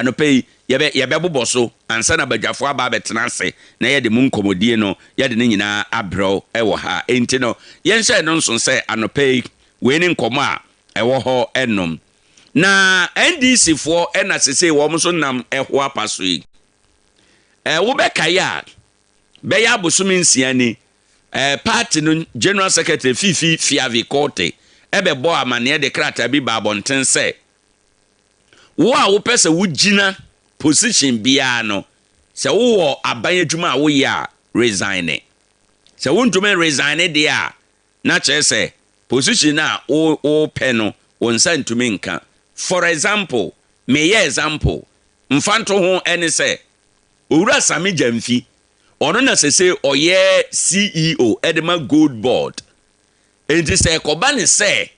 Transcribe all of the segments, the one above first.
Anɔpa yi yɛbɛ yɛbɛbobɔ so ansa na badwafoɔ aba abɛtena ase na yɛde mu nkɔmmɔdie no yɛde ne nyinaa abrɛw ɛwɔ ha. Enti no yɛnhyɛ no nso sɛ anɔpa yi wei ne nkɔmmɔ a ɛwɔ hɔ ɛnom. Na NDC foɔ ɛna sese wɔn nso nam ɛho apa so yi. Wobɛkae a, bɛyɛ abosome 6 ni, party no general secretary Fifi Fiavi Kwetey ɛbɛbɔ amanneɛ de krataa bi ba abɔnten sɛ wo a wopɛ sɛ wogyina position biara no, sɛ wowɔ aban adwuma a woyɛ a, resign. Sɛ wontumi resign deɛ a, na kyerɛ sɛ position a wopɛ no, wo nsa ntumi nka. For example, meyɛ example mfa nto ho, ɛne sɛ Owura Sammy Gyamfi, ɔno na sese ɔyɛ CEO ɛde ma Gold Board. Nti sɛ ɛkɔba ne sɛ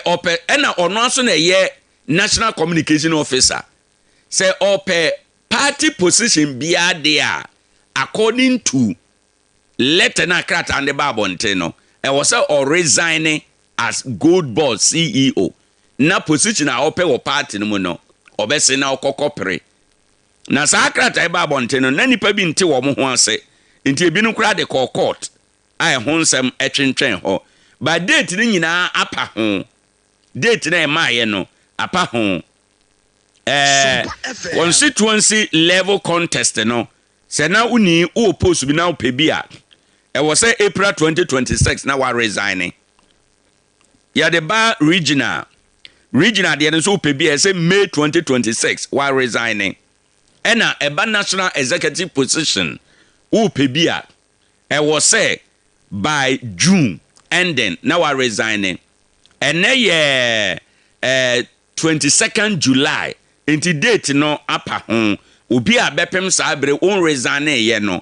ɔpɛ, ɛna ɔno aso na ɛyɛ national communication officer, sɛ ɔpɛ party position biara deɛ a, according to letter na krataa de ba abɔnten no, ɛwɔ sɛ ɔresign as Gold Board CEO na position a ɔpɛ wɔ party no mu no, ɔbɛse na ɔkɔkɔ pere. Na saa krataa yi ba abɔnten no, na nipa bi nte wɔn ho ase, nti ebinom koraa de kɔɔ court a ɛho nsɛm ɛtwentwɛn hɔ. But date no nyinaa apa ho, date na ɛmaayɛ no apa ho. Constituency level contest no, sɛ na woni wowɔ post bi na wopɛ bi a, ɛwɔ sɛ April 2026 na wa resign. Yɛde ba regional deɛ no nso, wopɛ bi a, ɛsɛ May 2026 wa resign. Ɛna ɛba national executive position, wopɛ bi a, ɛwɔ sɛ by June ending na wa resign. Ɛnɛ yɛ 22nd July, nti date no apa ho. Obi a bɛpem saa bere wɔn resign yɛ no,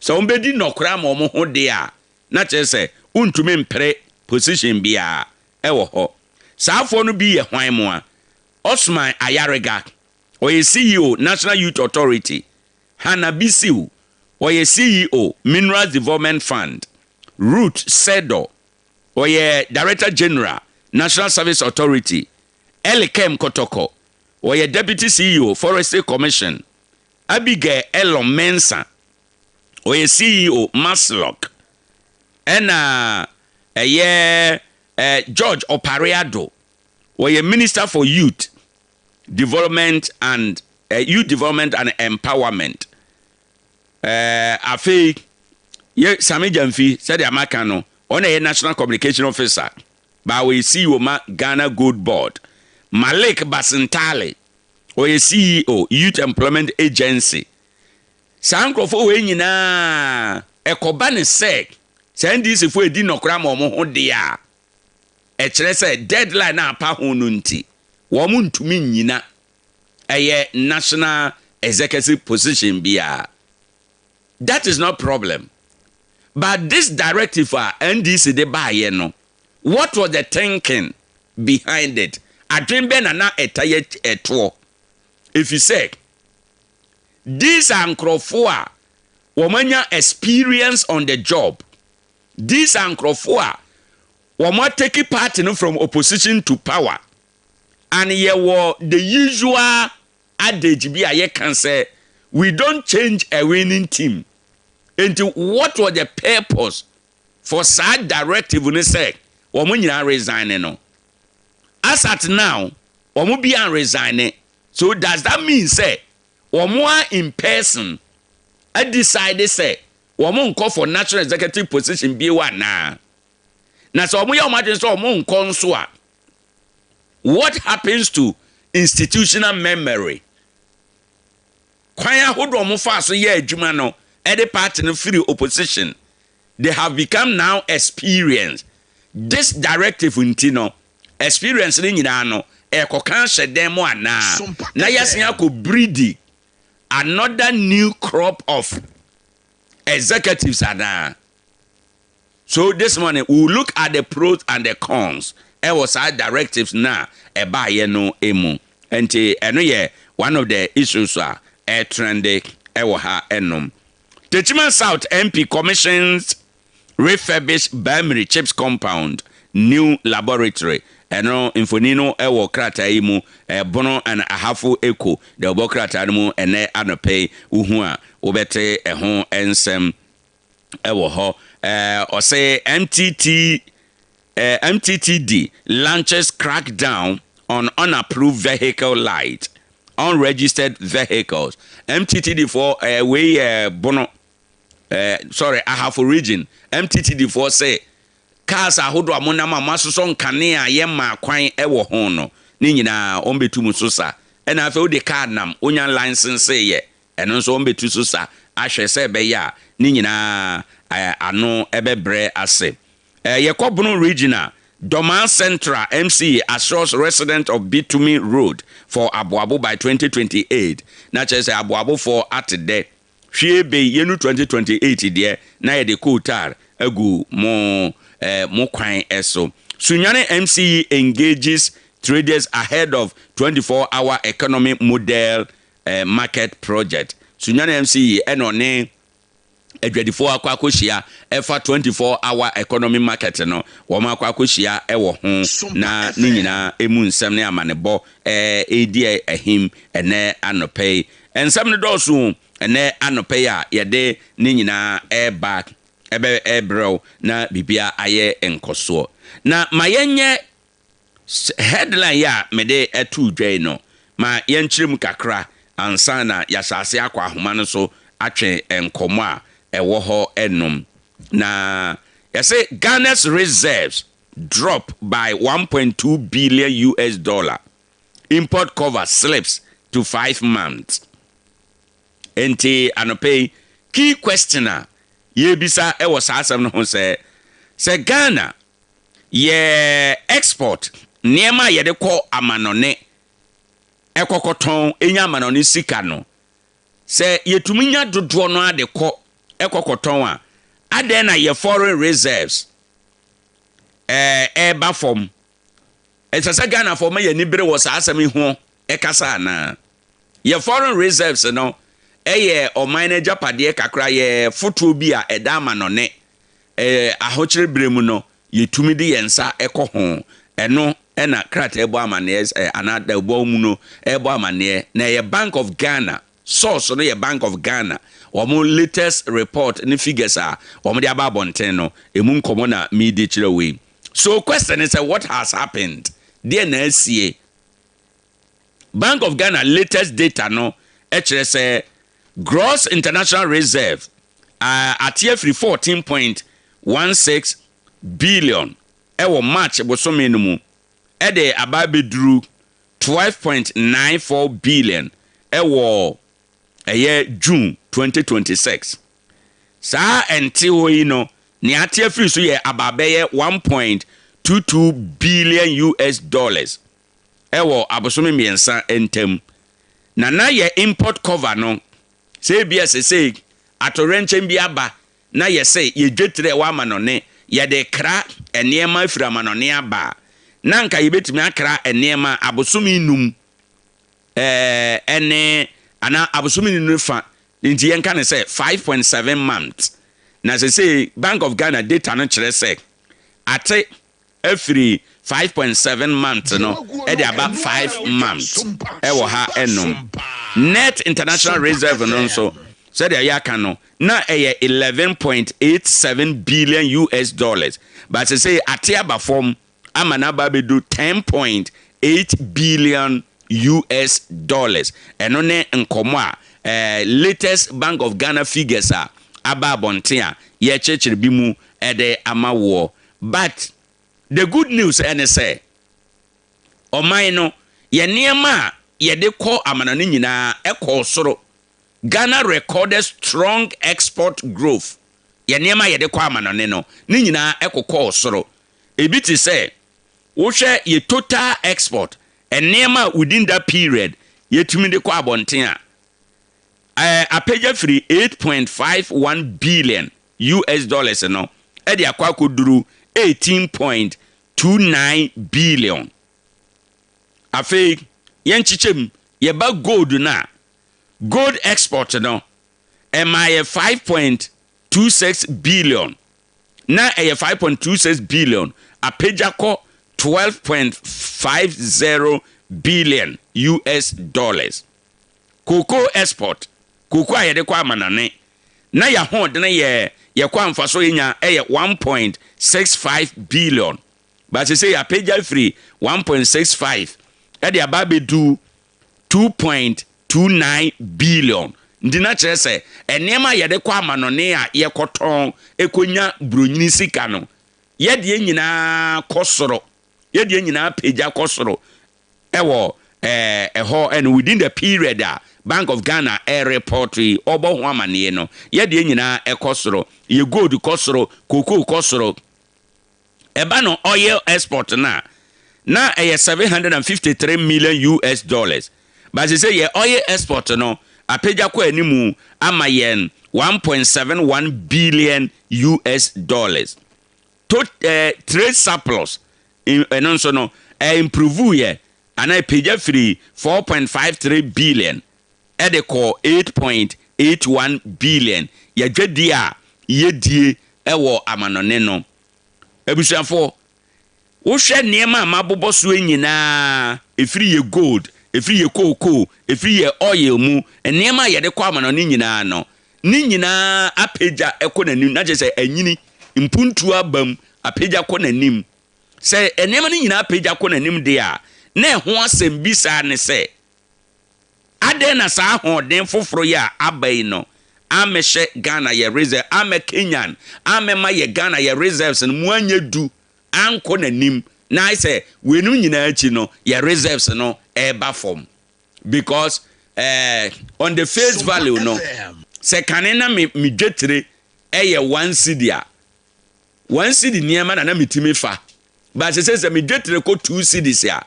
sɛ wɔn bɛdi nɔkora ama wɔn ho deɛ a, na kyerɛ sɛ wontumi mpere position biara ɛwɔ hɔ. Saafoɔ no bi yɛ hwan mu a? Osman Ayariga, ɔyɛ CEO, National Youth Authority. Hanna Bissiw, ɔyɛ CEO, Minerals Development Fund. Ruth Seddoh, ɔyɛ Director General, National Service Authority. Elikem Kotoko, ɔyɛ Deputy CEO, Forestry Commission. Abigail Elom Mensa, ɔyɛ CEO, MASLOC. Ɛna ɛyɛ George Opare Addo, ɔyɛ Minister for Youth Development and Empowerment. Afei yɛ Sammy Gyamfi, sɛdeɛ amaka no, ɔna yɛ national communication officer baa, ɔyɛ CEO ma Ghana Gold Board. Malik Basintale, ɔyɛ CEO, Youth Employment Agency. Saa nkurɔfoɔ wei nyinaa, ɛkɔba ne sɛ saa NDC foɔ edi nɔkora ma wɔn ho deɛ a, ɛkyerɛ sɛ deadline na apa ho no nti wɔn ntumi nyina ɛyɛ national executive position biara. That is not problem, but this directive a NDC de baayɛ no, what was the thinking behind it? Adwene bɛn na ɛta yɛ ɛtoɔ? Efi sɛ these are nkurɔfoɔ a wɔn anya experience on the job. These are nkurɔfoɔ a wɔn atake party no from opposition to power, and yɛwɔ the usual adage bi a yɛka sɛ we don't change a winning team. Nti what was the purpose for saa directive no sɛ wɔn nyinaa resign no? As at now, wɔn bi an resign. So does that mean sɛ wɔn a in person a decide sɛ wɔn nkɔ for national executive position bie wa naa? Na sɛ wɔn yɛ wɔn adwene sɛ wɔn nkɔ nso a, what happens to institutional memory? Kwan ahodoɔ wɔn fa so yɛ adwuma no ɛde party no firi opposition, they have become now experienced. This directive nti no, experience no nyinaa no ɛkɔka hyɛ dan mu anaa na yɛasen akɔ breed another new crop of executives anaa? So this morning we will look at the pros and the cons ɛwɔ saa directives na ɛbaayɛ no emu. Nti ɛno yɛ one of the issues a ɛtrend ɛwɔ ha. Ɛnom Techiman South MP commissions refurbish Bamiri CHPS compound new laboratory. Ɛno mfoni no ɛwɔ krataa yi mu. Ɛbono and Ahafo Echo deɛ ɔbɔ krataa no mu ɛnɛ anɔpɛ yi, wohu a wobɛte ɛho nsɛm ɛwɔ hɔ. Ɔsɛ MTT MTTD launches crackdown on unapproved vehicle light, unregistered vehicles. MTTD foɔ wei yɛ Bono, sorry, Ahafo Region. MTTD foɔ sɛ cars ahodoɔ a monam a moasosɔ nkanea a yɛma kwan ɛwɔ ho no ne nyinaa, wɔn bɛtu mu so sa. Ɛna afei wode car nam wonya license yɛ, ɛno nso wɔn bɛtu so sa ahwɛ sɛ ɛbɛyɛ a ne nyinaa ano ɛbɛbrɛ ase. Yɛkɔ Bono Region a, Dormaa Central MCE assures resident of bitumen road for Aboabo by 2028. Na kyerɛ sɛ Aboabofoɔ ate dɛ hwie be yɛnu 2028 deɛ na yɛde coal tar agu mo kwan ɛso. Sunyani MCE engages traders ahead of 24 hour economy model market project. Sunyani MCE ɛna ɔne adwadifoɔ akɔ akɔhyia ɛfa 24 hour economy market no. Wɔn akɔ akɔhyia ɛwɔ ho na ne nyinaa emu nsɛm ne amanebɔ ɛdi ahim ɛnɛ anɔpɛ yi. Nsɛm no dɔɔso ɛnɛ anɔpɛ yi a yɛde ne nyinaa ɛɛba ɛbɛ ɛbrɛw na biribia ayɛ nkɔsoɔ. Na ma yɛnyɛ headline yi a mede ɛto dwa yi no, ma yɛnkyerɛ mu kakra ansa na yɛahyɛ ase akɔ ahoma no so atwe nkɔmmɔ a ɛwɔ hɔ ɛnom. Na yɛsɛ Ghana's reserves drop by 1.2 billion US dollar, import cover slips to 5 months. Nti anɔpɛ yi, key question a yɛbisa ɛwɔ saa asɛm no ho sɛ Ghana yɛ export nneɛma a yɛde kɔ amanɔne ɛkɔkɔtɔn ɛnya amanɔne sika no, sɛ yɛtumi nya dodoɔ no ade kɔ ɛkɔkɔtɔn a, adɛn na yɛ foreign reserves ɛɛba fam? Ɛsɛ sɛ Ghanafoɔ ma yɛni bere wɔ saa asɛm yi ho ɛkasa anaa? Yɛ foreign reserves no ɛyɛ ɔman no agyapadeɛ kakra, yɛ fotoɔ bi a ɛda amanɔne. Ahokyere bere mu no, yɛtumi de yɛn nsa ɛkɔ ho. Ɛno ɛna krataa ɛbɔ amanneɛ anaa ɛbɔ mu no ɛbɔ amanneɛ na ɛyɛ Bank of Ghana. Source no yɛ Bank of Ghana, wɔn latest report ne figures a wɔn de aba abɔnten no emu nkɔmɔ na miidi kyerɛ wei. So question is what has happened? Deɛ na asie? Bank of Ghana latest data no ɛkyerɛ sɛ gross international reserve ate afiri 14.16 billion ɛwɔ March bosome no mu ɛde aba abɛduru 12.94 billion ɛwɔ ɛyɛ June 2026. Saa ɛnte hɔ yi no, nea ate afiri so yɛ aba abɛyɛ 1.22 billion US dollars ɛwɔ abosome 3 ntam. Na yɛ import cover no, sɛ ebi ɛsɛ atowerɛnkyɛn bi aba na yɛsɛ yɛdwetire ɛwɔ amanɔne, yɛde kra nneɛma afiri amanɔne aba a, na nka yɛbɛtumi akra nneɛma abosome 5 ɛne anaa abosome 5 fa. Nti yɛnka ne sɛ 5.7 months. Na sɛ Bank of Ghana data no kyerɛ sɛ ate afiri 5.7 months no ɛde aba 5 months ɛwɔ ha ɛnom. Net international reserve no nso, sɛdeɛ yɛaka no, na ɛyɛ 11.87 billion US dollars, but sɛ ate aba fam ama n'aba abɛdu 10.8 billion US dollars. Ɛno ne nkɔmɔ a latest Bank of Ghana figures a aba abɔnten a yɛkyerɛkyerɛ bi mu ɛde ama woɔ. But the good news ɛne sɛ ɔman no yɛ nneɛma a yɛde kɔ amana no nyinaa ɛkɔɔ soro. Ghana recorded strong export growth. Yɛ nneɛma a yɛde kɔ amanɔne no ne nyinaa ɛkɔkɔɔ soro. Ebi te sɛ wohwɛ yɛ total export, nneɛma a within that period yɛtumi de kɔ abɔnten a, apagya firi 8.51 billion US dollars no ɛde akɔ akɔduru 18.29 billion. Afei yɛnkyekyɛ mu, yɛba gold no a, gold export no ɛma yɛ 5.26 billion. Na ɛyɛ 5.26 billion, apagya kɔ 12.50 billion US dollars. Cocoa export, cocoa a yɛde kɔ amanane, na yɛahoɔdene yɛ yɛkɔ amfa so yɛnya ɛyɛ 1.65 billion, but sɛ yɛapagya firi 1.65 ɛde aba abɛdu 2.29 billion. Nti na kyerɛ sɛ nneɛma a yɛde kɔ amanɔne a yɛkɔtɔn ɛkɔnya buronyini sika no, yɛdeɛ nyinaa kɔ soro, yɛdeɛ nyinaa pagya kɔ soro ɛwɔ ɛhɔ. Ɛno within the period a Bank of Ghana ɛreport yi, ɔbɔ ho amanneɛ no, yɛdeɛ nyinaa ɛkɔ soro. Yɛ gold kɔ soro, cocoa kɔ soro. Ɛba no oil export na na ɛyɛ 753 million US dollars, but sɛ yɛ oil export no apagya kɔ animu ama yɛn 1.71 billion US dollars. To trade surplus ɛno nso no improve yɛ anaa apagya firi 4.53 billion ɛde kɔ 8.81 billion. Yɛdwadie a yɛdie ɛwɔ amanɔne no, abusuafoɔ, wohwɛ nneɛma a mabobɔ soɔ nyinaa, ɛfiri yɛ gold, ɛfiri yɛ kookoo, ɛfiri yɛ oil mu, nneɛma a yɛde kɔ amanɔne nyinaa no, ne nyinaa apagya ɛkɔ n'anim, na kyerɛ sɛ anyini mpuntuo aba mu, apagya kɔ n'anim. Sɛ nneɛma no nyinaa apagya kɔ n'anim deɛ a, na ɛho asɛm bi saa ne sɛ, adɛn na saa ahoɔden foforɔ yi a aba yi no amɛhyɛ Ghana yɛ reserve, amɛ kenyan amɛma yɛ Ghana yɛ reserves no mu anyɛ du ankɔ n'anim, na ayɛ sɛ weinom nyinaa akyi no yɛ reserves no ɛreba fam? Because on the face value no, sɛ kane na me dwetire ɛyɛ 1 cedi a, 1 cedi nneɛma na metumi fa, but sɛ me dwetire kɔ 2 cedis a,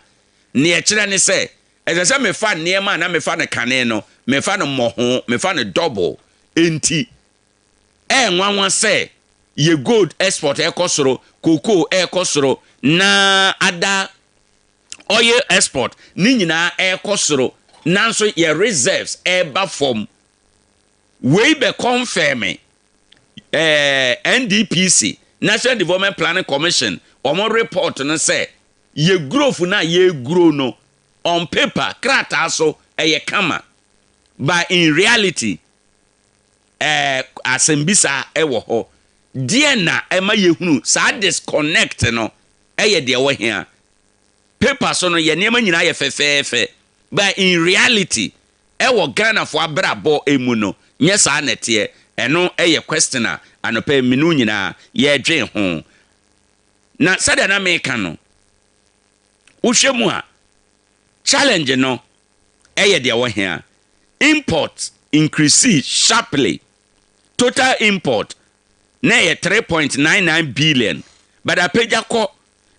neɛ kyerɛ ne sɛ ɛsɛ sɛ mefa nneɛma a na mefa no kane no, mefa no mmɔho, mefa no double. Enti ɛyɛ nwanwa sɛ yɛ gold export ɛkɔ soro, cocoa ɛkɔ soro, na ada oil export ne nyinaa ɛkɔ soro, nanso yɛ reserves ɛba fam. Wei bɛ confirm NDPC, National Development Planning Commission, wɔn report no sɛ yɛ growth na yɛ grow no, on paper, krataa so ɛyɛ kama, but in reality asɛmbisa ɛwɔ hɔ. Deɛ na ɛma yɛhunu saa disconnect no ɛyɛ deɛ wɔ hia. Paper so no, yɛ nneɛma nyinaa yɛ fɛfɛɛfɛ, but in reality ɛwɔ Ghanafoɔ abrabɔ emu no, nyɛ saa nɛteɛ. Ɛno ɛyɛ question a anɔpɛ mmienu nyinaa yɛredwen ho. Na sɛdeɛ na meka no, wohwɛ mu a, challenge no ɛyɛ deɛ wɔ hia. Import increase sharply. Total import na ɛyɛ 3.99 billion, but apagya kɔ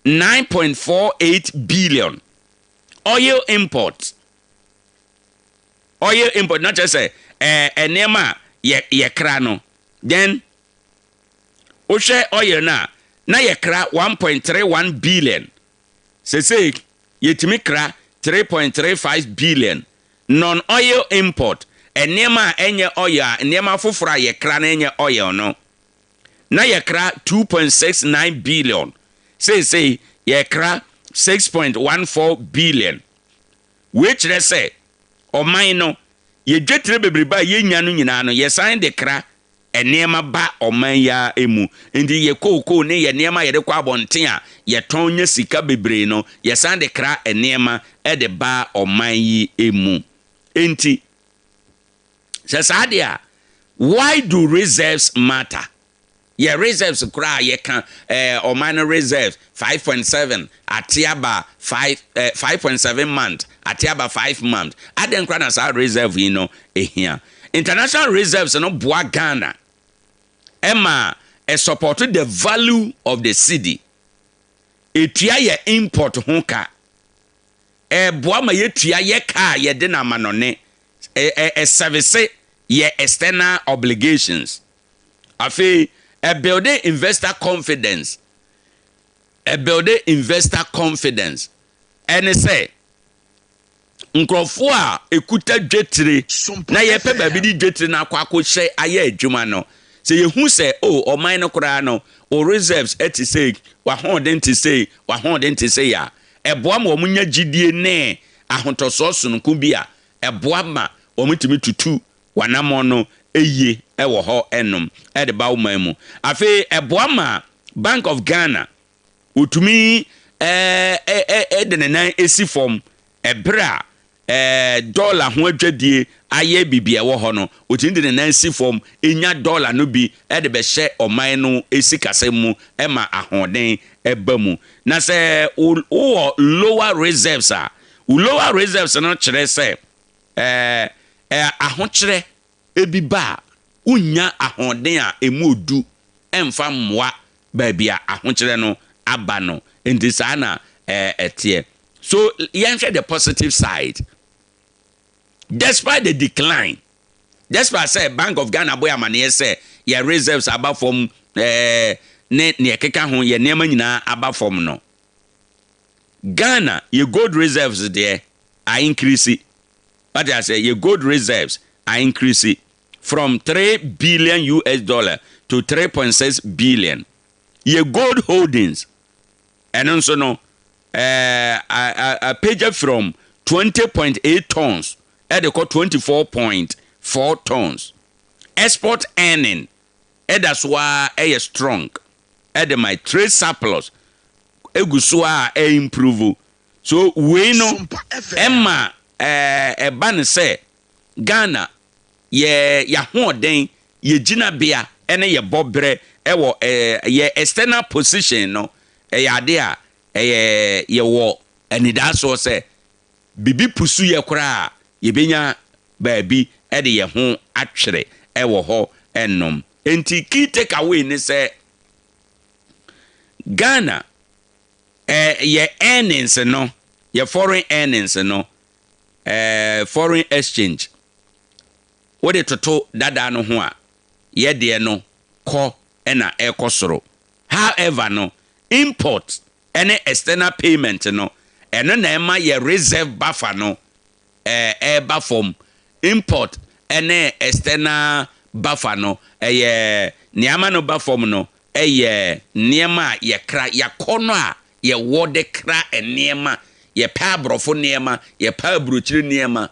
9.48 billion. Oil import, oil import na kyerɛ sɛ nneɛma a yɛkra no, then wohwɛ oil no a, na yɛkra 1.31 billion, sesei yɛtumi kra 3.35 billion. Non-oil import, nneɛma a ɛnyɛ oil a, nneɛma foforɔ a yɛkra no ɛnyɛ oil no, na yɛkra 2.69 billion, seesei yɛkra 6.14 billion. Wei kyerɛ sɛ ɔman no yɛdwetire bebrebe a yɛnya no nyinaa no, yɛsan de kra nneɛma ba ɔman yi ara mu. Nti yɛ kookoo ne yɛ nneɛma a yɛde kɔ abɔnten a yɛtɔn nya sika bebree no, yɛsan de kra nneɛma de ba ɔman yi mu. Nti sɛ saa deɛ a, why do reserves matter? Yɛ reserves koraa yɛka ɔman no reserves 5.7 ate aba 5 5.7 month, ate aba 5 month. Adɛn koraa na saa reserve yi no ehia? International reserves no boa Ghana ɛma ɛ support the value of the cedi, etua yɛ import ho ka, ɛboa ma yɛtua yɛ ka a yɛde na amanɔne, ɛ ɛ service yɛ external obligations. Afei ɛbuild investor confidence. Ɛbuild investor confidence ɛne sɛ nkurɔfoɔ a ekuta dwetire na yɛpɛ baabi de dwetire no akɔ akɔhyɛ ayɛ adwuma no, Sɛ yɛhu sɛ, oh, ɔman no koraa no, wo reserves te sei, w'ahoɔden te sei, w'ahoɔden te sei a, ɛboa ma wɔnya gyidie ne ahotɔsoɔ sononko bi a ɛboa ma wɔtumi tutu w'anammɔn no yie wɔ hɔ nom de ba wo man mu. Afei ɛboa ma Bank of Ghana wɔtumi de ne nan si fam ɛberɛ a dɔla ho adwadie ayɛ biribi a ɛwɔ hɔ no, ɔtumi de ne nan si fam nya dɔla no bi de bɛhyɛ ɔman no sikasɛm mu ma ahoɔden ba mu. Na sɛ wowɔ lower reserves a, wo lower reserves no kyerɛ sɛ ahokyerɛ bi ba a, wonnya ahoɔden a ɛmu ɔdu mfa mmoa baabi a ahokyerɛ no aba no. Nti saa na ɛteɛ. So yɛnhwɛ the positive side. Despite the decline, despite sɛ Bank of Ghana bɔ amaneɛ sɛ yɛ reserves aba fam, ne nea ɛkeka ho, yɛ nneɛma nyinaa aba fam no, Ghana yɛ gold reserves deɛ a increase. Wate ase, yɛ gold reserves a increase from US$3 billion to 3.6 billion. Yɛ gold holdings ɛno nso no apagya from 20.8 tons ɛde kɔ 24.4 tons. Export earning ɛda so a ɛyɛ strong, ɛde ma trade surplus egu so a ɛimprove. So wei no ɛma ɛba ne sɛ Ghana yɛ yɛahoɔden, yɛ gyinabea ɛne yɛ bɔberɛ ɛwɔ yɛ external position no, ɛyɛ ade a ɛyɛ yɛwɔ anidasoɔ sɛ bibi pusu yɛ koraa a, yɛbɛnya baabi ɛde yɛn ho atwere ɛwɔ hɔ ɛnom. Nti key take away ne sɛ Ghana yɛ earnings no, yɛ foreign earnings no, foreign exchange, wode toto dada no ho a, yɛ deɛ no kɔ ɛna ɛkɔ soro. However no, import ɛne external payment no, ɛno na ɛma yɛ reserve buffer no ɛɛba fam. Import ɛne external buffer no, ɛyɛ nneɛma no ba fam no, ɛyɛ nneɛma a yɛkra, yɛakɔ no a yɛwɔ de kra nneɛma, yɛpɛ aborɔfo nneɛma, yɛpɛ aburokyire nneɛma.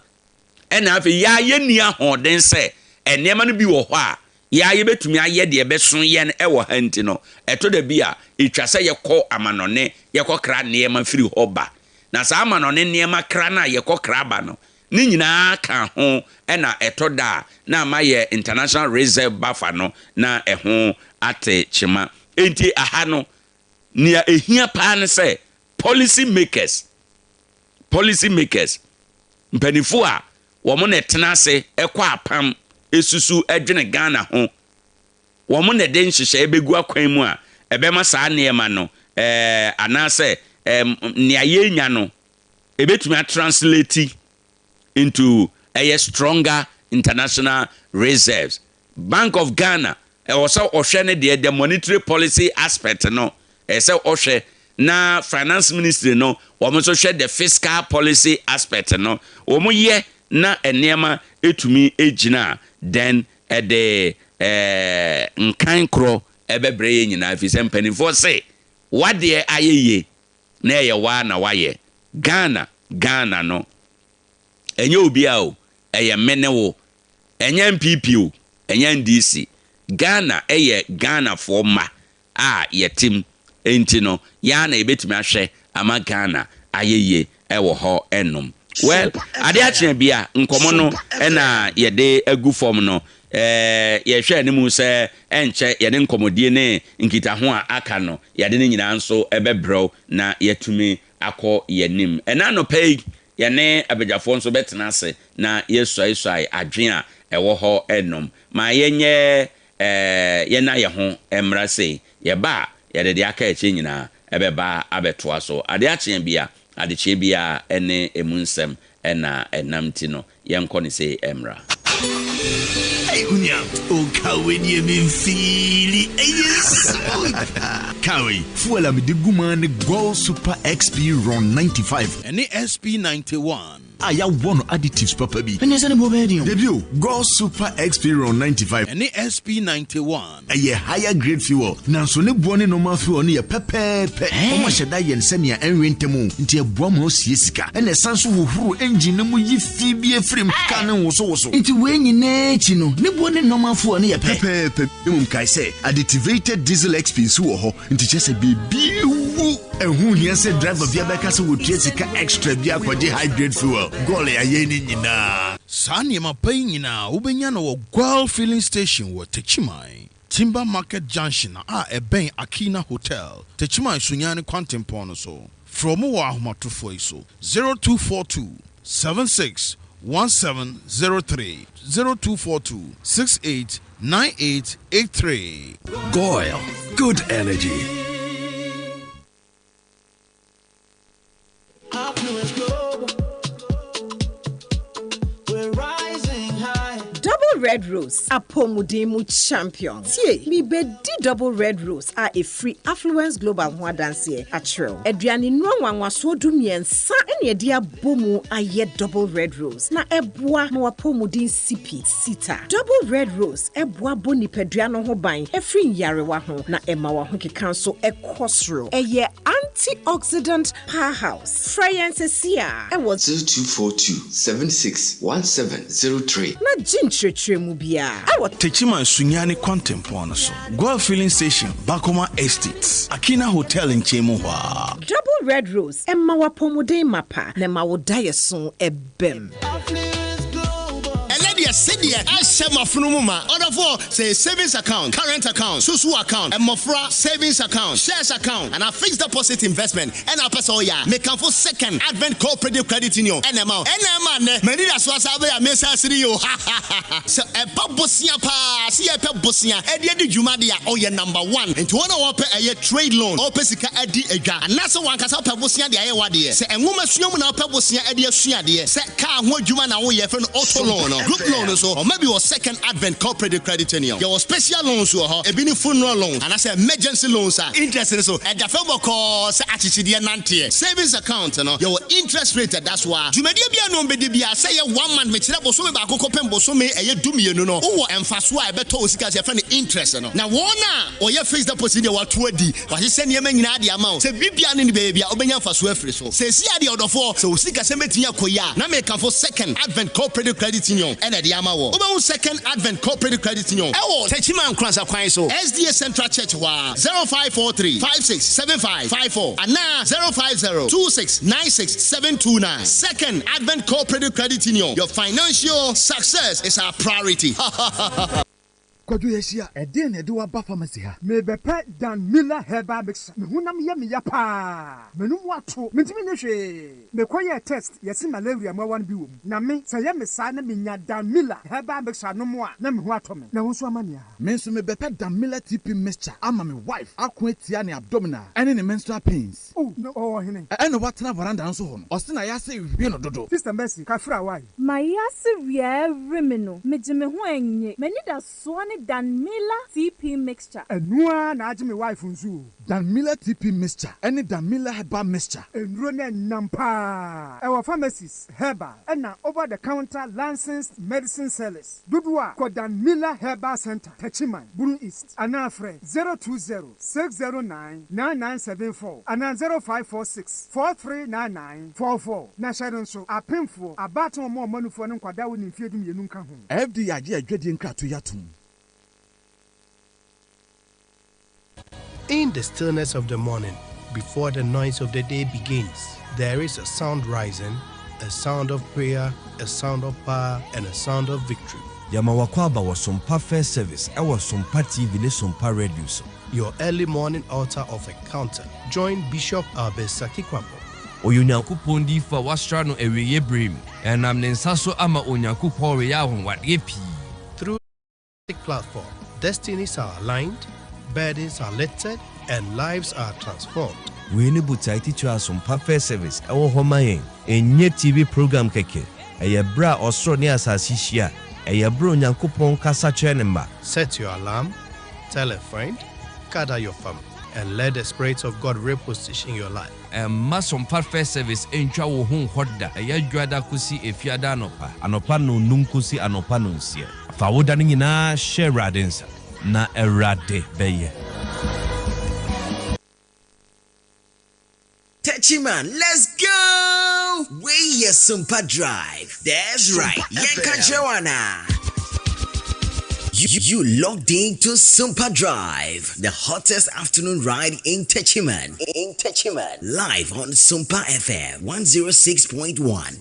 Ɛna afei yɛa yɛnni ahoɔden sɛ nneɛma no bi wɔ hɔ a yɛa yɛbɛtumi ayɛ deɛ ɛbɛso yɛn ɛwɔ ha. Nti no ɛtɔ da bi a ɛtwa sɛ yɛkɔ amanɔne, yɛkɔ kra nneɛma firi hɔ ba. Na saa amanɔne nneɛma kra no a yɛkɔ kra ba no ne nyinaa ka ho, ɛna ɛtɔ da a na ama yɛ international reserve buffer no na ɛho ate kyema. Enti aha no, nea ehia paa ne sɛ policy makers, mpanimfoɔ a wɔn na ɛtena ase ɛkɔ apam esusu ɛdwene Ghana ho, wɔn na ɛde nhyehyɛe bɛgu akwan mu a ɛbɛma saa nneɛma no anaasɛ nea yɛnya no ebɛtumi atranslate into ɛyɛ stronger international reserves. Bank of Ghana ɛwɔ sɛ ɔhwɛ ne deɛ, the monetary policy aspect no ɛyɛ sɛ ɔhwɛ, na Finance Ministry no wɔn nso hwɛ the fiscal policy aspect no. Wɔn yɛ na nneɛma etumi egyina, then ɛde nkan korɔ ɛbɛbrɛ yɛn nyinaa, fi sɛ mpanimfoɔ se wadeɛ ayɛ yie na ɛyɛ waa na wayɛ Ghana. Ghana no ɛnyɛ obiara o, ɛyɛ me ne wo. Ɛnyɛ NPP o, ɛnyɛ NDC. Ghana ɛyɛ Ghanafoɔ mma a yɛtem. Nti no yɛa na yɛbɛtumi ahwɛ ama Ghana ayɛ yie ɛwɔ hɔ ɛnom. Well, adeɛ akyea bi a nkɔmmɔ no ɛna yɛde agu fam no, yɛhwɛ anim sɛ ɛnkyɛ yɛde nkɔmmɔdie ne nkitaho a aka no, yɛde ne nyinaa nso ɛbɛbrɛw na yɛatumi akɔ yɛnim. Ɛna anɔpa yi yɛne abadwafoɔ nso bɛtena ase na yɛsuaesuae adwen a ɛwɔ hɔ ɛnom ma yɛnyɛ yɛna yɛ ho mmra sei. Yɛba a, yɛde deɛ aka akyire nyinaa ɛbɛba abɛtoa so. Adeɛ akyea bi a adekyea biara ɛne emu nsɛm ɛna ɛnam, ti no yɛnkɔ ne sei mmra. Hey, unia, o car wei deɛ me feeli, ɛyɛ smooth. Car wei, fuel a mede gu mu ne Goil Super XP Ron 95. Ɛne SP 91. A yɛawɔ no additives papa bi. Ɛne sɛ ne boɔ bɛyɛ den o. Dabi o, Goil Super XP Ron 95. Ɛne SP 91. Ɛyɛ higher grade fuel, nanso ne boɔ ne normal fuel no yɛ pɛpɛɛpɛ. Wɔn ahyɛ da yɛ no sɛnea ɛnwe ntɛm o, nti ɛboa ma osie sika. Ɛna ɛsan so hohoro engine no mu yi fi bi efiri mu, car no nwosowoso. Nti wei nyinaa akyi no, ne boɔ ne normal fuel no yɛ pɛ? Pɛpɛɛpɛ. Mmom kae sɛ, additivated diesel XP nso wɔ hɔ, nti kyerɛ sɛ biribi wu. Ɛho hia sɛ driver bi abɛka sɛ wɔtua sika extra bi akɔgye high grade fuel. Goil ayɛ ne nyinaa. Saa nneɛma pa yi nyinaa wobɛnya no wɔ Goil Filling Station wɔ Techiman, Timber Market Junction a ɛbɛn Akina Hotel, Techiman Sunyani Kwantempɔn no so. Frɛ mo wɔ ahomatorofoɔ yi so: 0242 76 1703, 0242 68 9883. Goil, good energy. Affluence Global. We're rising high. Double Red Rose apɔmuden mu champion. Tie, mebɛdi Double Red Rose a ɛfiri Affluence Global ho adanseɛ akyerɛw. Aduane nnuro nwanwasoɔ 13 ɛne ɛde abɔ mu ayɛ Double Red Rose na ɛboa ma wapɔmuden sipi sita. Double Red Rose ɛboa bɔ nipadua no ho ban ɛfiri nyarewa ho na ɛma w'ahokeka nso ɛkɔ soro. Ɛyɛ antioxidant powerhouse. Frɛ yɛn sɛsi a ɛwɔ 0242 76 1703. Na gye nkyerɛkyerɛ mu biara ɛwɔ Techiman Sunyani Kwantempɔn no so. Goil Filling Station, Bakoma Estate, Akina Hotel nkyɛn mu hɔ a. Double Red Rose ɛma w'apɔmuden mapa na ɛma wo daeɛso ɛbɛm. Affluence Global. Ɛnɛ deɛ, sɛdeɛ ɛhyɛ mafono mu ma ɔdɔfoɔ sɛ savings account, current account, susu account, mmɔfra savings account, shares account anaa fixed deposit investment ɛna apɛ sɛ ɔyɛ a, mekamfo Second Advent Cooperative Credit Union ɛna ɛma wo ɛna ɛma nnɛ m'ani da so asa bɛyɛ a mesa sere yi o. Sɛ ɛba bosea paa sɛ yɛpɛ bosea ɛde adi dwuma de a, ɔyɛ number one. Nti wɔn a wɔpɛ ɛyɛ trade loan, ɔpɛ sika adi adwa, anaasɛ wankasa wopɛ bosea de ayɛ wadeɛ, sɛ nwoma sua mu na wopɛ bosea ɛde asua adeɛ, sɛ car ho adwuma na woyɛ fɛ no, auto loan no, group loan no so ɔma bi wɔ Second Advent Cooperative Credit Union. Yɛwɔ special loans wɔ hɔ. Ebi ne funeral loan anaasɛ emergency loans a interest no so ɛda fam bɔkɔɔ sɛ akyekyedeɛ nanteɛ. Savings account no, yɛwɔ interest rate ɛda so a dwumadie bi a no bɛdi bia, sɛ yɛ one month, mekyerɛ bosome 1 kɔpem bosome ɛyɛ 12 no, wowɔ mfasoɔ a ɛbɛtɔ wo sika sɛ yɛfrɛ no interest no. Na wɔn a wɔyɛ fixed deposit deɛ, wato adi, wahyehyɛ nneɛma nyinaa de ama wo sɛ biribia ne ne bɛyɛ bia wobɛnya mfasoɔ afiri so. Sɛ esi adeɛ, ɔdɔfoɔ, sɛ wo sika sɛm bɛtumi akɔ yi a, na mekafo Second Advent Cooperative Credit Union ɛna ɛde ama wɔ. Wobɛhu Second Advent Cooperative Credit Union ɛwɔ Techiman Nkoransa kwan so, SDA Central Church hɔ a, 0543 5675 54 anaa 050 26 96 729. Second Advent Cooperative Credit Union, your financial success is our priority. Kwadwo, yɛahyia. Ɛdeɛn na ɛde waba pharmacy ha? Mebɛpɛ Dan Miller Herbal Mixture. Me honam yɛ me ya paa, m'anum ato, mentumi nyɛ hwee. Mekɔyɛɛ test, yɛse malaria mmoawa no bi wɔ mu. Na me, sɛ ɛyɛ me saa na menya Dan Miller Herbal Mixture nom a, na me ho atɔ me. Na wo nso ama nea? Me nso mebɛpɛ Dan Miller TP Mixture ama me wife ako atia ne abdominal ɛne ne menstrual pains. Oh, na ɔwɔ hene? Ɛna watena veranda no so hɔ no, ɔse na yɛase we no dodo. Sister Mercy, kafra why? Ma yɛase wiaa we me no, megye me ho ɛnye. M'ani da soɔ ne Dan Miller TP Mixture. Ɛno na agye me wife nso o. Dan Miller TP Mixture ɛne Dan Miller Herbal Mixture. Nnuro no ɛnam paa. Ɛwɔ pharmacies, herbal, ɛna over the counter licensed medicine sellers dodoɔ a kɔ Dan Miller Herbal Center, Techiman, Bono East, anaa frɛ 020 609 9974 anaa 0546 4399 44. Na hyɛ no nso, apemfoɔ, abaatan, ɔmo a ɔmo anufoɔ ne nkwadaa wɔ ne mfeɛ 12 nka ho. FDA agye adwadie nkratoɔ yi atom. In the stillness of the morning, before the noise of the day begins, there is a sound rising, a sound of prayer, a sound of power, and a sound of victory. Yɛma wakɔ aba wɔ Sompa First Service ɛwɔ Sompa TV ne Sompa Radio so. Your early morning altar of encounter. Join Bishop Albert Sakikwapo. Ɔyɛ Onyankopɔn diyifo a wasra no awieeɛ berɛ mu. Ɛnam ne nsa so ama Onyankopɔn reyɛ ahonwadeɛ pii. Through the platform, destinies are aligned, burdens are lifted, and lives are transformed. Wei ne botae titiri a Sompa First Service ɛwɔ hɔ ma yɛn. Ɛnyɛ TV program kɛkɛ, ɛyɛ berɛ a ɔsoro ne asase hyia. Ɛyɛ berɛ a Onyankopɔn kasa kyerɛ ne mma. Set your alarm, tell a friend, gather your family, and let the Spirit of God reposition your life. Mma Sompa First Service ntwa wo ho nkɔ da. Ɛyɛ Dwoada kosi Efiada anɔpa. Anɔpa nnɔnnum kosi anɔpa nnɔnsia. Fa wo da no nyinaa hyɛ Awurade nsa, na Awurade bɛyɛ. Techiman, let's go! Wei yɛ Sompa Drive. That's right. Yɛnka nkyerɛ wo anaa? You, you locked in to Sumpa Drive, the hottest afternoon ride in Techiman. In Techiman. Live on Sumpa FM 106.1.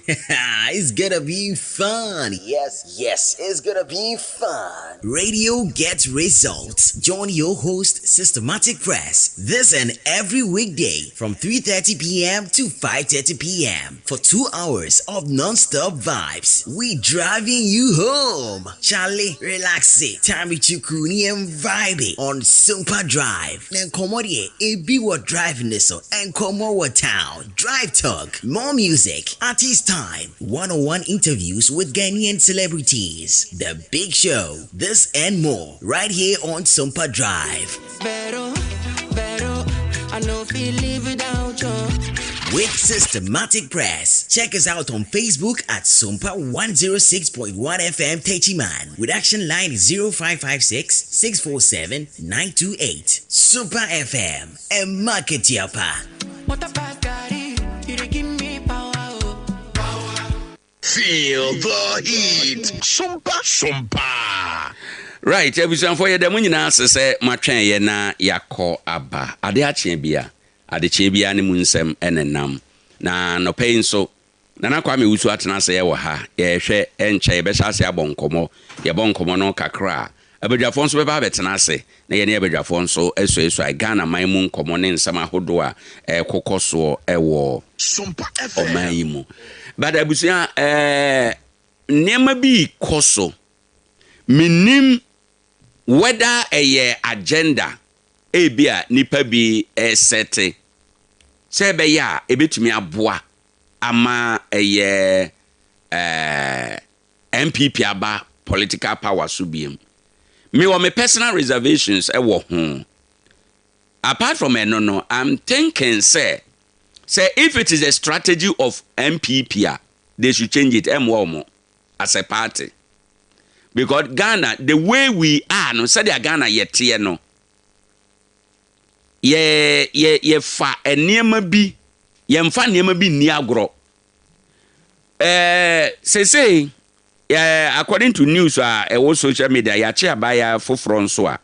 It's gonna be fun. Yes, yes, it's gonna be fun. Radio gets results. Join your host, Systematic Press, this and every weekday from 3:30 p.m. to 5:30 p.m. for 2 hours of non-stop vibes. We driving you home. Charlie, relax it. Time with you, Kuni and vibe on Super Drive. Then come on here, ebi what driving this and come on town. Drive talk, more music, artist time, one-on-one interviews with Ghanaian celebrities, the big show, this and more, right here on Sumpa Drive. Vero, Vero, I no fit live without you. With Systematic Press. Check us out on Facebook at Sumpa 106.1 FM Techiman with action line 0556 647 928. Sumpa FM and Market Yapa. What a Gary, you dey give me power, oh. Feel the heat. Sumpa, sumpa. Right, abusuafoɔ, yɛda mu nyinaa ase sɛ moatwɛn yɛ na yɛakɔ aba. Ade akyeɛ bia, adekyeɛ bia ne mu nsɛm ɛne nam na nɔpɛ yi nso Nana Kwame Wusu atena ase wɔ ha. Yɛhwɛ ɛnkyɛ yɛbɛhyɛ ase abɔ nkɔmmɔ. Yɛbɔ nkɔmmɔ no kakra a, abadwafoɔ nso bɛba abɛtena ase na yɛne abadwafoɔ nso asuasua Ghana man mu nkɔmmɔ ne nsɛm ahodoɔ a ɛkokɔ soɔ ɛwɔ ɔman yi mu. But abusua, nneɛma bi kɔ so. Menim whether ɛyɛ agenda ebi a nipa bi ɛsɛte sɛ ɛbɛyɛ a ebɛtumi aboa ama ɛyɛ NPP aba political power so biem. Mewɔ me personal reservations ɛwɔ ho. Apart from ɛno no, I'm thinking sɛ if it is a strategy of NPP a, they should change it. Ɛmmoa wɔn as a party, because Ghana, the way we are no, sɛdeɛ Ghana yɛteɛ no, yɛ yɛ yɛfa nneɛma bi, yɛmfa nneɛma bi nni agorɔ. Sesei according to news a ɛwɔ social media, yɛakye abaayewa foforɔ nso a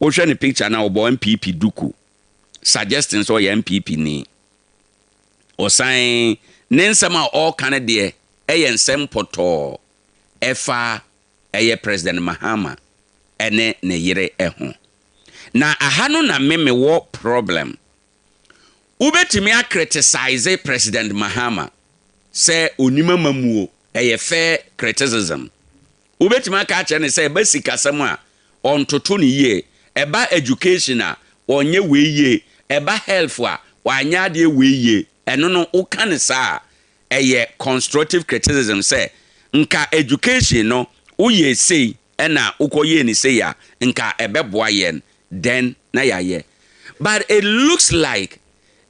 wohwɛ ne picture na ɔbɔ NPP duku, suggesting sɛ ɔyɛ NPP ni. Ɔsan ne nsɛm a ɔreka no deɛ, ɛyɛ nsɛm pɔtɔɔ ɛfa ɛyɛ President Mahama ɛne ne yere ɛho. Na aha no na me mewɔ problem. Wobɛtumi acriticize President Mahama sɛ onim amamuo, ɛyɛ fair criticism. Wobɛtumi aka akyerɛ ne sɛ ɛba sikasɛm a, ɔntoto ne yie, ɛba education a, ɔnyɛ wei yie, ɛba health a, wanyɛ adeɛ wei yie. Ɛno no, woka ne saa a, ɛyɛ constructive criticism sɛ nka education no woyɛ sei ɛna wokɔyɛ ne sei a, nka ɛbɛboa yɛn, then na yɛayɛ. But it looks like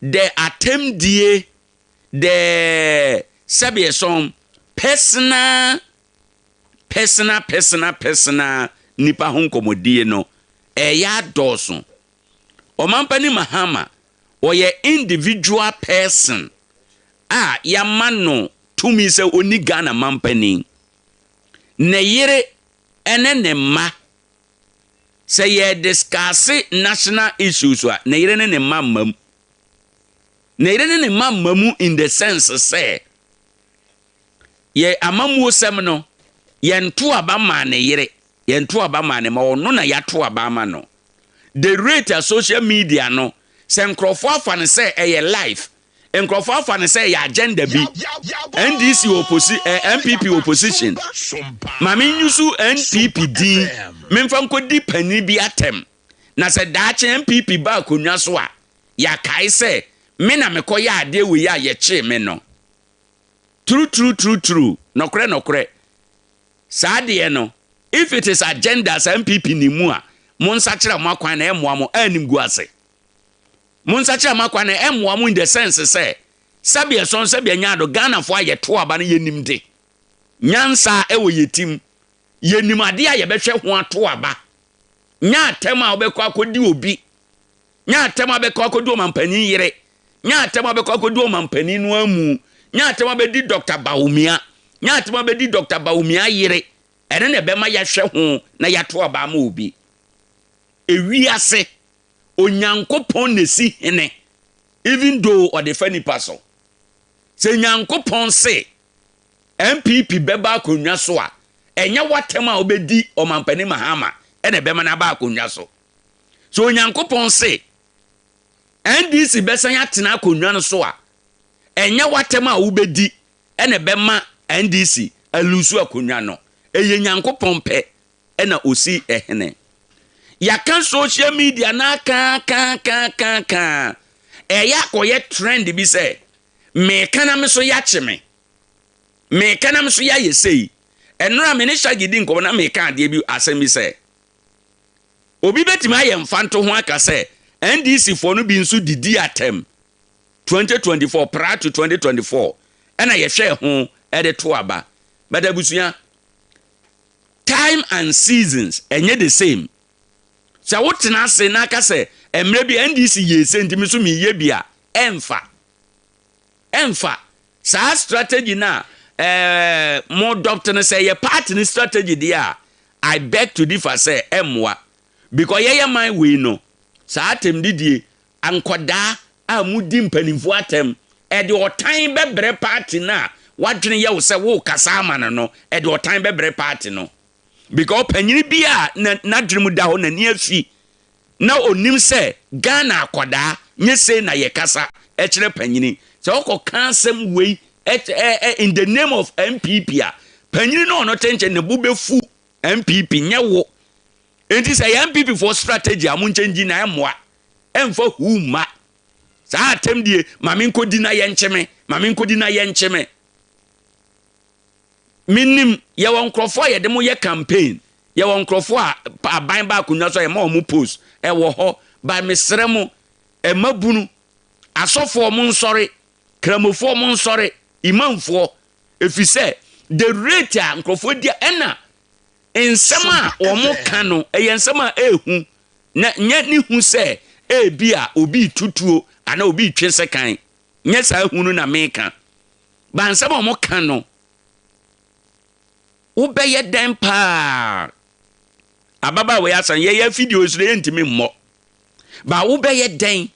the atɛmdie, the sɛbeɛ sɔn personal personal personal personal nipa ho nkɔmmɔdie no ɛyɛ adɔɔso. Ɔmampanin Mahama ɔyɛ individual person a yɛama no tumi sɛ ɔni Ghana mampanin. Ne yere ɛne ne mma, sɛ yɛ discuss national issues a, ne yere ne ne mma mma mu, ne yere ne ne mma mma mu, in the sense sɛ yɛ amammuosɛm no, yɛnto aba maa ne yere, yɛnto aba maa ne ma. Ɔno na yɛato aba ama no. The rate a social media no, sɛ nkurɔfoɔ afa no sɛ ɛyɛ life, nkurɔfoɔ afa no sɛ ɛyɛ agenda bi, NDC opposi NPP opposition, maame nyusu NPP din memfa nkɔdi panin bi atɛm, na sɛ daakye NPP ba akonnwa so a, yɛakae sɛ me na mekɔyɛ adeɛ wei a yɛkyee me no. True, true, true, true, nɔkorɛ nɔkorɛ. Saa deɛ no, if it is agenda saa NPP nim mu a, monsakyera mo akwan na ɛmmoa mo, animguase. Monsakyera mo akwan na ɛmmoa mo in the sense sɛ, sɛbi ɛsɔn sɛbi ɛnyɛ ado, Ghanafoɔ a yɛto aba no yɛnim de. Nyansa ɛwɔ yɛ tim. Yɛnim adeɛ a yɛbɛhwɛ ho ato aba. Nyɛ atɛm a wobɛkɔ akɔdi obi. Nyɛ atɛm a wobɛkɔ akɔdi ɔmampanin yere. Nyɛ atɛm a wobɛkɔ akɔdi ɔmampanin no amu. Nyɛ atɛm a wobɛdi Dɔkta Bawumia. Nyɛ atɛm a wobɛdi Dɔkta Bawumia yere. Ɛno na ɛbɛma yɛahwɛ ho na yɛato aba ama obi. Ewiase, Onyankopɔn na esi hene, even though ɔde fa nipa so. Sɛ Nyankopɔn se NPP bɛba akonnwa so a, ɛnyɛ w'atɛm a wobɛdi Ɔmampanin Mahama na ɛbɛma no aba akonnwa so. Sɛ Onyankopɔn se NDC bɛsan atena akonnwa no so a, ɛnyɛ w'atɛm a wobɛdi na ɛbɛma NDC alusu akonnwa no. Ɛyɛ Nyankopɔn pɛ na ɔsi hene. Yɛaka social media no akaakaakaakaakaa. Ɛyɛ akɔyɛ trend bi sɛ meka na me so yɛakye me. Meka na me so yɛayɛ sei. Ɛnora me ne Shaggy di nkɔmmɔ na meka adeɛ bi asɛm bi sɛ obi bɛtumi ayɛ mfanto ho aka sɛ NDC foɔ no bi nso didi atɛm 2024 prior to 2024 ɛna yɛhwɛɛ ho ɛde to aba. But abusua, time and seasons ɛnyɛ the same. Sɛ wotena ase na aka sɛ mmerɛ bi NDC yɛɛ sei nti me nso meyɛ bi a, ɛmfa. Ɛmfa. Saa strategy no a ɛɛ mo adopt no sɛ ɛyɛ party no strategy deɛ a, I beg to differ sɛ ɛmmoa. Because yɛyɛ man wei no, saa atɛmdidie, nkɔdaa a modi mpanimfoɔ atɛm, ɛde ɔtan bɛbrɛ party no a w'adwene yɛ wo sɛ worekasa ama no no, ɛde ɔtan bɛbrɛ party no. Because panyini bi a na n'adwene mu da hɔ, n'ani afi, na ɔnim sɛ Ghana akwadaa nyɛ sei na yɛkasa kyerɛ panyini. Sɛ wokɔka asɛm wei in the name of NPP a, panyini no a ɔno te nkyɛn ne bo bɛfu NPP, nyɛ wo. Enti sɛ ɛyɛ NPP foɔ strategy a, mo nkyɛngyi na ɛmmoa. Ɛmfa huu mma. Saa atɛm die, ma menkɔdi na yɛnkye me, ma menkɔdi na yɛnkye me. Menim, yɛwɔ nkurɔfoɔ a yɛde mo yɛ campaign, yɛwɔ nkurɔfoɔ a aban ba akonnwa so a yɛma wɔn post, ɛwɔ hɔ, but mesrɛ mo, mmabunu, asɔfoɔ mo nsɔre, kramofoɔ mo nsɔre, imamfoɔ, ɛfiri sɛ the rate a nkurɔfoɔ di ɛna nsɛm a wɔn ka no ɛyɛ nsɛm a ɛɛhu na nyɛ ne hu sɛ ebi a obi retutuo anaa obi retwe sekan, nyɛ saa hu no na meka. Ba nsɛm a wɔka no, wobɛyɛ dɛn paa? Ababaawa yi asan yɛyɛ afidie so deɛ yɛntumi mmɔ. Ba wobɛyɛ dɛn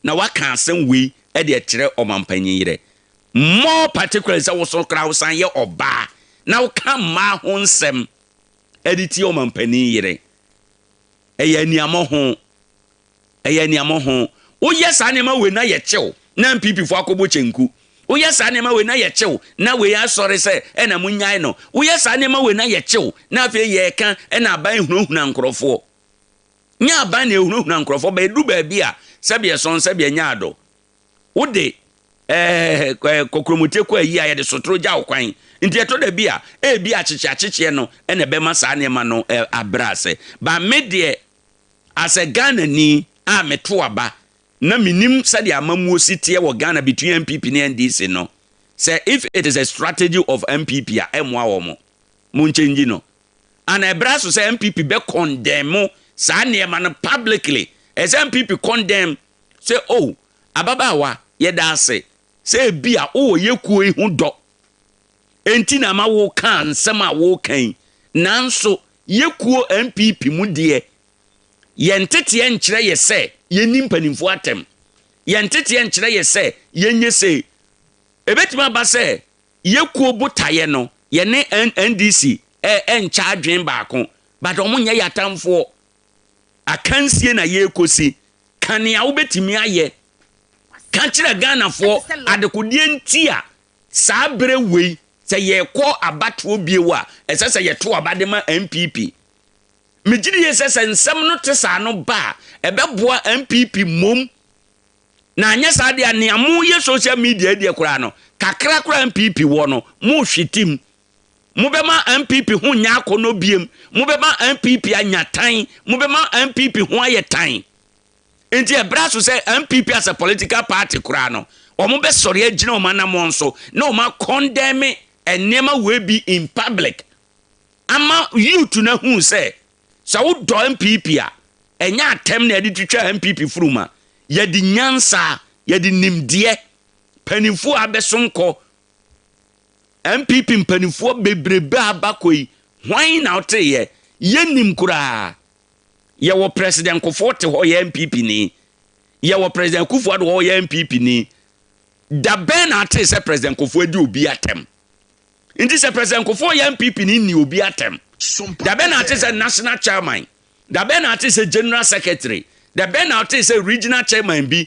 na waka asɛm wei de akyerɛ ɔmampanyin yerɛ? More particularly sɛ woso koraa wosan yɛ ɔbaa na woka mmaa ho nsɛm de tia ɔmampanyin yerɛ. Ɛyɛ aniammɔho. Ɛyɛ aniammɔho. Woyɛ saa nneɛma wei na yɛkye wo na NPP foɔ akɔbɔ kyenku. Woyɛ saa nneɛma wei na yɛkye wo na wei asɔre sɛ ɛna monyae no. Woyɛ saa nneɛma wei na yɛkye wo na afei yɛreka ɛna aban hunahuna nkorɔfoɔ. Nyɛ aban na ɛhunahuna nkorɔfoɔ but ɛduru baabi a sɛbi ɛsɔn sɛbi ɛnyɛ ado. Wode ɛɛ kɔkrɔmɔtie kɔ ayi a yɛde sotoro gya wo kwan. Nti ɛtɔ da bi a ebi akyekye akyekyeɛ no ɛna ɛbɛma saa nneɛma no abrɛ ase. But me deɛ As a Ghanani a meto aba na menim sɛdeɛ amammuo si teɛ wɔ Ghana between NPP ne NDC no, sɛ if it is a strategy of NPP a, ɛmmoa wɔn. Monkyɛngyi no. And ɛberɛ aso sɛ NPP bɛ condemn saa nneɛma no publicly. Ɛsɛ sɛ NPP condemn sɛ oh, ababaawa, yɛda ase sɛ ebia wowɔ yɛ kuo yi ho dɔ enti na ama wokaa nsɛm a woreka yi, nanso Yɛ kuo NPP mu deɛ, yɛn nteteɛ nkyerɛ yɛ sɛ yɛnni mpanimfoɔ atɛm. Yɛn nteteɛ nkyerɛ yɛ sɛ yɛnyɛ sei. Ɛbɛtumi aba sɛ yɛ kuo botaeɛ no, yɛne NDC nkyɛ adwene baako, but wɔn nyɛ yɛ atamfoɔ. Akansie na yɛrekɔsi. Ka nea wobɛtumi ayɛ. Ka kyerɛ Ghanafoɔ adekodeɛ nti a Saa berɛ wei, sɛ yɛrekɔ abatoɔ bio a, ɛsɛ sɛ yɛto aba de ma NPP. Megye die sɛ sɛ nsɛm no te saa no ba a, ɛbɛboa NPP mmom. Na anyɛ saa deɛ a, nea moyɛ social media yi deɛ koraa no, kakra koraa NPP wɔ no, mohwete mu. Mobɛma NPP ho nyɛ akɔnnɔ biem. Mobɛma NPP anya tan. Mobɛma NPP ho ayɛ tan. Nti ɛberɛ aso sɛ NPP as a political party koraa no, wɔn bɛsɔre agyina wɔn anammɔn so na wɔn akɔndɛme nneɛma wei bi in public ama youth no ahu sɛ sɛ wodɔ NPP a, ɛnyɛ atɛm na yɛde twitwa NPP furuma. Yɛde nyansa, yɛde nimdeɛ, mpanimfoɔ a abɛsom kɔ, NPP mpanimfoɔ bebrebe a aba kɔ yi, hwan na woteeɛ? Yɛnnim koraa. Yɛwɔ President Kufuor te hɔ yɛ NPP ni. Yɛwɔ President Akufo Addo hɔ yɛ NPP ni. Da bɛn na atee sɛ President Kufuor adi obi atɛm? Nti sɛ President Kufuor yɛ NPP ni nni obi atɛm. Da bɛn na ate sɛ National Chairman? Da bɛn na ate sɛ General Secretary? Da bɛn na ate sɛ Regional Chairman bi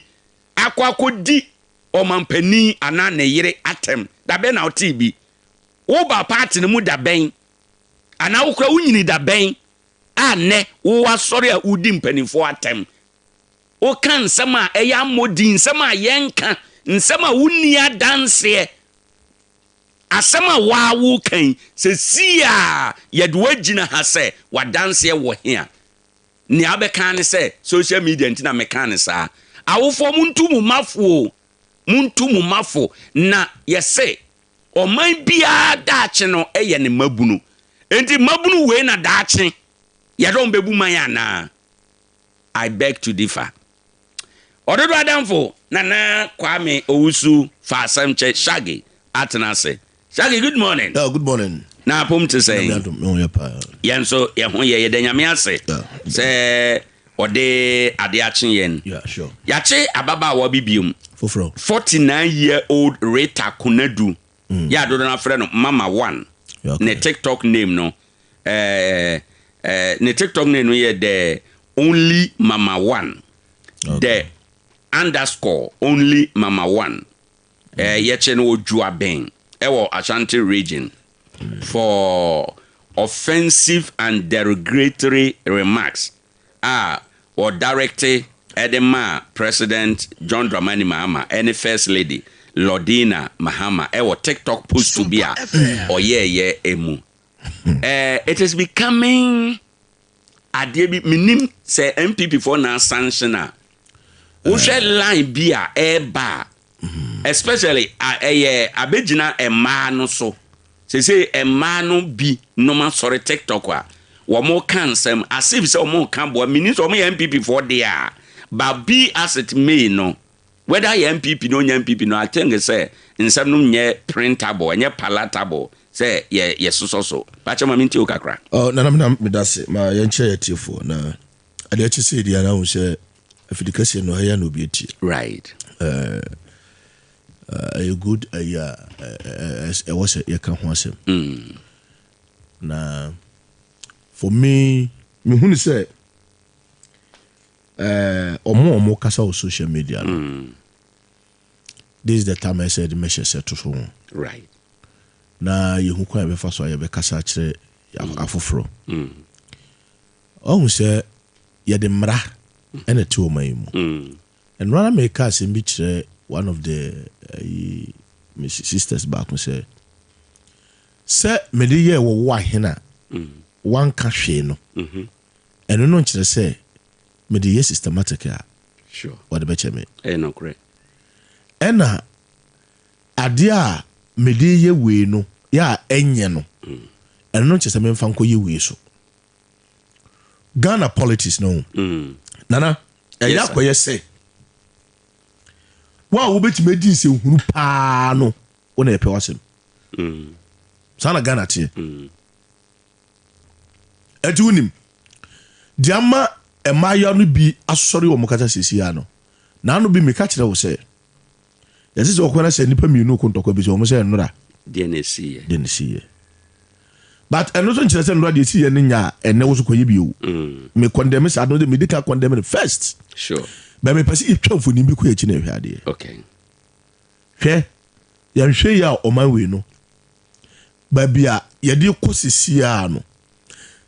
akɔ akɔdi ɔmampanin anaa ne yere atɛm? Da bɛn na wotee bi? Woba party no mu da bɛn? Anaa wokora wonyini da bɛn a nnɛ wowɔ asɔre a wodi mpanimfoɔ atɛm? Woka nsɛm a ɛyɛ ammɔdin, nsɛm a yɛnka, nsɛm a wonni adanseɛ. Asɛm a woa woka yi, seesei a yɛde wo agyina ha sɛ w'adanseɛ wɔ he a, nea wobɛka ara ne sɛ social media nti na mekaa no saa. Awofoɔ montu mo mma fo o, montu mo mma fo na yɛse ɔman biara daakye no yɛ ne mmabunu. Enti mmabunu wei na daakye yɛde wɔn bɛbu man anaa? I beg to differ. Ɔdodo adamfo Nana Kwame Owusu fa asɛm kyɛ Shaggy atena ase. Shaggy good morning. Yeah, good morning. Na apom te sɛn? Nyame adom, me ho yɛ paa. Yɛn nso yɛn ho yɛ, yɛda Nyame ase sɛ ɔde ade akye yɛn. Yeah, sure. Yɛakye ababaawa bi biom. Foforɔ. 49 year old Rita Konadu. Yɛ a dodoɔ no afrɛ no Mama One. Yeah, okay. Ne TikTok name no, eh, eh, ne TikTok name no yɛ the only Mama One. Okay. The underscore only Mama One. Eh, yɛkyɛ no wɔ Juaben ɛwɔ Ashanti region for offensive and derogatory remarks a wɔdirecte ɛde maa President John Dramani Mahama ɛne First Lady Lordina Mahama ɛwɔ TikTok post bi a ɔyɛɛyɛ emu. Eh, it is becoming adeɛ bi menim sɛ NPP foɔ na sanction a wohwɛ line bi a ɛreba a especially ɛyɛ abɛgyina mmaa no so sese mmaa no bi nom asɔre TikTok a wɔn ka nsɛm as if sɛ wɔn ka boa menim sɛ wɔn yɛ NPP foɔ deɛ a but be as it may no whether yɛ NPP no nyɛ NPP no I think sɛ nsɛm no nyɛ printable ɛnyɛ palatable sɛ yɛ yɛsosɔ so pakyɛ ma mentie wo kakra. Oh, Nana mena meda ase ma yɛnkyerɛ yɛ tiefoɔ na adeɛ kye sɛ deɛ na hu sɛ afidi kɛseɛ no ɛyɛ na obi atie. Right. Ɛyɛ good ayi a ɛwɔ sɛ yɛka ho asɛm. Na for me mehu ne sɛ ɔmo a ɔmo kasa wɔ social media no this is the time ɛsɛ yɛde mehyɛ sɛ to so ho. Right. Na yɛhu kwan a yɛbɛfa so a yɛbɛkasa akyerɛ afoforɔ. Ɔhu sɛ yɛde mmara ɛna ɛte ɔman yi mu. Ɛno ara meka asɛm bi kyerɛ one of the ayi me sisters baako sɛ sɛ mede yɛɛ wɔ wo ahene a wanka hwee no ɛno no nkyerɛ sɛ mede yɛ systematic a wɔde bɛkyɛ me. Ɛyɛ nokorɛ. Ɛna adeɛ a mede yɛ wei no yɛ a ɛnyɛ no ɛno no nkyerɛ sɛ memfa nkɔyɛ wei so. Ghana politics no Nana ɛyɛ akɔyɛ sɛ wo a wobɛtumi adi nsɛnhunu paa no wo na yɛpɛ w'asɛm. Saa na Ghana teɛ. Ɛnti wonim deɛ ama mmaayewa no bi asɔre wɔn kasa seesei ano. Naano bi meka kyerɛ wo sɛ yɛse sɛ ɔkɔ na sɛ nnipa mmienu ko ntɔkwa bi sɛ wɔn sɛ nnora. Deɛ na ɛsiiɛ. Deɛ na ɛsiiɛ. But ɛno nso nkyerɛ sɛ nnora deɛ ɛsiiɛ no nya a ɛnɛ wo so kɔyɛ bio. Me condemn saa no de medi ka condemn no first. Sure. But mepɛ sɛ yɛtwa mfonin bi kɔ akyi na yɛhwɛ adeɛ. Okay. Hwɛ, yɛnhwɛ yi a ɔman wei no, baabi a yɛde kɔ sisi a no,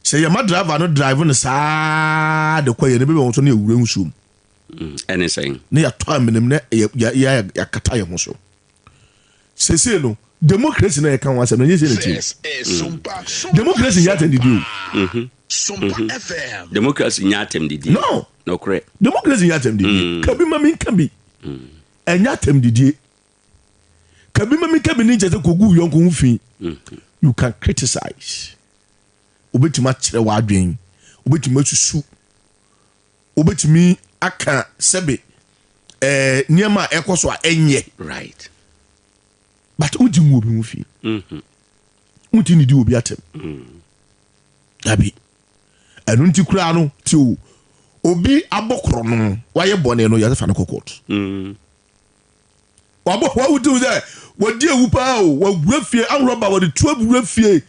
sɛ yɛma driver no drive no saa de kɔ yɛ no bɛbi wɔn so ne yɛwura nsuo mu. Ɛne sɛn? Ne yɛatɔ amena mu na yɛakata yɛn ho so. Sese no, Democracy na yɛka ho asɛm no, ɛnyɛ sei na ɛteɛ o. Democracy nyɛ atɛmdidi o. Mhm. Mhm. Democracy nyɛ atɛmdidi. No. Nokorɛ. Democracy nyɛ atɛmdidi. Mm. Ka bi ma mi nka bi. Mm. Ɛnyɛ atɛmdidie. Ka bi ma mi nka bi ne nkyɛ sɛ kogu yɔnko ho fi. Mm-hmm. You can criticize. Wobɛtumi akyerɛ w'adwen. Wobɛtumi asusu. Wobɛtumi aka sɛbe ɛɛ nneɛma a ɛkɔ so a ɛnyɛ. Right. But wonti ngu obi ho fi. Wonti nidi obi atɛm. Dabi. Ɛno nti koraa no ti o obi abɔ korɔ no wayɛ bɔne no yɛsɛ fa no kɔ court. Wabɔ wawuti sɛ wadi ewu paa o wawura fie anworɔba wɔde tuo wura fie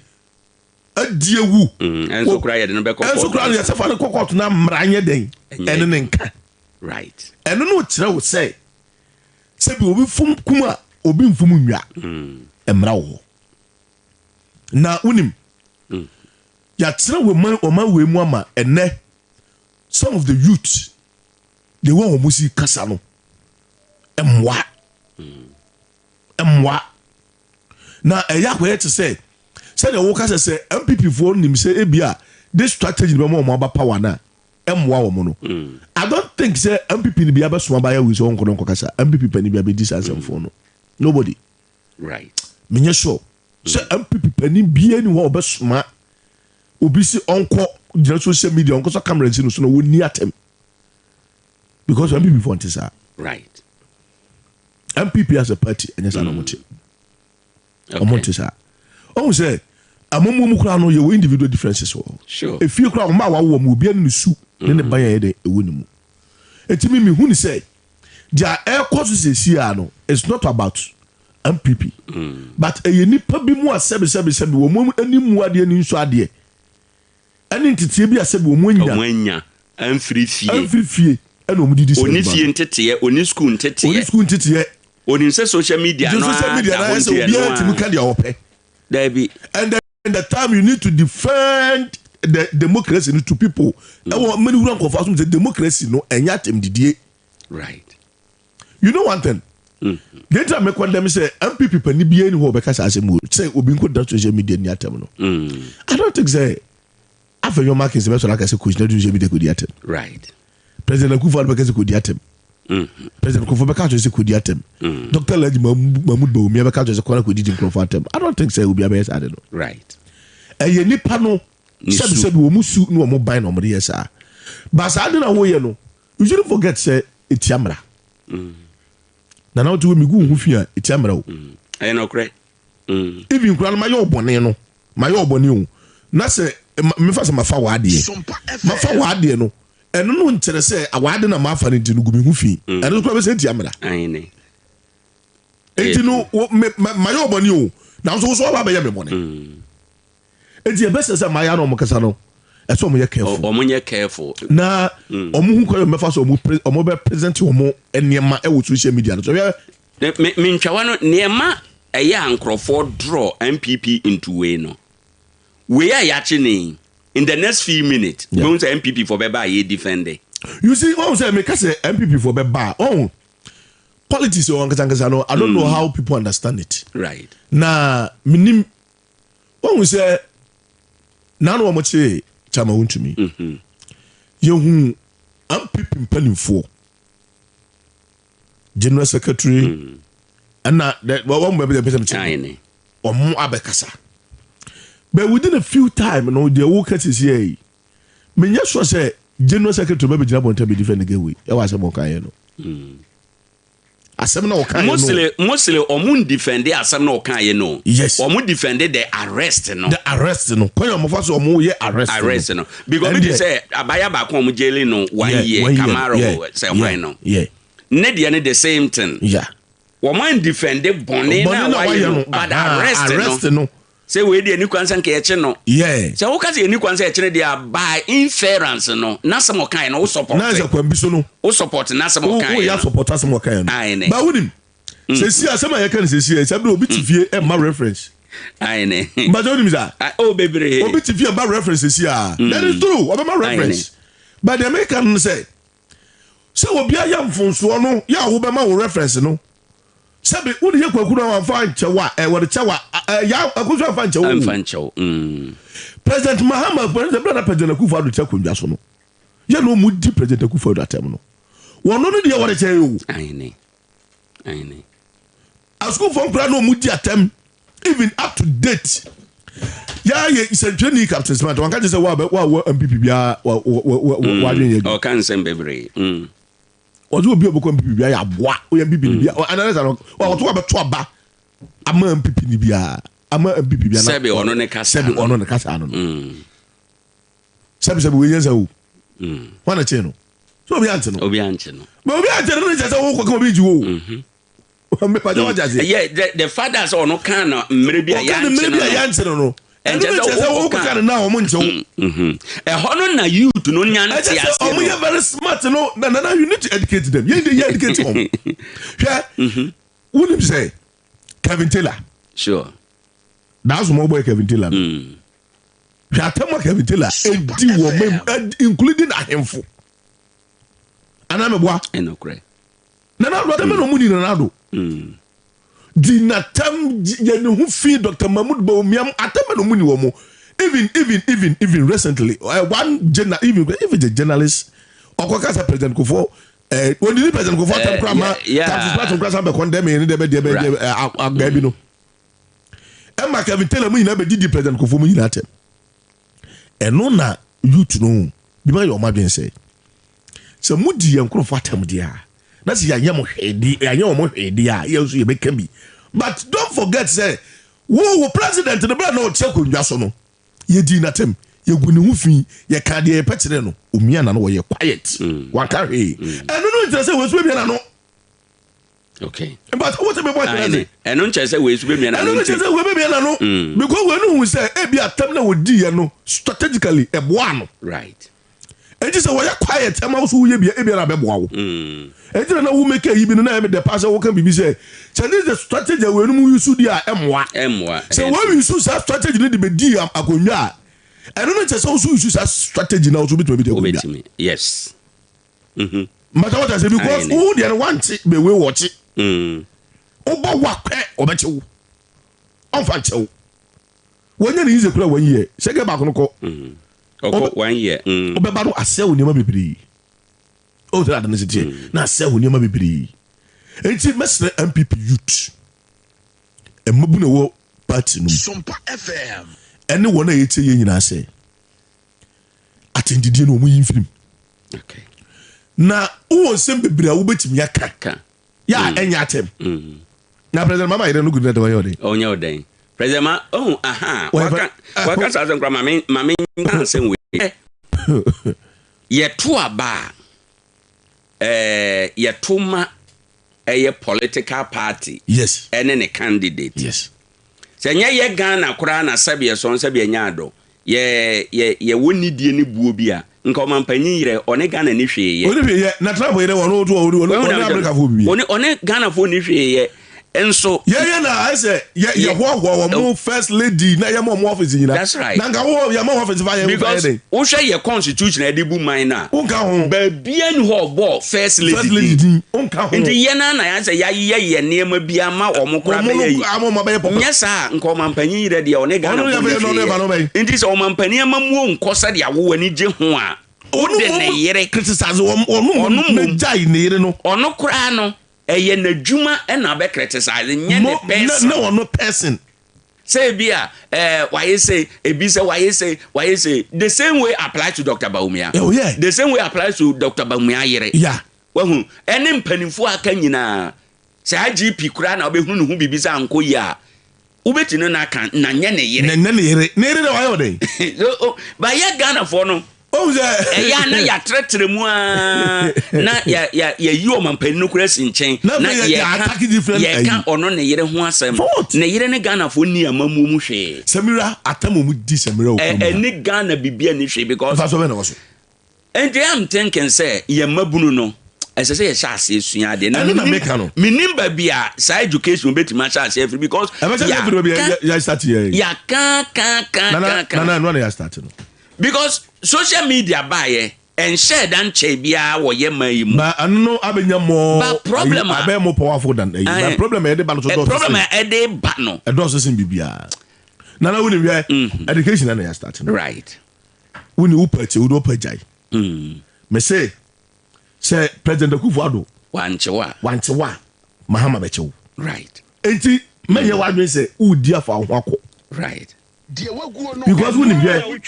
adi ewu. Ɛnso koraa yɛde no bɛkɔ court. Ɛnso koraa no yɛsɛ fa no kɔ court na mmara nyɛ dɛn ɛne ne nka. Right. Ɛno no kyerɛ wo sɛ sɛbi obi fom kum a obi mfom nnwa. Mmara wɔ hɔ. Na wonim yɛatena wɔ man ɔman wei mu ama ɛnɛ some of the youth the way wɔn si kasa no mmoa mmoa na ɛyɛ akɔyɛ te sɛ sɛdeɛ wɔka sɛ sɛ NPP foɔ nim sɛ ebi a this strategy bɛma wɔn aba power na ɛmmoa wɔn no mm. I don't think sɛ NPP ni bi abɛsoma bayɛ wei sɛ wɔn nkɔ no nkɔ kasa NPP panyin bi abɛdi saa nsɛmfoɔ no nobody right menyɛ sure sɛ NPP panyin bia ni hɔ a ɔbɛsoma obi si ɔnkɔ gyina social media ɔnkɔ sɔ camera nsi no so na wɔnni atɛm because NPP foɔ nte saa right NPP as a party ɛnyɛ saa na ɔmo te ɔmo nte saa ɔmo sɛ amammuo mu koraa no yɛwɔ individual differences wɔ hɔ efie koraa ɔmo a wawo wɔn obiara ne ne su ne ne ban yɛ dɛ ɛwɔ ne mu eti mi mi hu ne sɛ deɛ ɛkɔ so sɛsi a no it's not about NPP mm. but ɛyɛ nipa bi mu a sɛbi sɛbi sɛbi wɔn ani mu adeɛ ne nsu adeɛ ɛne nteteɛ bi a sɛbi wɔn anya. Wɔn anya ɛnfiri fie. Ɛnfiri fie ɛna wɔn didi sɛ Oni fie nteteɛ, oni sukuu nteteɛ. Oni sukuu nteteɛ. Onim sɛ social media no social media no ayɛ sɛ obiara tumi ka deɛ ɔpɛ. Dabi. And then the time you need to defend the democracy no to people. Ɛwɔ mmeni wura nkɔfo asom sɛ democracy no ɛnyɛ atɛmdidie. Right. You know one thing? Deɛ nti a me condemn sɛ NPP panin biara ni hɔ a ɔbɛka saa asɛm wei sɛ obi nkɔ da social media ni atɛm no. I don't think sɛ Afenyo Markins bɛsɔrɔ aka sɛ kɔgyina social media kɔdi atɛm. Right. President Akufo-Addo bɛka sɛ kɔdi atɛm. President Kufuor bɛka akyerɛ sɛ kɔdi atɛm. Dr. Alhaji Mahmoud Bawumia bɛka akyerɛ sɛ kɔna kɔdidi nkurɔfoɔ atɛm. I don't think sɛ obi abɛyɛ saa de no. Right. Ɛyɛ nipa no sɛbisɛbi wɔn su ne wɔn ban na wɔn de yɛ saa. Ba saa de na wɔyɛ no You shouldn't forget sɛ etia mmara. Nana wote wɔ megu wo ho fi a etia mmara o. Ɛyɛ nɔkorɛ. Even koraa no mayɛ wo bɔne no mayɛ wo bɔne o na sɛ mefa sɛ mafa w'adeɛ mafa w'adeɛ no ɛno no nkyerɛ sɛ w'ade na mafa no nti no gu me ho fi ɛno nso koraa bɛsɛ etia mmara. Enti no mayɛ wo bɔne o nanso wo so waba abɛyɛ me bɔne. Enti ɛbɛsɛ sɛ mmayewa na wɔn kasa no, ɛsɛ wɔn yɛ careful. Wɔn nyɛ careful. Na mm. wɔn ho kwan wɔn bɛfa so wɔn pre wɔn bɛ present wɔn nneɛma ɛwɔ social media no so. Me me ntwawa no nneɛma ɛyɛ a nkurɔfoɔ draw NPP into wei no wei a yɛakye ne in the next few minutes yeah. wobɛhu sɛ NPP foɔ bɛba a yɛ defend. You see wɔn sɛ meka sɛ NPP foɔ bɛba a wɔn politics wɔn ankasa ankasa no I don't mm. know how people understand it. Right. Na menim Woahu sɛ naano wɔn kyee Chama Wontumi. Mhm. Yɛhu NPP mpanimfoɔ, General Secretary, mm. ɛna wɔn bɛ bɛ pɛsɛ kyerɛ wɔn abɛkasa. But within a few time no deɛ woka sisi yɛ yi, menyɛ sure sɛ General Secretary bɛ bɛgyina bɔnten bɛ defend the wei ɛwɔ asɛm ɔka yɛ no. Mm. Asɛm na ɔka yɛ no. Mostly mostly ɔmo ndefende asɛm na ɔka yɛ no. Yes. Ɔmo defende the arrest no. The arrest no. Kwan a ɔmo fa so ɔmo yɛ arrest no. Arrest no. Because bi te sɛ abaya baako a ɔmo jaili no one yeah, year one year Kamara yeah, sɛ hwan no. Yeah. Ne deɛ no the same thing. Yeah. Wɔn andefende bɔne na wayɛ no but arrest no. Arrest no. Sɛ wei deɛ ɛni kwan sɛ nka yɛkye no. Yeah. Sɛ woka sɛ ɛni kwan sɛ yɛkye no deɛ a by inference no n'asɛm ɔkaeɛ no wo support. Na sɛ kwan bi so no. Wo support n'asɛm ɔkaeɛ no. Wo yɛ support asɛm ɔkaeɛ no. Aane. Ba wonim. Sɛsi asɛm a yɛka no sɛsi yɛ sɛ bere obi te fie ɛmma reference. Aane. Mbakyɛ wonim saa. Oh bebree. Obi te fie ɛmma reference sɛsi a. That is true ɔbɛma reference. But deɛ meka no sɛ sɛ obi ayɛ mfonsoɔ no yɛ a wobɛma wo reference no. Sɛbi wode yɛ kwaku na wamfa ankyɛ wo a, ɛ wɔde kyɛ wo a, ɛ ya akufo amfa ankyɛ wo. Amfa nkyɛ wo. Mm. President Mahama president bere na President Akufo Addo te akonnwa so no, yɛ na ɔmo di President Akufo Addo atɛm no. Wɔn no deɛ wɔde kyɛ yɛ o. Ahene. Ahene. Asukuufoɔ nkwadaa na ɔmo di atɛm even up to date. Yɛ yɛ sɛntwerɛni Captain Smart wɔn ka kyerɛ sɛ wa wa wɔ MPP biara wa wa wa wa adwene yɛ adwuma. Ɔka nsɛm bebree. Mm. Ɔsɛ obi a ɔbɛkɔ MPP biara yɛ aboa oyɛ MPP ni bia anaa sɛ ɔto abɛto aba ama MPP ni biara ama MPP biara. Sɛbi ɔno ne kasa no. Sɛbi ɔno ne kasa no. Sɛbi sɛbi wei yɛn sɛ o. Wɔn na kye no. So obi ante no. Obi ante no. But obi ante no ne kyɛ sɛ wokɔ ka obi gyi wo. Mepagya wagya aseɛ. Yeah, the fact that sɛ ɔno kan no mmerɛ bi a yɛankye no no. Yɛankye no no. Ɛno ne kyerɛ sɛ wokɔ ka no na wɔn nkyɛ wo. Ɛhɔ no na youth no nya nte aseɛ no. Ɛkyɛ sɛ wɔn yɛ very smart no na nana you need to educate them. Yɛn de yɛ educate wɔn. Hwɛ, wonim sɛ Kevin Taylor. Sure. That's mo boy Kevin Taylor. Hwɛ atɛm a Kevin Taylor edi wɔ mɛ including ahemfo. Anaa mɛboa. Ɛnokorɛ. Nana Addo adama na ɔmo ni Nana Addo. Di natam yɛ ne ho fi Dr. Mahmoud Bawumia atam na ɔmo ni wɔn. Even even even even recently uh, one journal even even the journalist ɔkɔ kasa President Kufuor eh, wɔn di President Kufuor atam kura ma Captain Smart kura san bɛ condemn ne deɛ bɛ deɛ bɛ deɛ agaa bi no. Ɛma Kevin Taylor mu nyinaa bɛ didi President Kufuor mu nyinaa atɛm. Ɛno na youth no bi ma yɛ ɔmo adwene sɛ sɛ mo di yɛn nkorɔfo atɛm deɛ a na sɛ yɛanyɛ mo hwee de yɛanyɛ wɔn hwee deɛ a yɛn nso yɛbɛka bi but don't forget sɛ wo wo president no bɛrɛ na ɔte akonnwa so no yɛdii n'atɛm yɛgu ne ho fi yɛka deɛ yɛpɛ kyerɛ no omia na no wɔyɛ quiet mm. wanka hwee mm. ɛno no nkyerɛ sɛ wɔn nso bɛmia n'ano okay but wo sɛ mebɔ kyerɛ se ɛno nkyerɛ sɛ wei nso bɛmia n'ano ɛno nkyerɛ sɛ wei bɛmia n'ano mm. because wei no hu sɛ ebi atɛm na wɔdi yɛ no strategically ɛboa no right Enti sɛ wɔyɛ quiet ɛma wo so woyɛ bia ebia na bɛboa wo. Enti na na wo make ayi bi no na ɛyɛ me dɛ paa sɛ woka biribi sɛ sɛ this is the strategy a weinom use di a ɛmmoa. Ɛmmoa. Sɛ wɔn use saa strategy no de bɛdi akonnwa a ɛno no nkyɛ sɛ wo so use saa strategy na wo so wobɛtumi abɛdi akonnwa. Wobɛtumi. Yes. Mhm. Mbata wɔta sɛ because wo deɛ no wante bɛwe wɔkye. Wobɔ wakɛ wɔbɛkye wo. Ɔmfa nkyɛ wo. Wɔnyɛ ne yize kura one year sɛ gɛ baako no kɔ. Mm. Ɔkɔ one year. Mm. Ɔbɛba no asɛ wo nneɛma bebree. O sɛ ade no siteɛ mm. na asɛ wo nneɛma bebree. Enti mɛsrɛ MPP youth mmabu na ɛwɔ party no mu. Sompa FM. Ɛne wɔn a yɛtie yɛn nyinaa sɛ atɛndidie no wɔn yi mfirim. Okay. Na wowɔ nsɛm bebree a wobɛtumi aka. yɛ a ɛnyɛ atɛm na president mama yɛrɛ no gudu na dɛm ɔnyɛ ɔdɛn. ɔnyɛ ɔdɛn president ma ɔhun aha waka waka saa asɛm kora maame maame nka asɛm wei yɛto aba a ɛɛ yɛto ma ɛyɛ political party yes ɛne ne candidate yes Sɛ nyɛ yɛ Ghana koraa na sɛbi ɛsɔn sɛbi ɛnyɛ adɔ, yɛ yɛ yɛwɔ nidie ne buo bi a, nka ɔmanpanyin yerɛ ɔne Ghana ni hwee yɛ. Ɔni hwee yɛ, na Trump yerɛ ɔno nso ɔne ɔne America foɔ bibi yɛ. Ɔne ɔne Ghana foɔ ni hwee yɛ, nso. Yɛ yɛ na ayɛ sɛ yɛ yɛ hoahoa wɔn first lady na yɛ ma wɔn office nyina. That's right. Na nka wo yɛ ma wɔn office fa yɛ fa yɛ Because dɛn. wohwɛ yɛ constitution a yɛde bu man no a. Wonka ho. Baabia ni hɔ ɔbɔɔ first lady First lady din. Wonka ho. Nti yɛn ara na yɛayɛ sɛ yɛayɛ yɛn nneɛma bi ama wɔn koraa Wɔn bɛyɛ no yi. ama wɔn abɛyɛ popular. Nyɛ saa a, nka ɔmanpanyin yerɛ deɛ ɔne Ghana Ɔno foɔ yɛ nni bɛyɛ no hwee ɔno ɛfa no yɛ. bɛn. Nti sɛ ɔmanpanin amammuo nkɔ sɛdeɛ wo w'ani gye ho a, Ɔno wode ne mmom yere. criticize wɔn ɔno mmom Ɔno mmom. n'agyae ne yere no. Ɔno koraa no, ɛyɛ n'adwuma na abɛ criticize, nyɛ ne Mo na person. na ɔno person. Sɛ ebi a eh, wayɛ sei, ebi sɛ wayɛ sei, wayɛ sei. The same way applies to Doctor Bawumia. Oh yeah. The same way applies to Doctor Bawumia yere. Yeah. Wahu? Ɛne mpanimfoɔ a aka nyinaa. Sɛ IGP koraa na wobɛhunu ne ho biribi sɛ ankɔ yie a, wobɛti no na aka na nyɛ ne yere. Na nyɛ ne yere. Ne yere dɛ wayɛ ɔdɛn? So, oh, ba yɛ Ghanafoɔ no, Ohu sɛ. Ɛyɛ a na yɛatrɛtrɛ mu ara na yɛyi ɔmampanin no koraa si nkyɛn na na yɛka yɛka ɔno ne yere ho asɛm. Ne yere ne Ghanafoɔ nni amammuo mu hwee. Samira atam a wɔdi Samira wɔ kurom ha. Ɛne Ghana biribi nni hwee because. Mfasoɔ bɛn na ɛwɔ so? Nti I'm thinking sɛ yɛn mmabunu no ɛsɛ sɛ yɛhyɛ aseɛ sua adeɛ. Ɛno na meka no. Menim baabi a saa education bɛtumi ahyɛ aseɛ afiri because. Ɛbɛhyɛ aseɛ afiri baabi a yɛ start yɛ. Yɛaka ka ka ka ka. Nana ɛno na yɛ start no. Because social media baayɛ. Ɛnhyɛɛ da nkyɛe biara wɔ yɛ man yi mu. Ba ɛno no abɛnya more Ba problem a. Abɛyɛ more powerful than ɛyi. Ba problem a ɛde ba no so dɔɔso sen. Problem a ɛde ba no. Ɛdɔɔso sen biribiara. Nana wonim hwɛ education na na yɛ start no. Right. Woni wo pɛ tie wode wopɛ gyae. Me se sɛ President Akufo Addo. Wankye wo a. Wankye wo a Mahama bɛkye wo. Right. Enti mɛnyɛ w'adwene sɛ wodi afa wo ho akɔ. Right. Because wonim hwɛ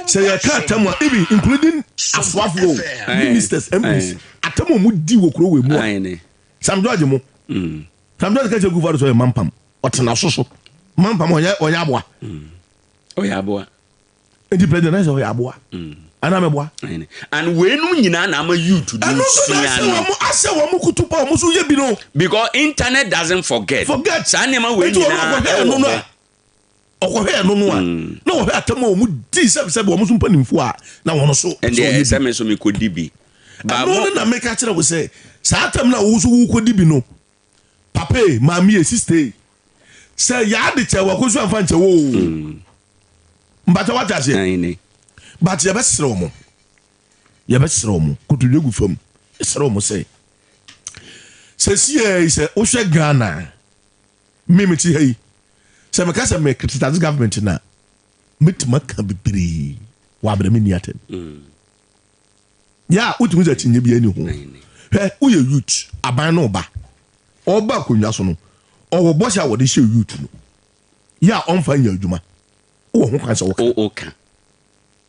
sɛ yɛka atam a even including asoafoɔ o ministers MPs atam a wɔn di wɔ kuro wɔ mu a Sam George mo Sam George kɛkyɛ Akufo Addo sɛ ɔyɛ mampam ɔtena so so mampam ɔnyɛ ɔnyɛ aboa ɔyɛ aboa nti president na sɛ ɔyɛ aboa anaa mɛboa. And weinom nyinaa na ama youth no ɛno nso na sua ahyɛ no. wɔn ahyɛ wɔn kutu pa wɔn nso yɛ bi no. Because internet doesn't forget. Forget. Saa nneɛma wei Eti wɔn nyinaa ɔkɔhwɛ ɛwɔ ɛno no hɔ. a ɔkɔhwɛ ɛno no a na wɔhwɛ atam a wɔn di sɛbisɛbi wɔn nso mpanimfoɔ a na wɔn nso Ɛndeɛ sɛ wɔyɛ ɛsɛ bi. me nso mekɔdi bi. Ba Ɛno mo no na meka kyerɛ wo sɛ saa atam no a wo nso wokɔdi bi no papa e maame e sista e sɛ yaa de kyɛ wakɔsu amfa nkyɛ wo o. Mpakyɛ wate aseɛ? Aane. But yɛbɛsrɛ wɔn, yɛbɛsrɛ wɔn, kotodwe gu fam, yɛsrɛ wɔn sɛ, sɛsiɛ yi sɛ wohwɛ Ghana a, me mete ha yi, sɛ meka sɛ me criticize government no a, mɛtumi aka bebree wɔ abrɛ menni atɛm. Yɛ a wotumi sɛ akyinnye biara ni ho. Hwɛ, woyɛ youth, aban no ba, ɔba akonnwa so no, ɔwɔ bɔhyɛ a wɔde hyɛ youth no. yɛ a ɔmfa nyɛ adwuma wowɔ ho kwan sɛ woka. Woka.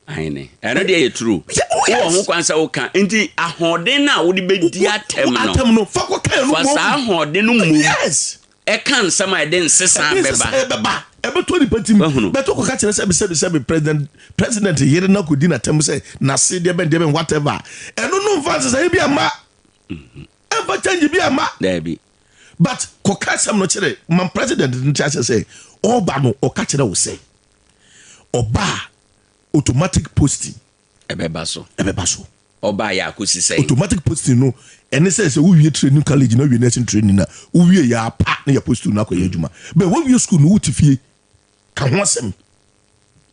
Aane. Ɛno deɛ yɛ true. Oh, yes. Wowɔ ho kwan sɛ woka. Nti ahoɔden no a wode bɛdi atɛm no. Atɛm no fa kɔ kan no Fa saa ahoɔden no mmom. Yes. Ɛka nsɛm a ɛde nsesa bɛba. Ɛde nsesa bɛba. Ɛbɛtɔ nipa tim. Bɛtɔ kɔka kyerɛ sɛbi sɛbi sɛbi president president yere na kɔdi n'atɛm sɛ n'ase deɛ bɛn deɛ bɛn whatever. Ɛno no mfa nsesaeɛ bi amma. Ɛmfa change bi amma. Daabi. But kɔka asɛm no kyerɛ ma president no te aseɛ sɛ ɔba no ɔka kyerɛ wo sɛ ɔba a automatic posting ɛbɛba so ɛbɛba so. Ɔba yɛ akosi sɛn? Automatic posting no ɛne sɛ sɛ wowie training college na wowie nursing training na wowie yɛ apa na yɛ post no akɔyɛ adwuma. Bɛ wowie school no wote fie ka ho asɛm.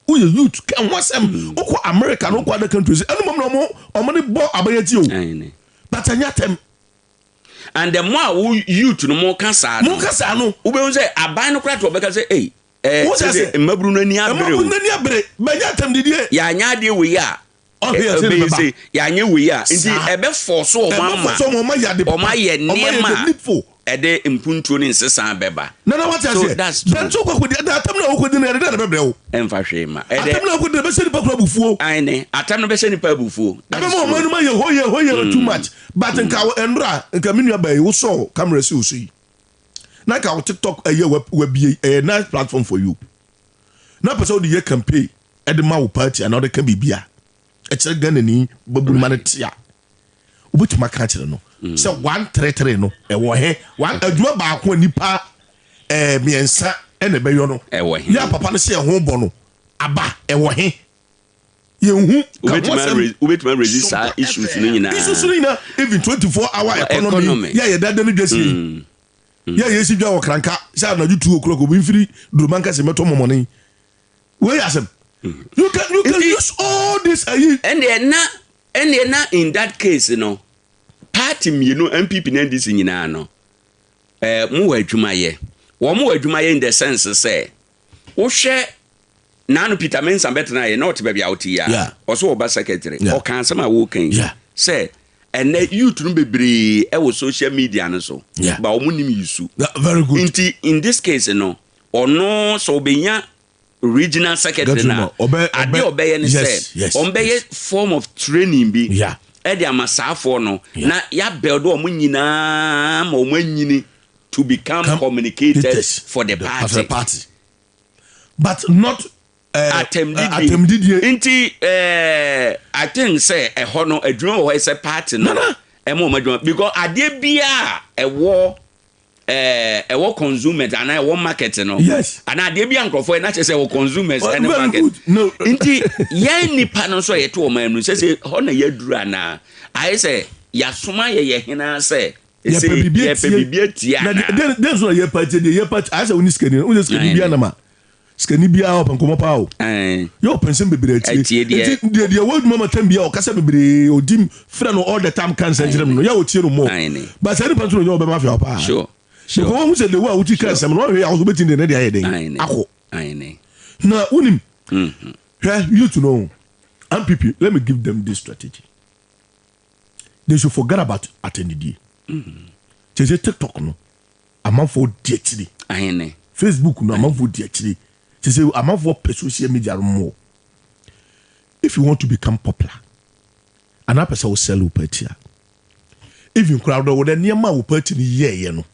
Woyɛ youth ka ho asɛm. Wokɔ America no wokɔ other countries ɛno mmom na ɔmo ɔmo de bɔ aban akyi o. But ɛnyɛ atɛm. And the more a wo youth no mo ka saa no. Mo ka saa no. Wobɛhu sɛ aban no koraa te wɔbɛka sɛ ei ɛɛ Wo sɛ sɛ mmabunu no ani abere o. Mmabunu no ani abere. Bɛnyɛ atɛm didie. Yɛanyɛ adeɛ wei a. Ɔhwɛ yɛ sɛ ne Ɛbɛyɛ bɛba. sei. Yɛanyɛ wei a. Nti Saa. ɛbɛ force wɔn Ɛbɛ ama. force wɔn ayɛ ade papa. Wɔn ayɛ Wɔn ayɛ nneɛma the a needful. ɛde mpuntuo ne nsesa bɛba. Nana wate So aseɛ. that's true. Bɛn so kɔ kɔdi na atɛm na wokɔdi no yɛde dɛn na ɛbɛbrɛ wo. Ɛmfa hwee mma. Ɛdɛ. Atɛm na wokɔdi no ɛbɛhyɛ nipa koro abufuo. Aane. Atɛm no bɛhyɛ nipa abufuo. That is Ɛbɛma ɔman true. no mu ayɛ hoye hoye too much. But nka wo ɛnora nka me nua baa yi wo sɔɔ camera si wo so yi na nka wo tiktok ɛyɛ wabie ɛyɛ nice platform for you na pɛ sɛ wode yɛ campaign ɛde ma wo party anaa wode ka biribi a ɛkyerɛ Ghana ni babunu ma no te a wobɛtumi aka akyerɛ no sɛ 133 no ɛwɔ he one adwuma baako a nipa ɛɛ mmiɛnsa ɛna ɛbɛyɔ no ɛwɔ he yɛ a papa no sɛ ɛho bɔ no aba ɛwɔ he yɛnhu ka ho asɛm. Wobɛtumi arezi saa issues no nyinaa. Issues no nyinaa even 24 hour economy yɛ yɛ dada no dwa sie yi yɛ yɛ si dwa wɔ kranka sɛ anadwo 2 o'clock obi mfiri duruma nkɛse mɛtɔ mɔmɔne wei yɛ asɛm you can you can use all this ayi. Ɛndeɛ na ɛndeɛ na in that case no party mmienu NPP ne NDC nyinaa no ɛɛ mo wɔ adwuma yɛ wɔn wɔ adwuma yɛ in the sense sɛ wohwɛ Naano Peter Mensah bɛtenaeɛ na ɔte baabi a wote yi ara. Ɔso ɔba secretary. Ɔkaa asɛm a woreka yi sɛ ɛnɛ youth no bebree ɛwɔ social media no so ba wɔn nim yusu. Nti in this case no ɔno sɛ ɔbɛnya regional secretary no a adeɛ ɔbɛyɛ ne sɛ ɔbɛyɛ form of training bi ɛde ama saafoɔ no na yɛabɛlde wɔn nyinaa ma wɔn anyini to become communicators for the party. but not eh, atɛmdidie atɛmdidie. Nti eh, I think sɛ ɛhɔ no adwuma wɔ hɔ sɛ party no ɛma wɔn adwuma because adeɛ biara ɛwɔ eh, ɛwɔ consumers anaa ɛwɔ market no yes anaa adeɛ bi a nkurɔfoɔ yɛ n'akyɛ sɛ ɛwɔ consumers Oh, ɛne very market good. No. nti yɛn nipa no nso a yɛte wɔn mu no sɛ sɛ hɔ na yɛaduru anaa ayɛ sɛ yɛasoma yɛ yɛ hena sɛ yɛpɛ biribi yɛpɛ biribi atia na anaa den den so na yɛpɛ atie deɛ yɛpɛ atie ayɛ sɛ wo ne sikani no wo ne sikani bi anam a. Sikani biara ɔpɛ nkɔmmɔ paa o. Yɛ ɔpɛ nsɛm bebree atie. Atie deɛ. Nti deɛ deɛ wɔ adwuma ma tam biara ɔkasa bebree ɔdi frɛ no all the time ka nsɛm kyerɛ no no yɛ ɔtie no more. But saa nipa nso na ɔnyɛ ɔbɛma afei paa. Sure. Sure. Because wɔn sɛ the way a woti ka nsɛm no wɔhwɛ yɛ ahosuo bɛtumi de ne de ayɛ den akɔ. Na wonim hwɛ youth no NPP let me give them this strategy. They should forget about atɛnidie. Kyerɛ sɛ TikTok no amanfoɔ di akyire. Ahene. Facebook no amanfoɔ di akyire. Kyerɛ sɛ amanfoɔ pɛ social media no more. If you want to become popular, anaa pɛ sɛ wo sell wo party a, even koraa wode wode nneɛma a wo party no yɛɛyɛ no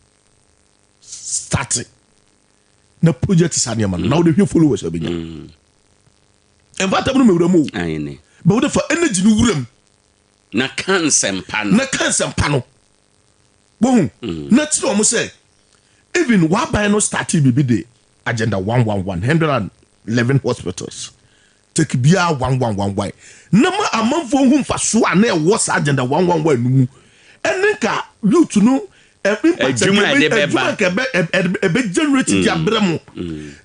start na project saa nneɛma no na wode hwɛ followers a wobɛnya. Ɛmfa atam no mewura mu o. Ahene. But wode fa energy no wura mu. Na ka nsɛmpa no. Na ka nsɛmpa no. Wohu? Na kyerɛ wɔn sɛ even w'aban no startee biribi de agenda one one one, 111 hospitals, take biara one one one one, na ma amanfoɔ hu mfasoɔ a na ɛwɔ saa agenda one one one no mu, ɛne nka youth no impact Adwuma a ɛde bɛba. adwuma nka ɛbɛ ɛbɛ generate de abrɛ mo.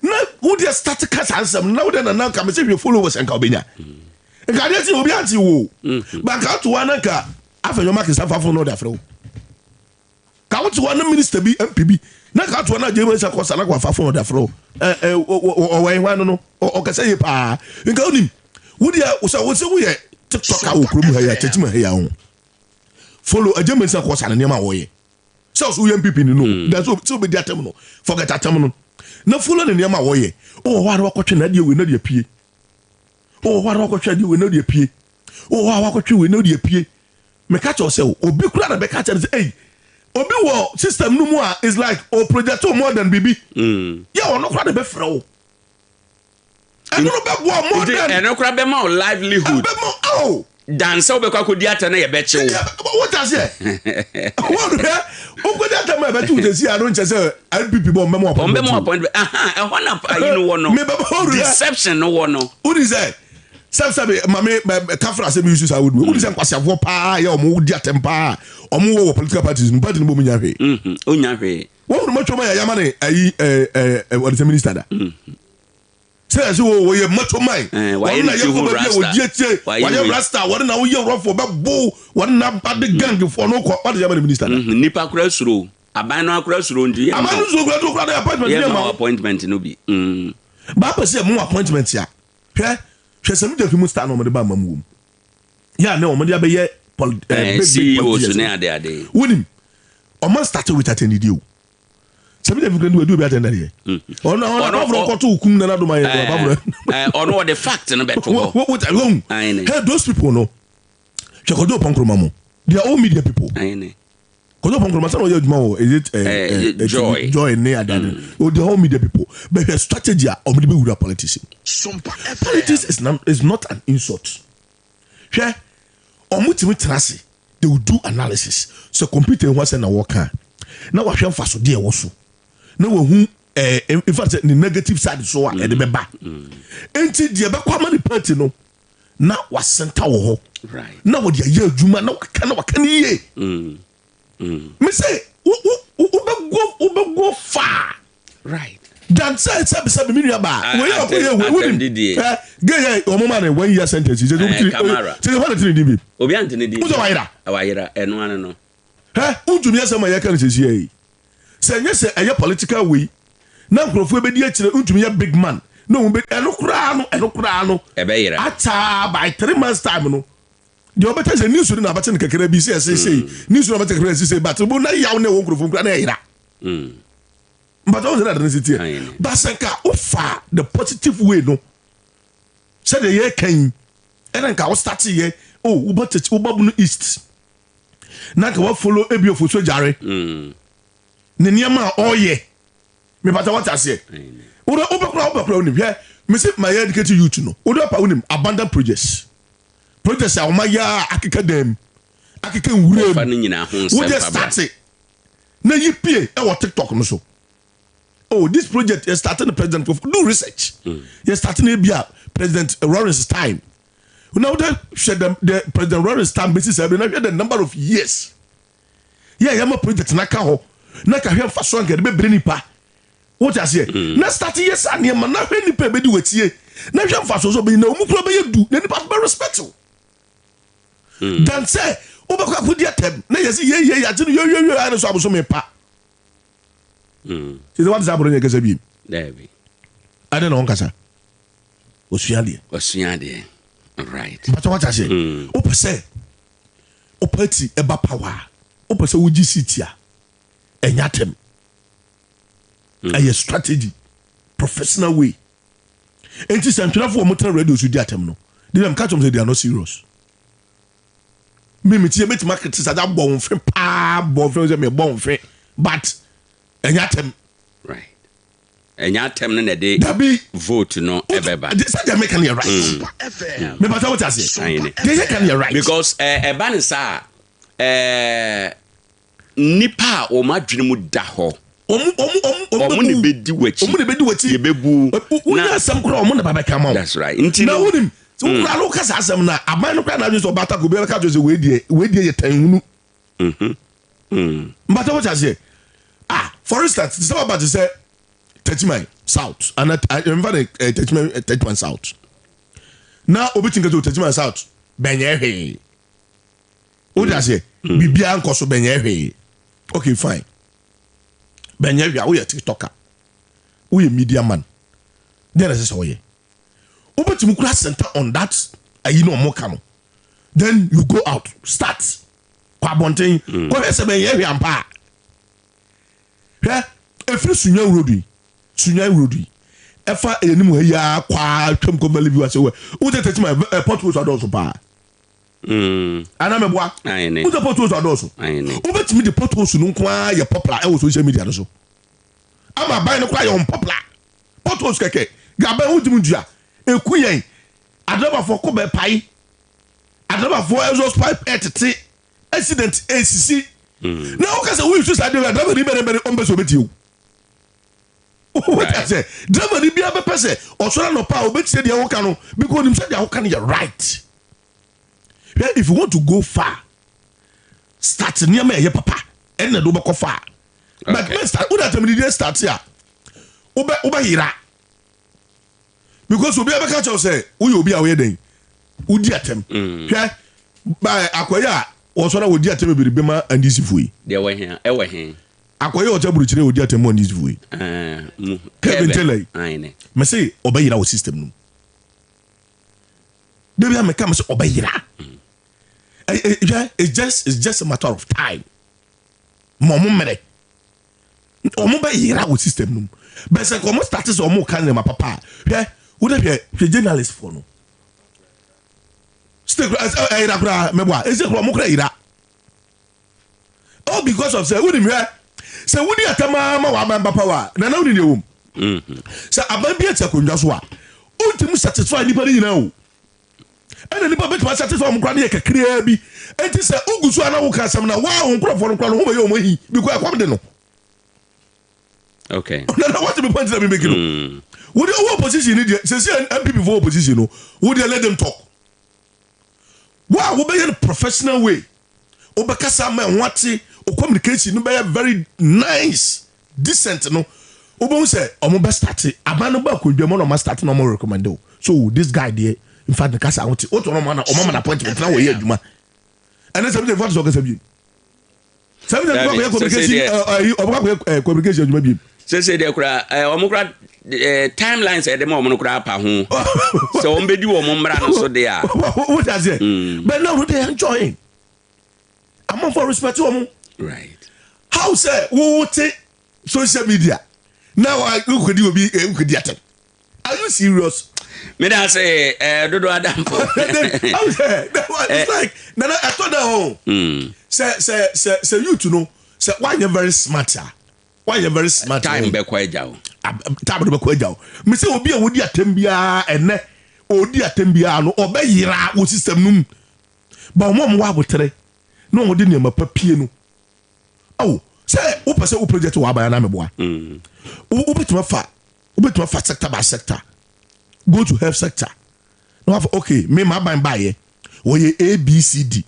Na wo deɛ start ka saa nsɛm no, na wo deɛ nana nka mese hwɛ followers nka wobɛnya. Nka adeɛ kye obi ante wo o. Ba nka ato hɔ na nka afɛ nyɔma kesa fa fon na ɔde afrɛ wo. Ka wote hɔ na minister bi MP bi na ka ato hɔ na James Akɔsa na wafa fon ɔde afrɛ wo. Ɛ ɛ ɔwɔ hwan no no ɔkasa yie paa. Nka wonim wo deɛ sɛ wo sɛ woyɛ TikTok a wɔ kurom ha yi a kyɛkyim ha yi a ho. Follow James Akɔsa ne nneɛma a wɔyɛ. Sɛ ɔso woyɛ MPP ni no da so sɛ wobɛdi atɛm no forget atɛm no na follow ne nneɛma a wɔyɛ. Wowɔ hɔ a na wakɔtwe na adeɛ wei na de apue. Wowɔ hɔ a na wakɔtwe adeɛ wei na ɔde apue. Wowɔ hɔ a wakɔtwe wei na ɔde apue. Meka kyerɛ wo sɛ obi koraa na bɛka kyerɛ no sɛ ei obi wɔ system no mu a is like o project more than biribi. Mm. Yɛ ɔno koraa na bɛfrɛ wo. Ɛno no bɛboa more than. Ɛno koraa bɛma wo livelihood. Ɛbɛma oh. Dan sɛ wobɛkɔ akɔdi atɛ na yɛbɛkye wo. Wote aseɛ? Wɔhwɛ wokɔdi atɛ ma yɛbɛkye wo sɛsi ano nkyɛ sɛ NPP bɔ ɔmbɛma appointment. Ɔmbɛma appointment. Aha, ɛhɔ na ayi no wɔ no. Deception no wɔ no. Wodi sɛ sɛbsɛbe mame kafra sɛ meyusu saa wodu wodi sɛ nkwaseafoɔ paa yɛ ɔmo di atɛm paa ɔmo wɔ wɔ political parties no party no bɔ ɔmo nya hwee. Ɔnya hwee. Wɔn mu matwa ma yɛ yama ne ayi ɛɛ ɛɛ wɔde sɛ minister da. Sɛ yɛsɛ wɔ wɔyɛ macho man. Wɔn na yɛ kɔ baabi a wɔdi akyire wɔyɛ rasta wɔn na wɔyɛ rɔfo bɛ bo wɔn na ade gang foɔ no kɔ wɔde yama ne minister da. Nipa kura suro aban no akora suro nti yɛ aban no suro kura to kura de appointment yɛ ma appointment no bi. Baapa sɛ mo appointment a hwɛ hwɛ sɛ mi gya fi mu star na wɔde ba ama mu wɔm yɛ a ne wɔde abɛyɛ poli ɛɛ big big politicians ne ade ade. Wonim ɔma start with atɛnidie o. Sɛbi dɛbi kura ni obi atɛn dadeɛ. Ɔno ɔno abaforo kɔtɔ okum nana doma yɛ abaforo. Ɔno ɔde fact no bɛ to hɔ. Wo wo wo hey those people no hwɛ Kojo Oppong Nkrumah mo they are all media people. Kojo Oppong Nkrumah sɛ ɔyɛ adwuma wɔ is it ɛɛ joy joy ne adade o they are all media people but hwɛ strategy a ɔmo de bɛ wura politics politics is not an insult. Hwɛ, wɔn tumi tena ase, they will do analysis, sɛ computer yi ho asɛm na wɔka a, na wahwɛ mfasodeɛ ɛwɔ so, na wahu eh, in fact sɛ ne negative side so a ɛde bɛba. Nti deɛ ɛbɛkɔ ama ne party no, na wasenta wɔ hɔ, na wɔde ayɛ adwuma, na waka na waka ne yie. Me se, wo wo wobɛgo wobɛgo far. Right. Dan sɛ sɛbi sɛbi mi nua baa. Wei yɛ ɔkɔ yɛ wei wunim. Ɛ gay yɛ wɔn ma ne one year sentence. Sɛ obi tiri sɛ wɔn tiri di bi. Obi ante ne di. Wosɛ wayera. Wayera ɛno ano no. Hɛ ntumi asɛm a yɛka no sɛsi yɛ yi. Sɛ nyɛ sɛ ɛyɛ political wei na nkurɔfoɔ bɛdi akyire ntumi yɛ big man na wɔn bɛ ɛno koraa no ɛno koraa no. Ɛbɛyera. Ataa by 3 months time no deɛ ɔbɛtɛ sɛ news no na abɛte no kakra bi sɛ ɛsɛ sei news no abɛte kakra sɛ sei but bo na yaw na ɛwɔ nkurɔfoɔ nkura na ɛyera. Mbata wɔn sɛ na ade no si teɛ but sɛ nka wofa the positive way no sɛdeɛ yɛreka yi ɛna nka wo start yɛ oh woba tete woba bunu east na nka wa follow ebi ofosu agyare ne nneɛma a ɔreyɛ mepata wɔte aseɛ wode wobɛkora wobɛkora wonim hwɛ mese ma yɛ educate youth no wode ɔpa wonim abandon projects projects a wɔma yɛ a akeka dan mu akeka nwura mu wode start na yi pie ɛwɔ tiktok no so oh this project yɛ start no president Kufuor do research yɛ start no ebi a president Lawrence time na wode hwɛ the president Lawrence time bɛsi saa bi na hwɛ the number of years yɛ yɛ ma project na ka hɔ na ka hwɛ mfa so anka de bɛbrɛ nipa. Wote aseɛ? Mm. Na start yɛ saa nneɛma na hwɛ nipa ebedi w'atie na hwɛ mfasoɔ sɛ ɔbɛyi na ɔmu kura bɛyɛ du na nipa bɛ respect wo. Mm. Dan sɛ wobɛkɔ akɔdi atɛm na yɛsi yɛ yɛ yɛagye no yɛyɛyɛ ayɛ no so abosome pa. Mm. Sɛ wate sɛ aborɔ nyɛ kasa biem. Daabi. Adɛn na ɔnkasa? Ɔsua adeɛ. Ɔsua adeɛ. Right. Mpatwa wate aseɛ? Mm. Wopɛ sɛ wo party ɛba power a, wopɛ sɛ wogye seat a, ɛnyɛ atɛm. Mm. Ɛyɛ strategy, professional way. Enti sɛ ntwerɛfoɔ wɔn tena radio so di atɛm no, de bɛm ka kyerɛ wɔn sɛ they are not serious. Me me tie mɛtumi akete sɛ abɔ wɔn fe paa bɔ wɔn fe sɛ mebɔ wɔn fe but ɛnyɛ atɛm. Right. Ɛnyɛ atɛm no na ɛde vote no ɛbɛba. Sɛ deɛ meka no yɛ right. Mm. Mepatɛ wote aseɛ. Deɛ yɛka no yɛ right. Because ɛba ne saa ɛɛ nnipa a wɔn adwene mu da hɔ. Wɔn na ebedi w'akyi. Wɔn na ebedi w'akyi. Yɛbɛbu. Wonya asɛm koraa wɔn na ba bɛka ma wo. That's right. Nti no. Na wonim sɛ wo koraa no woka saa asɛm no a aban no koraa na adwene sɛ ɔbaata ko obiara bɛka kyerɛ sɛ wei deɛ wei deɛ yɛ tan hunu. Mpatɛ wote aseɛ. Ah for instance te sɛ waba te sɛ Techiman South ana mfa ne Techiman Techiman South na obi ti nka sɛ Techiman South bɛnyɛ hwee. Wote aseɛ? Mm. Biribiara nkɔ so bɛnyɛ hwee. Okay fine. Bɛnyɛ hwee a woyɛ tiktoker. Woyɛ media man. Deɛ na ɛsɛ sɛ woyɛ. Wobɛtumi kura center on that ayi na ɔmo ka no. Then you go out start kɔ abɔnten mm. kɔhwɛ sɛ bɛnyɛ hwee ampa a. Hwɛ efiri Sunyani road yi Sunyani road yi ɛfa ɛyɛ ne mu ha yi ara kɔ ara twam kɔ Valley View ase wɔ wotɛ tɛkyima ɛ potholes adɔɔso paa. Mm. Ana meboa? Aane. Wosɛ potholes adɔɔso. Aane. Wobɛtumi de potholes no nko ara yɛ popular ɛwɔ social media no so. Ama aban no koraa yɛ unpopular. Potholes kɛkɛ. Aban wontumi ntua. Ɛku yɛn. Adrabafoɔ ko bɛpae. Adrabafoɔ exhaust pipe ɛtete. Accident ɛsisi. Mm. Na woka sɛ woyi so saa deɛ adraba ni bɛrɛ bɛrɛ ɔmpɛ sɛ ɔbɛtie wo. Wote aseɛ? Driver ni biara bɛpɛ sɛ ɔsɔre anɔpa a ɔbɛtie deɛ woka no because onim sɛ deɛ woka no yɛ right. Hwɛ if you want to go far start nneɛma ɛyɛ papa ɛnna de wobɛkɔ far. But okay. start wode atɛmdidie start a wobɛ wobɛyera because obi abɛka kyɛw sɛ woyɛ obi a woyɛ dɛn wodi atɛm. Mm. Hwɛ akɔyɛ a wɔsɔre a wɔdi atɛm bebrebe ma NDC fo yi. Deɛ wɔ he ɛwɔ he. Akɔyɛ ɔkyɛ burukyerɛ odi atɛm mu NDC fo yi. Kevin Taylor yi. Mese ɔbɛyera wɔ system no mu. Dabi a meka mese ɔbɛyera. Hwɛ it's just it's just a matter of time. Ma ɔmo mmerɛ. Ɔmo bɛyera wɔ system no mu. Bɛsɛ nka ɔmo start sɛ ɔmo ka nneɛma papa a hwɛ wode hwɛ hwɛ journalist fo no. Still ɛyera koraa mɛboa ɛsɛ koraa ɔmo koraa yera. All because of sɛ wonim hwɛ sɛ wodi atɛm ara ma w'aban ba power a nana woni deɛ wɔm mm-hmm. sɛ aban bi ati akonnwa so a wontumi satisfy nipa no nyinaa o ɛna nipa bɛtumi asatisfy wɔn koraa no yɛ kakraa bi enti sɛ wogu so a na woka asɛm na waa wo nkurɔfoɔ no koraa no ho bɛyɛ wɔn ahi because ɛkɔm de no okay nana what be point na mi make no mm. wo de wo opposition ni deɛ sɛ sɛ npp fo opposition no wo deɛ let them talk Wo a wobɛyɛ no professional way, wobɛkasa ama ɛho ate, wo communication no bɛyɛ very nice, decent no, wobɛhu sɛ ɔmo bɛ start, aban no ba akonnwa mu na ɔmo start na ɔmo recommend wo. So this guy deɛ, in fact ne kasa ho te, woto no ɔmo ana ɔmo ama no appointment na wɔyɛ adwuma. Ɛnɛ sɛ bi sɛ sɛ ɔkasa biem. Sɛ bi sɛ ɔkɔ akɔyɛ communication ɛyi ɔmo akɔyɛ ɛɛ communication adwuma biem. Sese deɛ kura ɛɛ ɔmo kura ɛɛ timelines ɛde ma ɔmo no kura apa ho. Sɛ wɔn bɛ di wɔn mmara no so de a. Wo ti aseɛ. But now they enjoying. Amanfo respect wɔn. Right. How sɛ wo te social media na wa nkodi obi nkodi atɛm. Are you serious? Me da se eh dodo adamfo. It's like nana ɛtɔ da ho. Sɛ sɛ sɛ sɛ youth no sɛ wanyɛ very smart a wanyɛ very smart. Time bɛkɔ agya o. Time no bɛkɔ agya o. Me sɛ obi a wodi atɛm biara ɛnɛ odi atɛm biara no ɔbɛyera wɔ system no mu. Ba wɔn a wɔwɔ abotere na wɔde nneɛma pa pie no Ao, sɛ wopɛ sɛ wo project wɔ aban anaa meboa. Mm. Wobɛtumi afa wobɛtumi afa sector by sector. Go to health sector. Na wafa okay, me m'aban baayɛ. Wɔyɛ A B C D.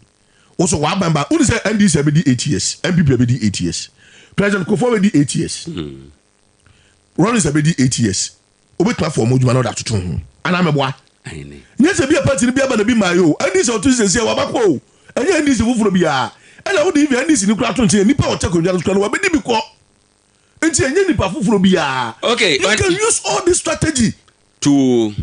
Wo so w'aban ba. Wone sɛ NDC abɛdi 8 years, NPP abɛdi 8 years. President Kufuor abɛdi 8 years. Mm. Rawlings abɛdi 8 years, wobɛtumi afa ɔmo adwuma na ɔde atoto ho anaa mɛboa? Nyɛ sɛ bi a party no bi aba na bi maa yɛ o. NDC a ɔto sɛsi a waba kɔ o, ɛnyɛ NDC foforɔ biara. Ɛna wode even NDC no koraa to nkyɛn, nipa a ɔte akonnwa no so koraa no wabɛdi bi kɔ, nti ɛnyɛ nipa foforɔ biara. You can use all this strategy to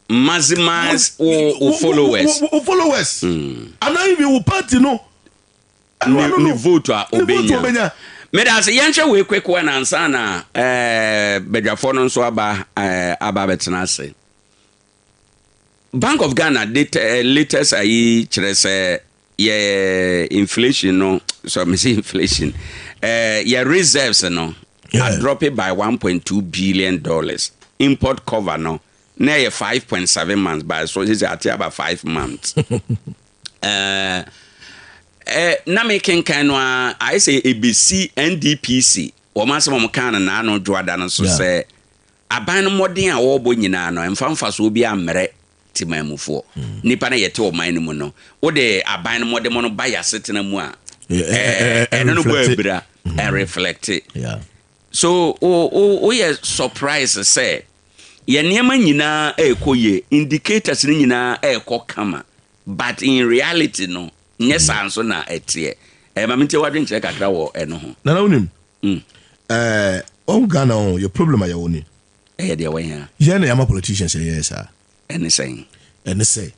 maximize wo followers. Wo followers anaa even wo party no. Ne vote a obenya. Meda ase. Yɛnhwɛ wei quick one ansa na badwafoɔ no nso aba abɛtena ase. Bank of Ghana data, latest ayi kyerɛ sɛ yɛ inflation no, so me say inflation, yɛ reserves no a drop by $1.2 billion. Import cover no na ɛyɛ 5.7 months, by so sɛ ate aba 5 months. Na mekenkan no a, ayɛ sɛ ebesi NDPC wɔn asɛm a wɔn kaa no naano dwoada no so sɛ aban no mmɔden a wɔrebɔ nyinaa no, mfa mfasoɔ bi ammerɛ temanmufoɔ, nipa no yɛte ɔman no mu no. Wode aban no mmɔden no ba yɛ asetena mu a, ɛno no bɔ abira, ɛreflect. So woyɛ surprise sɛ yɛ nneɛma nyinaa ɛrekɔ yie, indicators no nyinaa ɛrekɔ kama, but in reality no nyɛ saa nso na ɛteɛ? Ma mentie wadwenkyerɛ kakra wɔ ɛno ho. Nana, wonim, ɔhu Ghana ho yɛ problem a yɛwɔ ni. Ɛyɛ deɛ wɔhia. Yɛn na yɛama politicians ɛyɛɛ saa. Ɛne sɛn? Ɛne sɛ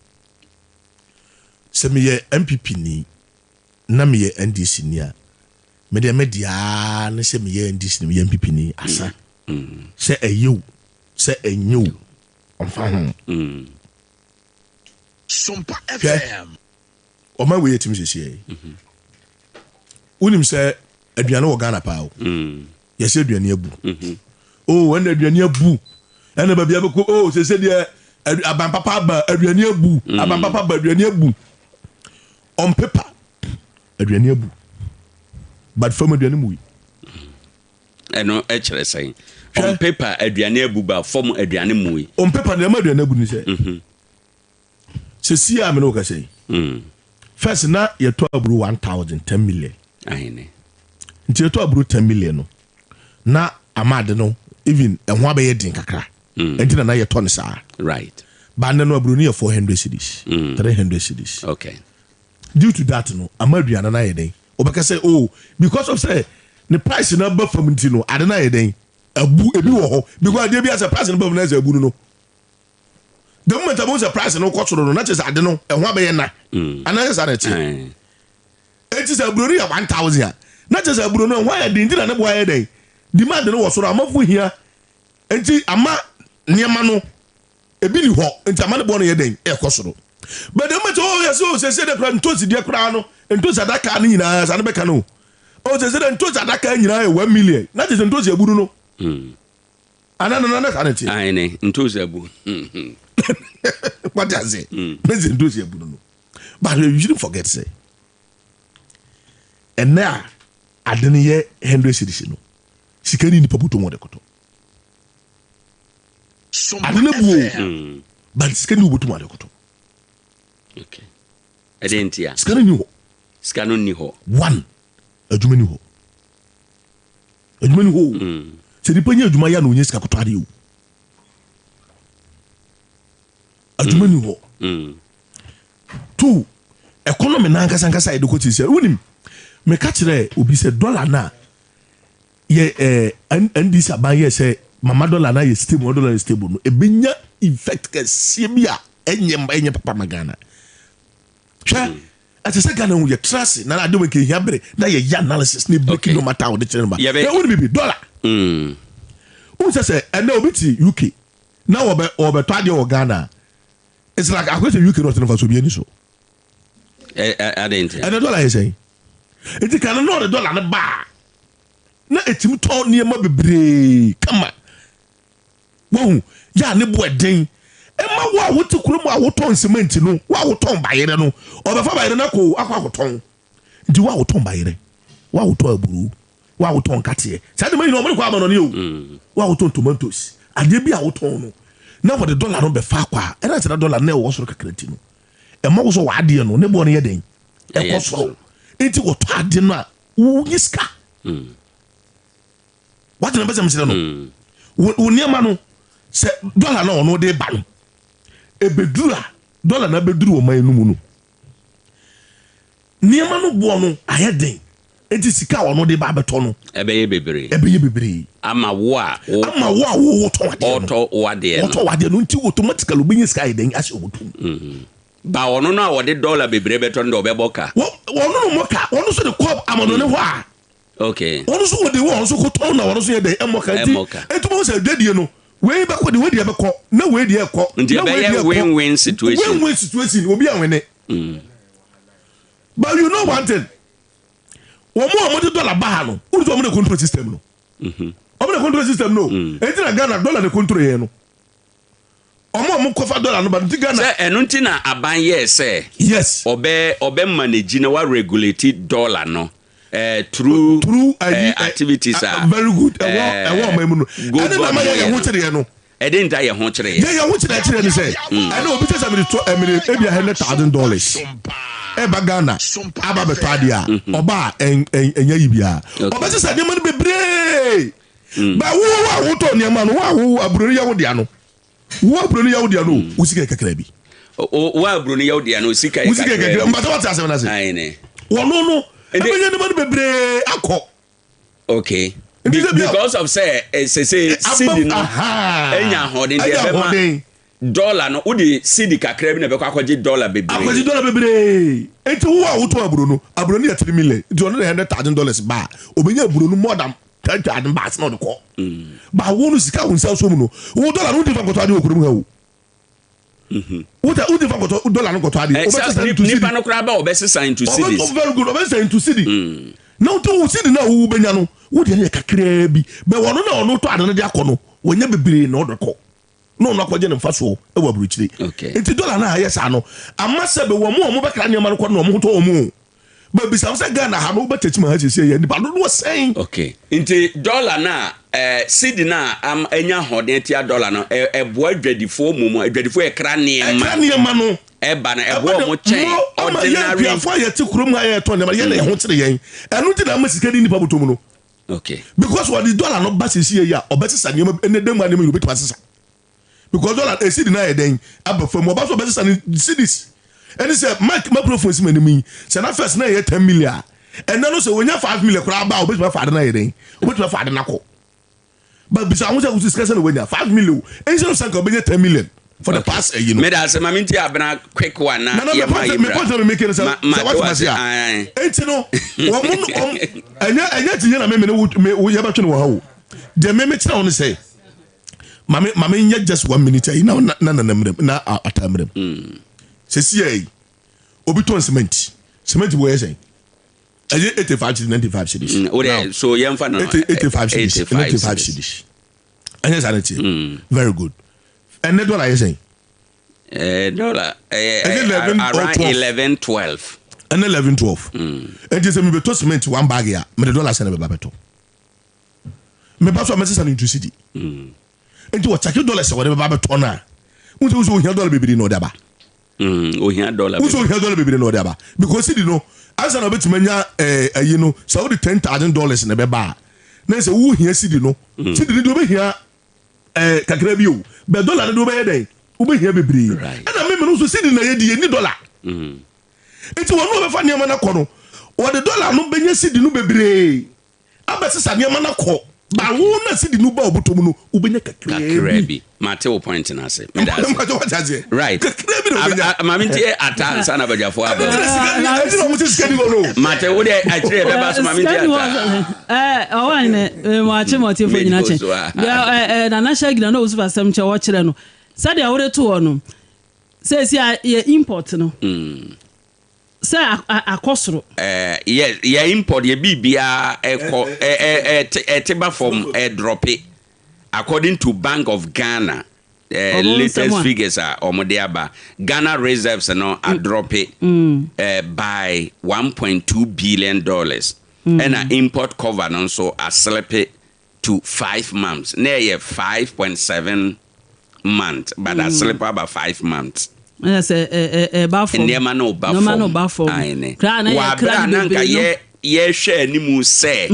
sɛ meyɛ NPP ni na meyɛ NDC ni a, medeɛ mede aa ne sɛ meyɛ NDC ni, meyɛ NPP ni asa, sɛ ɛyɛ o, sɛ ɛnyɛ o, ɔmfa ho. Hwɛ, ɔma wei yɛtumi sɛsiɛ yi, wonim sɛ aduane wɔ Ghana paa o. Yɛsɛ aduane abu o, ɛna aduane abu, ɛna baabi abɛkɔ o, sɛsɛ deɛ aban papa aba, aduane abu, aban papa aba, aduane abu. On paper aduane abu, but fam aduane mu yi. Ɛno ɛkyerɛ sɛn? On paper aduane abu ba fam aduane mu yi? On paper nneɛma aduane abu ni sɛ sɛsi a mene wo kasa yi, first na yɛtɔ aburo 1000 10 million. Ahene. Nti yɛtɔ aburo 10 million no, na ama ade no even ɛho abɛyɛ den kakra, nti na yɛtɔ no saa. Ba nnɛ no aburo no yɛ 400 cedis, 300 cedis. Due to that no, ama aduane no ayɛ den. Wobɛka sɛ, oh, because of sɛ ne price no aba fam nti no ade no ayɛ den abu. Ebi wɔ hɔ because adeɛ bi asɛ price no ba fam na ɛsɛ abu no. The moment a mo sɛ price no kɔ soro no, na kyerɛ sɛ ade no ɛho abɛyɛ na anaasɛ saa na ɛteɛ. Eti sɛ aburo no yɛ 1000 a, na kyerɛ sɛ aburo no ɛho ayɛ den, nti na ne bo ayɛ den. Demand no wɔ soro, amafo hia, nti ama nneɛma no ebi ni hɔ, nti ama ne boɔ no yɛ den ɛkɔ soro. But the moment, oh, yɛ sɛ, oh, sɛ sɛ de kora ntosi deɛ koraa no, ntosi adaka no nyinaa saa no bɛka no, oh, sɛ sɛ de ntosi adaka nyinaa yɛ 1 million, na kyerɛ sɛ ntosi aburu no ana nana na saa ne teɛ. Ahene, ntosi abu. Wate ase? Ne sɛ ntosi aburu no, but you shouldn't forget sɛ ɛnɛ a ade no yɛ 100 cedis no, sika ni nipa bɔtɔ mu ɔde kɔtɔ ade no bu o, but sika ni wobɔtɔ mu ade kɔtɔ. Okay, ɛdeɛ nti a? Sika no ni hɔ. Sika no ni hɔ. One, adwuma ni hɔ, adwuma ni hɔ o. Sɛ nipa nyɛ adwuma yɛ na onye sika kɔtɔ adeɛ o, adwuma ni hɔ. Two, economy n'ankasa nkasa yɛde kɔ sisi, wonim, meka kyerɛ obi sɛ dollar na yɛ NDC aban yɛ sɛ mama dollar na yɛ stable, dollar yɛ stable no, ebenya effect kɛseɛ bi a ɛnyɛ papa ma Ghana. Hwɛ, ɛsɛ sɛ Ghana ho yɛ tra ase na ade wɔ nkehia bere na yɛ yɛ analysis ne breaking no matter a wɔde kyerɛ no ba. Hwɛ, wonim bibi dollar, wohu sɛ ɛnɛ obi te UK na wɔbɛtɔ adeɛ wɔ Ghana, it's like akɔyɛ sɛ UK no ɔtena fa so obi ani so. Ade nti? Ɛnɛ dollar yɛ sɛn? Nti kan no na ɔde dollar no baa na ɛtumi tɔ nneɛma bebree kama. Wahu yɛ a ne bo ɛden ɛma wo a wote kurom a wotɔn cement no, wo a wotɔn bayerɛ no, ɔbɛfa bayerɛ no akɔ akɔtɔn. Nti wo a wotɔn bayerɛ, wo a wotɔn aburo, wo a wotɔn nkateɛ, saa nneɛma nyinaa ɔmo de kɔ amanɔne o. Wo a wotɔn tomatoes, adeɛ bi a wotɔn no, na wɔde dollar no bɛfa akɔ a, ɛna sɛ na dollar no ɛwɔ soro kakra nti no, ɛma wo sɛ w'adeɛ no ne boɔ no yɛ den ɛkɔ soro. Nti wɔtɔ ade no a, wonyi sika. Wate na mpɛ sɛ mekyerɛ no? Wo wo nneɛma no sɛ dɔla na ɔno de ba no ebeduru a dɔla na abeduru ɔman no mu no nneɛma no boɔ no ayɛ den nti sika a ɔno de ba abɛtɔ no ɛbɛyɛ bebree ɛbɛyɛ bebree ama wo a wo ama wo a wo wotɔn adeɛ no ɔtɔ wadeɛ no wɔtɔ wadeɛ no nti automatically obɛnya sika ayɛ den ahyɛ ɔbɔtɔ mu. Mm. Ba ɔno no a ɔde dɔla bebree bɛtɔ no deɛ ɔbɛbɔ ka. Wɔ ɔno no mmɔ ka ɔno nso de kɔ amanɔne hɔ a. Okay. Wɔn nso wɔde wɔn nso kɔtɔn na wɔn nso yɛ dɛn ɛmmɔ ka nti Ɛmmɔ ka. nti wɔn sɛ adwadie no wei bɛkɔ de wei deɛ bɛkɔ na wei deɛ ɛkɔ Nti na wei ɛbɛyɛ deɛ ɛkɔ win-win situation. Win-win situation obi anwene. But you know one thing wɔn a wɔde dɔla ba ha no wɔn sɛ wɔn de control system no wɔn de control system no eti na Ghana dɔla de control yɛn no. Ɔmo a ɔmo kɔfa dollar no ba no nti Ghana. Sɛ ɛno nti na aban yɛɛ sɛ. Yes. Ɔbɛ ɔbɛ manage na wa regulate dollar no eh, through Through ayi eh, eh, activities a. Very good ɛwɔ eh, ɛwɔ ɔman mu no. Gold Ɛne na board ama mo yɛ yɛ yɛn ho no. kyereɛ no. Ɛde nta yɛ ho kyereɛ. Yɛ yɛn ho kyerɛ kyerɛ ne sɛ ɛne obi kyɛ sɛ mede tɔ eh, mede ebia $100,000 ɛba Ghana aba bɛtɔ adeɛ a ɔba a ɛn ɛn ɛnyɛ yi biara. Ɔbɛsesa nneɛma no bebree. Ba wo a wotɔ nneɛma no, wo a wo aburoni yɛ wo dea no, wo aburoni yɛ wo dea no, wo sika yɛ kakra bi. Wo aburoni yɛ wo dea no, sika yɛ Wo sika yɛ kakra kakra. bi. Mbata wate asɛm no ase. Aane. Wɔno no, ɛbɛnya nneɛma no bebree akɔ. Okay. Nti sɛ bia Because of sɛ eh, sese cedi no anya ahoɔden deɛ Anya ɛbɛma ahoɔden. Dɔla no, wode cedi kakra bi na ɛbɛkɔ akɔgye dɔla bebree. Akɔgye dɔla bebree. Enti wo a wotɔn aburo no, aburo no yɛ 3 million. Nti ɔno de $100,000 ba a, obenya aburo no more than 10,000 bags na ɔde kɔ. Ba wo no sika a wo nsa sɔ mu no, wo dɔla no wode fa nkɔtɔ adeɛ wɔ kurom ha o. Wode wode fa nkɔtɔ dɔla no nkɔtɔ adeɛ. Eh, Wobɛsesa sɛ into cedi. nipa no koraa ba ɔbɛsesa into Ɔbɛ, cedis. very good, ɔbɛsesa into cedi. Na wote wo cedi no a wobɛnya no, wo deɛ no yɛ kakraa bi. Bɛ wɔno na ɔno tɔ ade no de akɔ no, wɔnya bebree na ɔde kɔ. Na ɔno akɔgye ne mfasoɔ wɔ aburokyire. Nti dɔla no a ayɛ saa no ama sɛ bɛ wɔn a wɔbɛkra nneɛma no kɔ no na wɔn ho tɔ wɔn o. Bɛ bisa sɛ Ghana ha no wobɛ Techiman ha siesie yɛ nipa dodoɔ sɛn? Okay. Nti dɔla no a eh, cedi no a am anya ahoɔden atia dɔla no ɛ ɛboa adwadifoɔ mmom adwadifoɔ ɛkra nneɛma. Ɛkra nneɛma no. Ɛba no ɛboa wɔn kyɛn Mo ama yɛn ordinary. akuafoɔ a yɛte kurom ha yɛtɔ nneɛma yɛn na yɛn ho kyere yɛn. Ɛno nti na ama sika di nipa bɔtɔ mu no. Okay. Because wɔde dollar no ba sisi yɛ yi a ɔbɛsesa nneɛma ɛnɛ dɛm nneɛma yi obetumi asesa because dollar esi di na ayɛ dɛn aba fam ɔba so ɔbɛsesa ne cedis ɛne sɛ mic microphone si m'anim yi sɛ na first na ɛyɛ 10 million a ɛnɛ no sɛ wonya 5 million koraa ba a obetumi afa ade no ayɛ dɛn obetumi afa ade no akɔ but bisa ho sɛ wosi sika sɛ na wonya 5 million instead of sanka obɛnya 10 million for the past ɛyi no. Meda ase ma mi nti abena quick one na Nana yɛ ma yi me point na me make ne sɛ Ma ma sɛ te wate wase mase a ae. enti no wɔn mo wɔn ɛnyɛ ɛnyɛ ti nyɛ na me me ne wo me wo yɛbɛtwe no wɔ ha o deɛ me me kyerɛ wo ne sɛ maame maame nyɛ just one minute ayi na na na nana mmerɛm na ata mmerɛm sɛ si yɛ yi obi tɔn cement cement bɔ yɛ sɛn ɛyɛ 85 cedis 95 cedis O de so yɛn fa no 85 cedis 95 cedis ɛnyɛ saa na tiɛ very good ɛnɛ dɔla yɛ sɛn. Eh, dollar ɛyɛ Ɛnyɛ 11 or around 12. 11 12. Ɛnɛ 11 12 nti sɛ mebɛtɔ cement one bag a mede dollar sɛ na bɛba bɛtɔ meba so a mɛsesa no into cedi nti wɔkyɛke dollar sɛ wɔde bɛba bɛtɔ no a wo sɛ wo sɛ ohia dollar bebree na ɔde aba. Ohia dollar wo sɛ ohia dollar bebree na ɔde aba because cedi no ansa na wobɛtumi anya eh, ayi no sɛ wode $10,000 na ɛbɛba a na sɛ wohia cedi no cedi no deɛ wobɛhia eh, kakra bi o bɛ dollar no de wobɛyɛ dɛn wobɛhia bebree ɛna meme no nso cedi na yɛdi yɛnni dollar nti wɔn a wɔbɛfa nneɛma no akɔ no wɔde dollar no bɛnya cedi no bebree abɛsesa nneɛma no akɔ ba wo na cedi no ba ɔbɔtɔ mu no wobɛnya kakraa Kakra bi bi. Mate wo point no ase. Meda ase. Mate wate aseɛ Right. kakra bi na wobɛnya Maame nti ata ansa na badwafoɔ aba. Ɛno nti na sika ni ɛnti na wɔn sɛ sika ni hɔ no Mate wo deɛ akyire yɛbɛba so maame nti ata. Ɔwɔ ne mo akye mo ɔtiefo nyina kyɛ. Medi so a. Nana Shagina na owusu asɛm kyɛ wɔkyerɛ no. Sɛdeɛ wode to hɔ no, seesi a yɛ import no, sɛ akɔ soro. Eh, yɛ yɛ import yɛ biribiara ɛkɔ ɛ ɛ ɛte ɛte ba fam ɛdrop according to Bank of Ghana Ɔmo nsɛm latest a. figures a ɔmo de aba. Ghana reserves no adrop by $1.2 billion ɛna import cover no nso aslip to 5 months na ɛyɛ 5.7 months but aslip aba 5 months. Ɛyɛ sɛ ɛba fam. Nneɛma no ba Nneɛma no fam. ba fam. Aane. Kra na Wɔ yɛ abere kra a no na nka bebree no. yɛ yɛhwɛ anim sɛ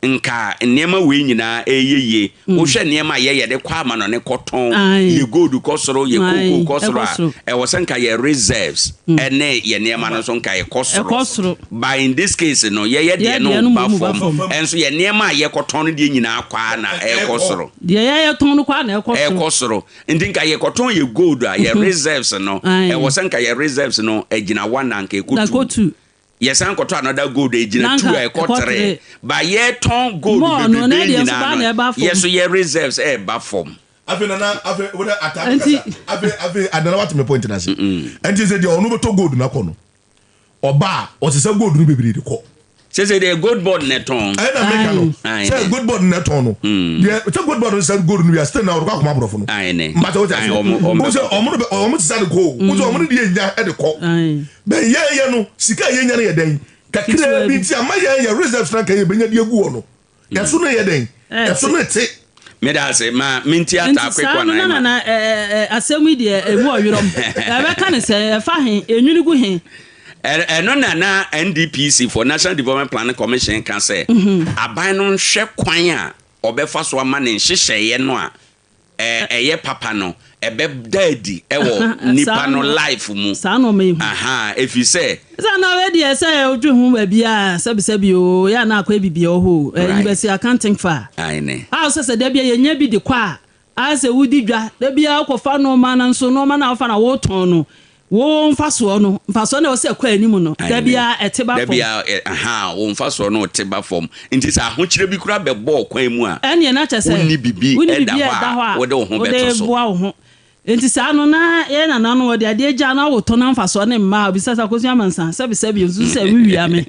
nka nneɛma wei nyinaa ɛyɛ yie. Wohwɛ nneɛma a yɛyɛ de kɔ amanɔne kɔtɔn, yɛ gold kɔ soro, yɛ cocoa kɔ soro a, ɛwɔ sɛ nka yɛ reserves ɛne yɛ nneɛma no nso nka ɛkɔ soro. But in this case no, yɛyɛ deɛ no ba fam, ɛnso yɛ nneɛma a yɛkɔtɔn no deɛ nyinaa kɔ a na ɛkɔ soro. Deɛ yɛyɛ tɔn no kɔ a na ɛkɔ soro. Ɛkɔ soro. Nti nka yɛkɔtɔn yɛ gold a, yɛ reserves no, ɛwɔ sɛ nka yɛ reserves no ɛgyina one a nka ɛkɔ two. Yɛsan kɔtɔ another gold a ɛgyina two a ɛkɔ three. But yɛtɔn gold bebrebe nyinaa no, yɛ so yɛ reserves ɛɛba fam. Afei nana afei wo dɛ ataa mi kasa afei afei adana wate me point n'ase. Ɛnti sɛ deɛ ɔno bɛtɔ gold no akɔ no ɔba a ɔsesa gold no bebree de kɔ. Sese deɛ gold board na ɛtɔn. Ɛna meka no sɛ gold board na ɛtɔn no deɛ sɛ gold board no sɛ gold no wia still na ɔde kɔ akoma aborɔfo no. Mbata wote ase wo sɛ ɔmo no ɔmo sesa de kɔ o wo sɛ ɔmo no deɛ nya ɛde kɔ. Bɛn yɛn yɛ no sika a yɛnya no yɛ dɛn kakraa bi nti ama yɛn yɛ reserves na nka yɛbɛnya de agu hɔ no ɛso no yɛ dɛn ɛso no te. Meda ase ma menti ata Nti saa kwekwa no na na ɛma. nana ɛ ɛ asɛm yi deɛ ɛmu ɔyerɔm ɛbɛka ne sɛ ɛfa he enwini gu he. Ɛno na na NDPC for National Development Planning Commission ka sɛ aban no nhwɛ kwan a ɔbɛfa so ama ne nhyehyɛeɛ no a ɛyɛ papa no ɛbɛda adi wɔ nipa no life mu. Saa nneɛma yi ho. Aha, ɛfiri sɛ. Sɛ na wei deɛ sɛ wodwe ho baabi a sɛbisɛbi o, yɛ a na akɔyɛ biribi wɔ hɔ o. Right. Yibɛsi I can't think far. Aine. A sɛ sɛ da bi a yɛnya bi de kɔ a, ayɛ sɛ wodi dwa, da bi a wokɔfa nneɛma no nso nneɛma no a wofa na wotɔn no, wo mfasoɔ no, mfasoɔ no a ɛwɔ sɛ ɛkɔ anim no, da biara ɛte ba fam. Da biara, aha, wo mfasoɔ no te ba fam. Nti sɛ ahokyerɛ bi koraa bɛbɔ ɔkwan mu a, ɛnneɛ na kyerɛ sɛ wonni biribi wonni da biribi a hɔ ɛda a hɔ a wode wo ho wode bɛto so. boa wo ho. Nti saa no na yɛn nananom wɔde adeɛ gya na wotɔ na mfasoɔ no mma a, obisa sɛ Akosua Amansan, sɛbisɛbi, nso sɛ wowia me.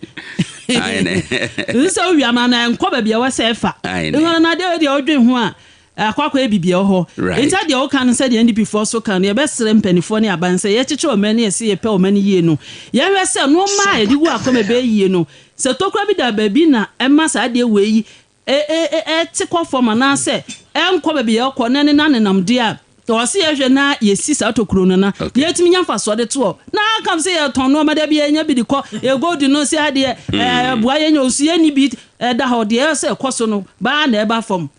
Nso sɛ wowia me anaa ɛnkɔ baabi a ɛwɔ sɛ ɛfa. Aane. Na adeɛ wei deɛ wodwen ho a, Akɔ akɔyɛ biribi ɛwɔ hɔ. Right. Nti adeɛ woka no sɛdeɛ NDP foɔ so ka no yɛbɛsrɛ mpaninfoɔ ne aban sɛ yɛkyekyere ɔman no yɛse yɛpɛ ɔman no yie no yɛnhwɛ sɛ nnoɔma a yɛde gu akwan mu ɛbɛyɛ yie no sɛ tokura bi da baabi na ɛma saa adeɛ wei yi ɛte kɔ fam anaasɛ ɛnkɔ baabi a ɛkɔ na ɛnena nenam deɛ a ɛwɔ sɛ yɛhwɛ na yɛsi saa tokuro no na yɛtumi nya mfasoɔ de toɔ na akam sɛ yɛtɔn nnoɔma da bi yɛnya bi de kɔ yɛ gold no sɛ adeɛ ɛboa yɛnya osu yɛnni bi ɛda hɔ deɛ ɛwɔ sɛ ɛkɔ so no baa na ɛba fam.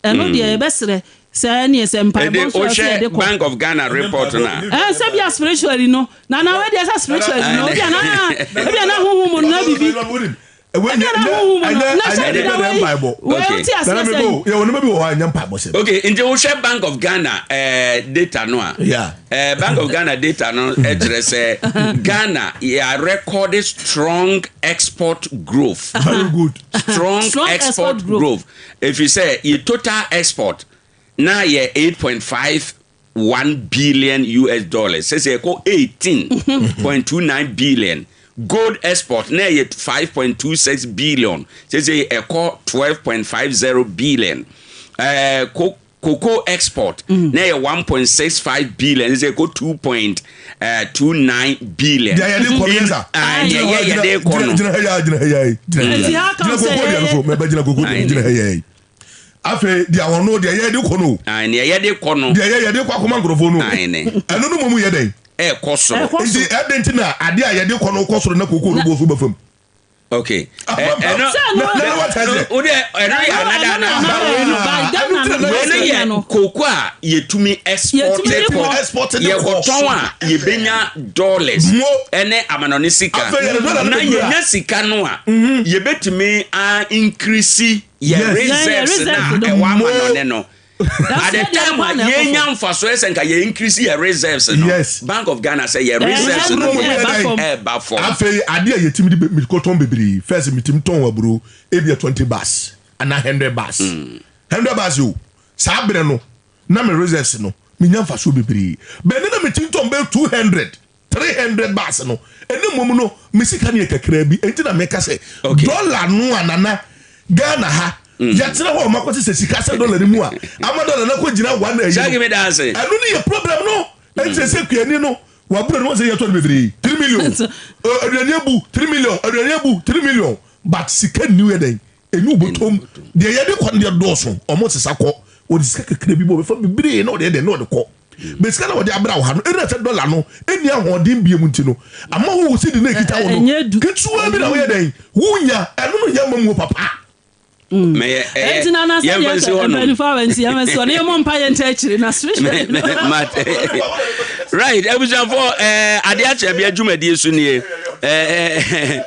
Ɛno deɛ yɛbɛsrɛ sɛ ɛneɛ sɛ mpaebɔ nso a ɛsɛ yɛde kɔ. Bank of Ghana report no a. Ɛɛ sɛ bia spiritually no na na wei deɛ sɛ spiritually no ebia na ebia na huhu mu no na bibi ebia na huhu mu no na sɛ bi na wei wei o ti aseɛ sɛ. Yɛ wɔn bi wɔ hɔ a ɛnyɛ mpaebɔ sɛm. Okay nti wohwɛ Bank of Ghana ɛɛ data no a. Yeah. Ɛɛ Bank of Ghana data no ɛkyerɛ sɛ Ghana yɛ record strong export growth. Very good. Strong, strong export, export growth. Ɛfiri sɛ yɛ total export na yɛ 8.51 billion US dollars, sɛsɛ ɛkɔ 18.29 billion. Gold export na ɛyɛ 5.26 billion, sɛsɛ ɛkɔ 12.50 billion. Ɛɛ cocoa export na ɛyɛ 1.65 billion, sɛsɛ ɛkɔ 2.29 billion. Deɛ yɛde kɔ no yɛ sa. Deɛ yɛ yɛde kɔ no. Gyina ha yi, gyina ha yi, gyina ha yi. Gyina koko deɛ no so, mɛbɛ gyina koko deɛ no, gyina ha yi. Afei deɛ ɔno deɛ yɛde kɔ no. Deɛ yɛde kɔ no. Deɛ yɛ yɛde kɔ akɔma nkurɔfoɔ no. Ɛno no mmom yɛ dɛn? Ɛkɔ soro. Nti ɛde nti na adeɛ a yɛde kɔ no kɔ soro na koko no bɔ so ba fam. Okay. Ɛno o de ɛno yɛ anada na wei no yɛ koko a yɛtumi export kɔ yɛkɔtɔn a yɛbɛnya dollars ɛne amanɔne sika na yɛnya sika no a yɛbɛtumi a increase yɛ reserves na ɛwɔ amanɔne no. At the time a yɛnya mfasoɔ sɛ nka yɛ increase yɛ reserves no, Bank of Ghana sɛ yɛ reserves no deɛ ɛba fam. Afei adeɛ a yɛtumi de mekɔtɔn bebree, first metumi tɔn aburo ebia 20 bars anaa 100 bars, 100 bars o, saa berɛ no na me reserves no menya mfasoɔ bebree, but ɛnnɛ na metumi tɔn bɛyɛ 200 300 bars no, ɛne mmom no me sika no yɛ kakraa bi, enti na meka sɛ dɔla no a nana Ghana ha mm. yɛtena hɔ a ɔmakɔ sɛ sika sɛ dɔla no mu a ama dɔla no akɔgyina one ayi no, ɛno ne yɛ problem no. Ɛnti sɛ sɛ kuani no waburo no wɔn sɛ yɛtɔ no bebree 3 million, aduane abu 3 million, aduane abu 3 million, but sika nni yɛ dɛn ɛni wobɔtɔm. Deɛ yɛde kɔ no deɛ dɔɔso, ɔmo sesa kɔ, wɔde sika kakra bi bɔ ɔbɛfa bebree na ɔde yɛ dɛn na ɔde kɔ. Bɛ sika na wɔde abra wo ha no, ɛnna sɛ dɔla no ɛnni ahoɔden biom nti no, ama wo wo sidi no ɛkita wo no, ketewa bi na woyɛ dɛn? Wonya, ɛno no nyɛ amammuo papa. Mɛyɛ ɛyɛ Enti na na sɛdeɛ yɛmfa nsi sɛ hɔ nom. mpanimfoɔ a wɔnti yɛmfa nsi hɔ na yɛmmɔ mpa yɛn nta akyire na Me- me- Mate. Right, abusuafoɔ ɛɛ adeɛ akyɛ bi adwumadie so nie. Ɛɛ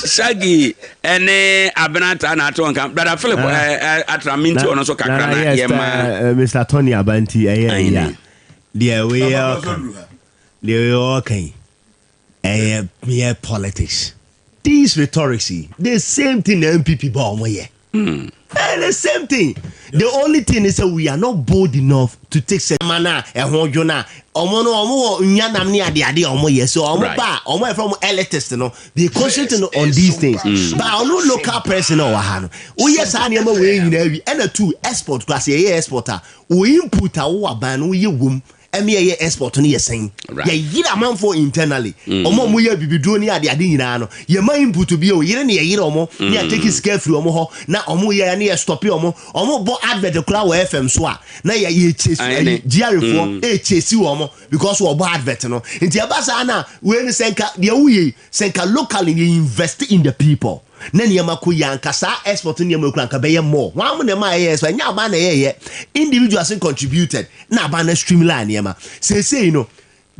Shaggy ɛne Abenata na ato nka. Brother Philip ɛɛ ɛɛ atra minti ɔno nso kakra na yes, yɛma. Mr. Tony Abanti ɛyɛ Ayi ɛyɛ deɛ wei yɛ ɔka deɛ wei ɔka yi ɛyɛ mere politics these rhetorics yi the same thing na NPP ba ɔmo yɛ eh, the same thing the only thing is that we are not bold enough to take sɛ ma na ɛho dwo na ɔmo no ɔmo wɔ nyanam ne ade ade a ɔmo yɛ so ɔmo Right. ba a ɔmo yɛ from elitist no they concentrate on these things but ɔno local person a ɔwɔ ha no woyɛ saa nneɛma wei nyinaa wi ɛna two export kora sɛ yɛyɛ export a wo input a wowɔ aban no woyɛ wom ɛmi ɛyɛ export no yɛ sɛn yɛyere amanfoɔ internally ɔmo a ɔmo yɛ bibiduro ne ade ade nyinaa no yɛma input bi o yere ne yɛyere ɔmo ne yɛteki sika firi ɔmo hɔ na ɔmo yɛ ne yɛ stop ɔmo ɔmo bɔ advert koraa wɔ fm so a na yɛ yɛ chase Aye, ne. ɛyi GRA foɔ ɛkyesi wɔn because wɔbɔ advert no nti ɛba saa na wei no sɛ nka deɛ woyɛ yi sɛ nka locally yɛ invest in the people na nneɛma kɔ yie anka saa export nneɛma kura anka bɛyɛ more wɔn amu nneɛma a ɛyɛ export ɛnyɛ aban na ɛyɛ individuals contributed na aban na streamline nneɛma seesei no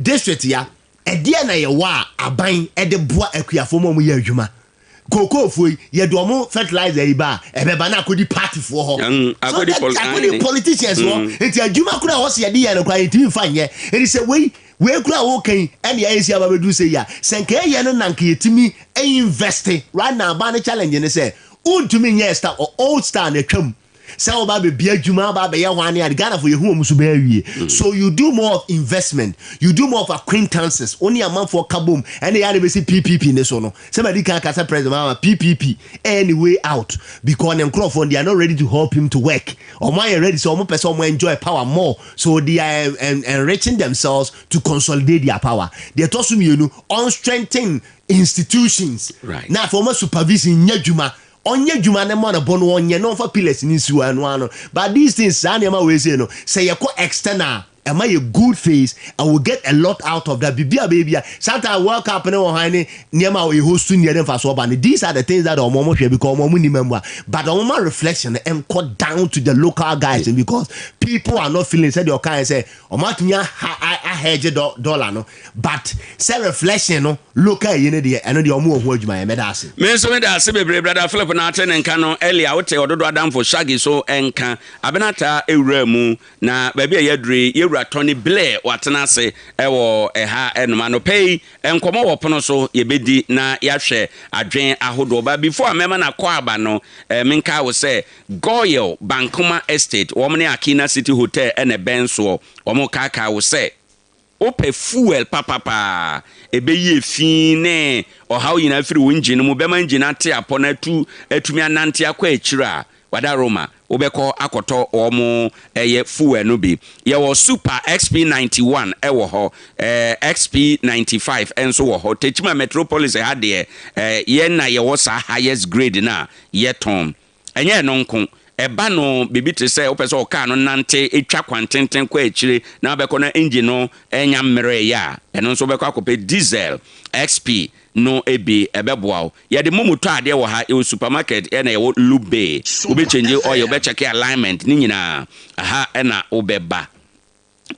district ya ɛdeɛ na yɛwɔ a aban ɛde boa akuafoɔ mu a wɔn yɛ adwuma kookoofoɔ yi yɛde ɔmo fertilizer yi ba a ɛbɛba na akɔdi partyfoɔ hɔ Akɔdi So that- akɔdi politicians hɔ nti adwuma kora a wɔsi yɛde yɛ no kora yɛntumi nfa nyɛ ɛni sɛ wei wei kora a wɔka yi ɛne ayɛ si aba bɛduru sɛ yi a sɛ nka ɛyɛ no na nka yɛtumi invest right now aban ne challenge ne sɛ wontumi nyɛ star or old star na atwam sɛ wɔba abɛbia adwuma aba abɛyɛ hɔ ane ade Ghanafoɔ yɛhu wɔn so bɛyɛ awie so you do more of investment, you do more of acquaintances, wo ne amanfoɔ ka bom ɛne yɛ ade bɛsi PPP ne so no sɛ madi kan kasa President Mahama PPP ɛyɛ ne way out because ne nkurɔfoɔ they are not ready to help him to work. Wɔn ayɛ ready sɛ wɔn pɛ sɛ wɔn enjoy power more so they are en enriching themselves to consolidate their power. Deɛ ɛtɔ so mmienu, on strengthen institutions Right. na afei wɔn supervision nyɛ adwuma ɔnyɛ adwuma ne mɔ ne bɔ no ɔnyɛ na ɔmfa pillars ne nsi hɔ ɛno ano but these things saa nneɛma wei sei no sɛ yɛkɔ external ɛma yɛ good face and we get a lot out of that biribi a bɛyɛ bia sometimes world cup ne wɔ han ne nneɛma a yɛ host nneɛ ne mfasoɔ ba no these are the things that ɔmo ɔmo hwɛ because ɔmo ɔmo nim mu a but ɔmo ma reflection ɛnkɔ down to the local guys because people are not feeling sɛdeɛ ɔka yɛ sɛ ɔmo atumi aha ahɛgye dollar no but sɛ reflection no local yi ne deɛ ɛno deɛ ɔmo wɔ ho adwuma yɛ mɛda ase. Me nso meda ase bebree brada Philip na ate ne nka no Elia wote ɔdodo adamfo Shaggy so nka Abenata ewura mu na baabi a yɛaduru yi yɛwura Tony Blair watena ase ɛwɔ ɛha ɛnom anɔpa yi nkɔmɔ wɔ pono so yɛbɛdi na yɛahwɛ adwen ahodoɔ ba before a mɛma no akɔ aba no eh, menka wo sɛ Goil Bankoma Estate wɔn ne Akina City Hotel ɛna ɛbɛn soɔ wɔn kaakaa wo sɛ Wopɛ fuel papa paa, ɛbɛyi efi ne ɔhaw nyinaa afiri wo engine no mu, bɛma engine no ate apɔ na atu atumi anante akɔ akyiri a, wada Roma, wobɛkɔ akɔtɔ wɔn ɛyɛ fuel no bi. Yɛwɔ Super XP 91 ɛwɔ hɔ, ɛɛ XP 95 nso wɔ hɔ. Techiman Metropolis ha deɛ, ɛɛ yɛn na yɛwɔ saa highest grade no a yɛtɔn. Ɛnyɛ ɛno nko, ɛba no biribi te sɛ wopɛ sɛ wo kaa no nante twa kwantenten kɔ akyire na wobɛkɔ na engine no nya mmerɛeɛ a, ɛno nso wobɛkɔ akɔpɛ diesel XP no bi, ɛbɛboa wo. Yɛde momo tɔ adeɛ wɔ ha, yɛwɔ supermarket ɛna yɛwɔ lube bay, wobɛchange oil, wobɛkyɛke alignment, ne nyinaa aha na wobɛba.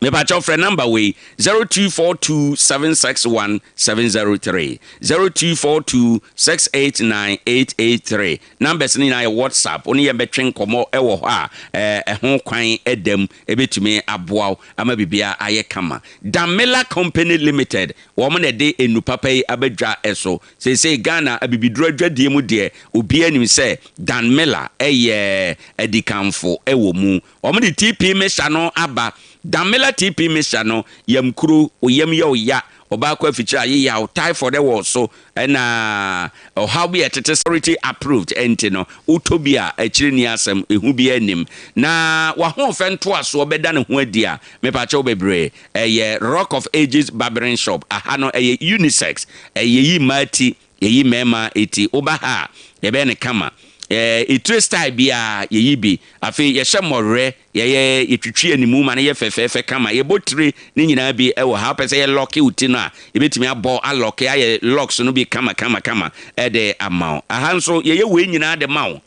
Mepakyɛw frɛ number wei, 0242 761 703, 0242 689 883. Numbers no nyinaa yɛ WhatsApp, wo ne yɛn bɛtwe nkɔmmɔ wɔ hɔ a ɛho kwan da mu, ɛbɛtumi aboa wo ama biribiara ayɛ kama. Damila Company Limited, wɔn na ɛde nnu papa yi aba dwa so. Seesei Ghana abibiduro adwadie mu deɛ, obiara nim sɛ Dan Miller yɛ adikanfo wɔ mu. Wɔde TP mixture no aba. Damila TP mixture no, yamkuro, wo yam yɛ wo ya, ɔbaa kɔ afikyiri a yeyaw, typhoid wɔ wo so, ɛna ɔhaw bi a ɛtete saa. Authority approved nti no, wotɔ bi a akyiri nni asɛm, ehu biara nnim. Na w'ahoɔfɛ ntoasoɔ bɛda ne ho adi a, mepakyɛw bebree, ɛyɛ Rock of Ages Barbering Shop. Aha no ɛyɛ unisex, ɛyɛ yɛyi mmaa ti, Yɛyi mmarima ti. Woba ha a, yɛbɛyɛ no kama. Eh, etire style biara, yɛyi bi. Afei yɛhyɛ mmɔwerɛ, yɛyɛ, yɛtwitwi animu ma no yɛ fɛfɛɛfɛ kama. Yɛbɔ tire ne nyinaa bi wɔ ha. Wopɛ sɛ yɛlɔke wo ti no a, yɛbɛtumi abɔ, alɔke, ayɛ locks no bi kama kama kama de ama wo. Aha nso, yɛyɛ wei nyinaa de ma wo.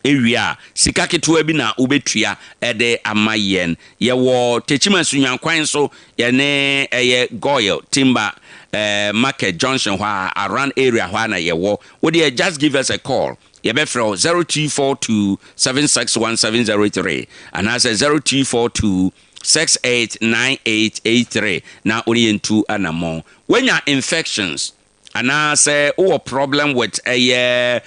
Ewie a, sika ketewa bi na wobɛtua de ama yɛn. Yɛwɔ Techiman Sunyani kwan so, yɛne ɛyɛ Goil Timber eh, Market Junction hɔ a, around area hɔ a na yɛwɔ. Wo deɛ just give us a call, yɛbɛfrɛ wo 0242 761703 anaasɛ 0242 689883 na wo ne yɛn ntu anammɔn. Woanya infections anaasɛ wowɔ problem with ɛyɛ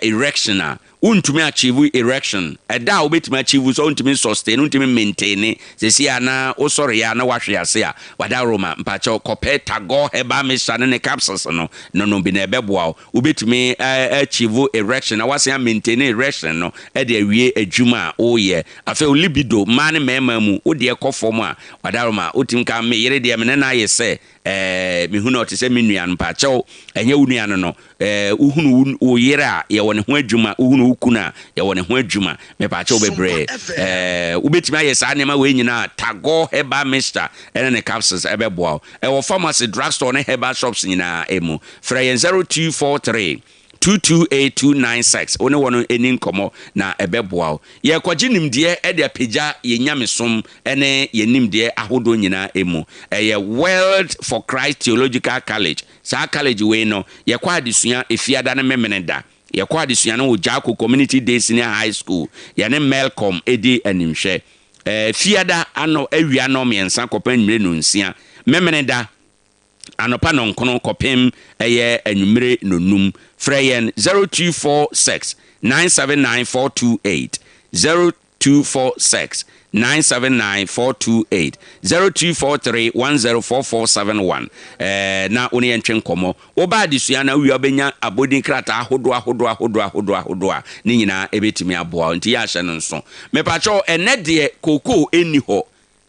erection a, wontumi achieve erection. Ɛda a wobɛtumi achieve sɛ wontumi sustain, wontumi maintain seesei a na wosɔreeɛ a na woahwe ase a, Wadaroma, mpakyɛw kɔpɛ Tagore Herbal Mixture ne ne capsules no, nonom bi na ɛbɛboa wo. Wobɛtumi achieve erection na woasan a maintain erection no de awie adwuma a woreyɛ. Afei wo libido, mmaa ne mmarima mu, wo deɛ kɔ fam a, Wadaroma, wotumi ka, me yere deɛ me ne no ayɛ sɛ Ɛɛ, mehu no, ɔte sɛ me nua no. Mpakyɛw, ɛnyɛ wo nua no no. Ɛɛ, wohunu wo, wo yere a, yɛwɔ ne ho adwuma. Wohunu wo kunu a, yɛwɔ ne ho adwuma. Mepakyɛw bebree. Ɛɛ, wobɛtumi ayɛ saa nneɛma wei nyinaa. Tagore Herbal Mixture ne ne capsules ɛbɛboa wo. Ɛwɔ pharmacy, drugstore ne herbal shops nyinaa mu. Frɛ yɛn 0243 228296. Wo ne wɔn nni nkɔmmɔ na ɛbɛboa wo. Yɛrekɔgye nimdeɛ de apagya yɛn nyamesom ne yɛn nimdeɛ ahodoɔ nyinaa mu. Ɛyɛ World for Christ Theological College. Saa college wei no, yɛkɔ adesua Efiada ne Memeneda. Yɛkɔ adesua no wɔ Gyako Community Day Senior High School. Yɛne Melcom di animhwɛ. Fiada anɔ awia nnɔnmiɛnsa kɔpem anwummere nnɔnsia. Memeneda anɔpa nnɔnkron kɔpem ɛyɛ anwummere nnɔnum. Frɛ yɛn 0246 979 428, 0246 979 428, 0243 104471 ɛɛ na wo ne yɛn ntwe nkɔmmɔ. Woba adesua na wowie a wobɛnya abɔdin krataa ahodoɔ ahodoɔ ahodoɔ ahodoɔ ahodoɔ a ne nyinaa ɛbɛtumi aboa wo. Nti yɛ ahyɛ no nso. Mepakyɛw ɛnnɛ deɛ kookoo nni hɔ.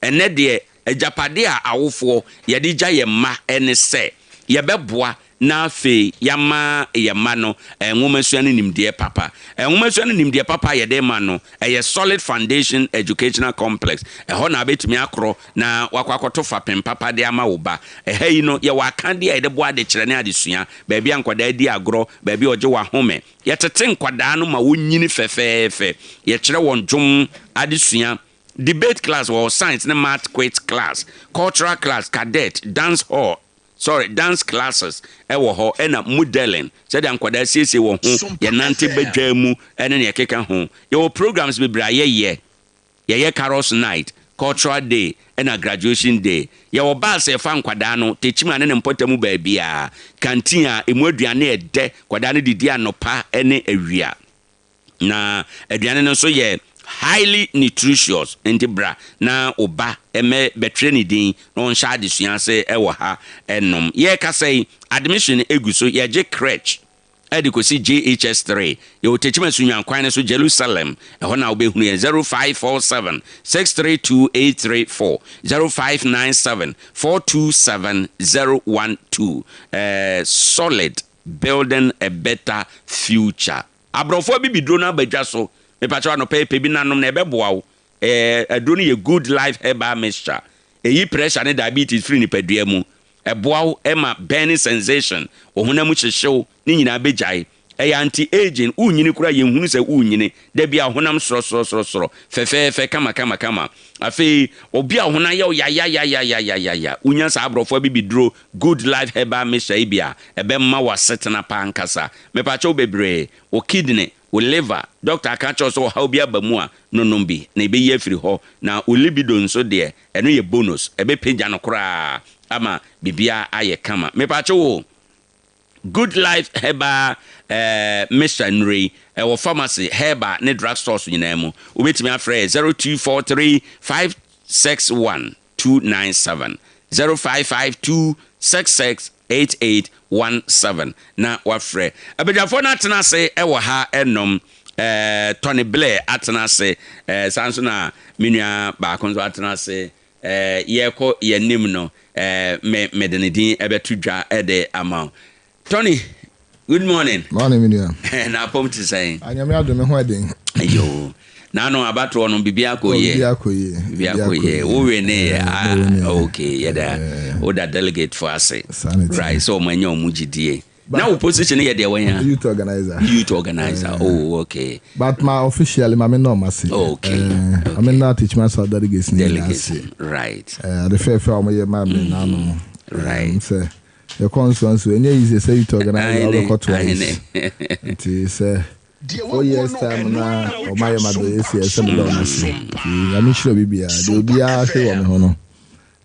Ɛnnɛ deɛ, agyapadeɛ a awofoɔ yɛde gya yɛn mma ne sɛ yɛbɛboa na afei yɛama yɛn mma no nwomasua ne nimdeɛ papa. Nwomasua ne nimdeɛ papa a yɛde rema no, ɛyɛ Solid Foundation Educational Complex. Ɛhɔ na wobɛtumi akorɔ na woakɔ akɔto fapem papa de ama wo ba. Ɛha yi no, yɛwɔ akadeɛ a yɛde boa adekyerɛ ne adesua, baabi a nkwadaa di agorɔ, baabi a wɔgye wɔn ahome. Yɛtete nkwadaa no ma wɔnyini fɛfɛɛfɛ. Yɛkyerɛ wɔn dwom adesua, Debate class wɔ hɔ, science ne math quiz class, cultural class, cadet, dance hall, sorry, dance classes wɔ hɔ, ɛna modelling, sɛdeɛ nkwadaa siesie wɔn ho, yɛnante ba dwa mu ne nea ɛkeka ho. Yɛwɔ programs bebree a yɛyɛ. Yɛyɛ carols night, cultural day, ɛna graduation day. Yɛwɔ bus a ɛfa nkwadaa no, Techiman ne ne mpɔtam baabiara, canteen a ɛmu aduane ɛdɛ, nkwadaa no didi anɔpa ne awia. Na aduane no nso yɛ highly nutritious, enti bra na wo ba mmɛ bɛtwerɛ ne din na ɔnhyɛ adesua ase wɔ ha nom. Yɛrekasa yi, admission gu so, yɛgye crèche de kɔsi JHS 3, yɛwɔ Techiman Sunyani kwan no so, Jerusalem, ɛhɔ na wobɛhunu yɛn, 0547 632 834, 0597 427 012, eh, solid. Building a better future. Abrɔfo abibiduro no aba dwa so. Mepakyɛw anɔpa yi pɛ bi na nom na ɛbɛboa wo. Ɛɛ aduro no yɛ Good Life Herbal Mixture. Ɛyi pressure ne diabetes firi nipadua mu. Ɛboa wo ma burning sensation, wo honam mu hyehyew, ne nyinaa bɛgyae. Ɛyɛ anti-aging, wonyini koraa yɛnhunu sɛ worenyini. Da biara wo honam sorɔsorɔsorɔsorɔ, fɛfɛɛfɛ, kamakamakama. Afei, obi a wo honam yɛ wo yayayayayayaya, wonya saa aborɔfo abibiduro Good Life Herbal Mixture yi bi a, ɛbɛma wo asetena pa ankasa. Mepakyɛw bebree, wo kidney, wo liver, doctor aka akyerɛ wo sɛ ɔhaw bi aba mu a, nonom bi na ebeyi afiri hɔ. Na wo libido nso deɛ, ɛno yɛ bonus, ɛbɛpagya no koraa ama biribiara ayɛ kama. Mepakyɛw o, Good Life Herbal Mixture nnuro yi, ɛwɔ pharmacy, herbal ne drug stores nyinaa mu. Wobɛtumi afrɛ yɛ 0243 561 297 0552 66 8817 na wafrɛ. Abadwafoɔ no atena ase wɔ ha nom. Eh, Tony Blair atena ase. Eh, saa nso na me nua baako nso atena ase. Eh, yɛrekɔ yɛn anim no, eh, me, mede ne din bɛto dwa de ama wo. Tony, Good morning. Morning, me nua. Na apɔm te sɛn? Anyame adom me ho ɛden. Ayo. Na ano abatoɔ no biribi akɔ yie. Biribi akɔ yie. Biribi akɔ yie. Wo we ne yɛ. Ah, okay. Yɛda wo da delegate fo ase. Right. So ɔmo anya ɔmo gyidie. Na wo position yɛ deɛ wɔn ya? Youth organizer. Youth organizer. Oh, okay. But ma officially ma me nɔ ɔmo ase. Okay. Ma me nɔ Techiman South delegates ne nyinaa ase. Right. Ade fɛɛfɛ a ɔmo yɛ maa me n'ano. Right. Sɛ yɛkɔ nso nso ɛnyɛ easy sɛ youth organizer wobɛkɔ twice. Nti sɛ 4 years time na ɔma yɛ ma do esi ɛsɛ meda ɔmo ase. Nti Nyame nhyira obi biara. Deɛ obiara hwɛ wɔ me ho no,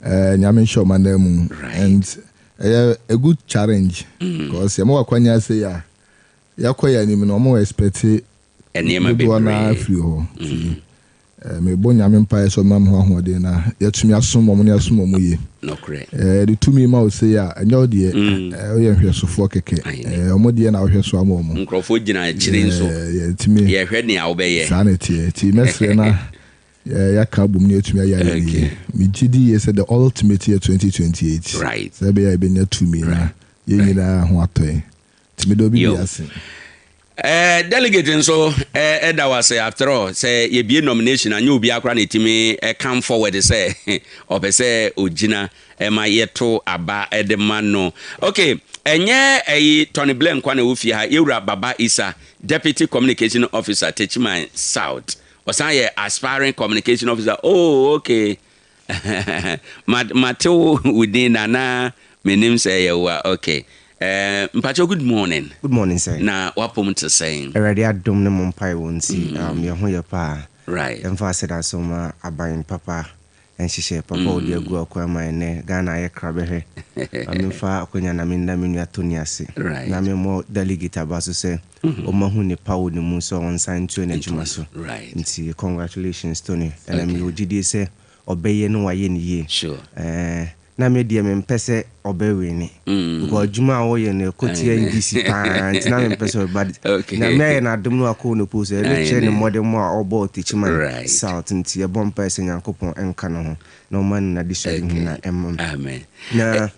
Nyame nhyɛ ɔma nan mu. And ɛyɛ a good challenge. Because yɛma wakwanya ase yi a, yɛkɔ yɛ anim no, ɔmo expect nneɛma dodoɔ naa bebree. Firi hɔ. Nti mebɔ Nyame mpaeɛ sɛ ɔmma me ho ahoɔden na yɛatumi asom ɔmo ne asom ɔmo yie. Nokorɛ. Yɛde tumi ma wo sei a, ɛnyɛ wo deɛ, woyɛ nhwɛsofoɔ kɛkɛ. Ɔmo deɛ na wohwɛ so ama ɔmo. Nkurɔfoɔ gyina akyire nso. Yɛtumi. Yɛhwɛ nea wobɛyɛ. Saa na ɛteɛ. Nti mɛsrɛ na yɛaka abom na yɛatumi ayɛ ayɛ yie. Megye di yie sɛ the ultimate yɛ 2028. Sɛ ɛbɛyɛ a yɛbɛnya tumi na yɛn nyinaa ho atɔ yɛn. Nti meda obi bi ase. Delegate nso ɛda wo ase. After all, sɛ yɛbie nomination anyɛ obiara koraa na ɛtumi come forward sɛ ɔpɛ sɛ ogyina ɛma yɛto aba ɛde ma no. Okay, ɛnyɛ ɛyi Tony Blair nkwa na ɛwɔ fie ha. Yɛwura Baba Isa, Deputy Communication Officer, Techiman South. Ɔsan yɛ aspiring communication officer. Oh, okay. Mate wo din na na menim sɛ ɛyɛ wo a. Okay. Mpakyɛw, good morning. Good morning, sir. Na wapom te sɛn? Awurade adom ne mo mpaebɔ nti, yɛn ho yɛ paa. Yɛmfa aseda nso ma aban papa nhyehyɛe papa a ɔde agu akwan ma ɛnnɛ Ghana ayɛ krabɛhwɛ. Ma memfa akwanya na menda me nua Tony ase. Na memmɔ delegate aba so sɛ ɔmahu ne pa wɔ ne mu sɛ ɔnsan ntoa n'adwuma so. Nti congratulations, Tony. Ɛna mewɔ gyidie sɛ ɔbɛyɛ na wayɛ no yie. Na me deɛ mempɛ sɛ ɔbɛwene because adwuma a ɔyɛ no ɛkɔ tia NDC paa, nti na mempɛ sɛ ɔbɛ, but Nyame ayɛ no adom no akɔ no post, ɛno kyerɛ ne mmɔdemmɔ a ɔbɔɔ Techiman South. Nti yɛbɔ mpaeɛ sɛ Nyankopɔn nka ne ho na ɔma no n'adesuadehu na ɛma na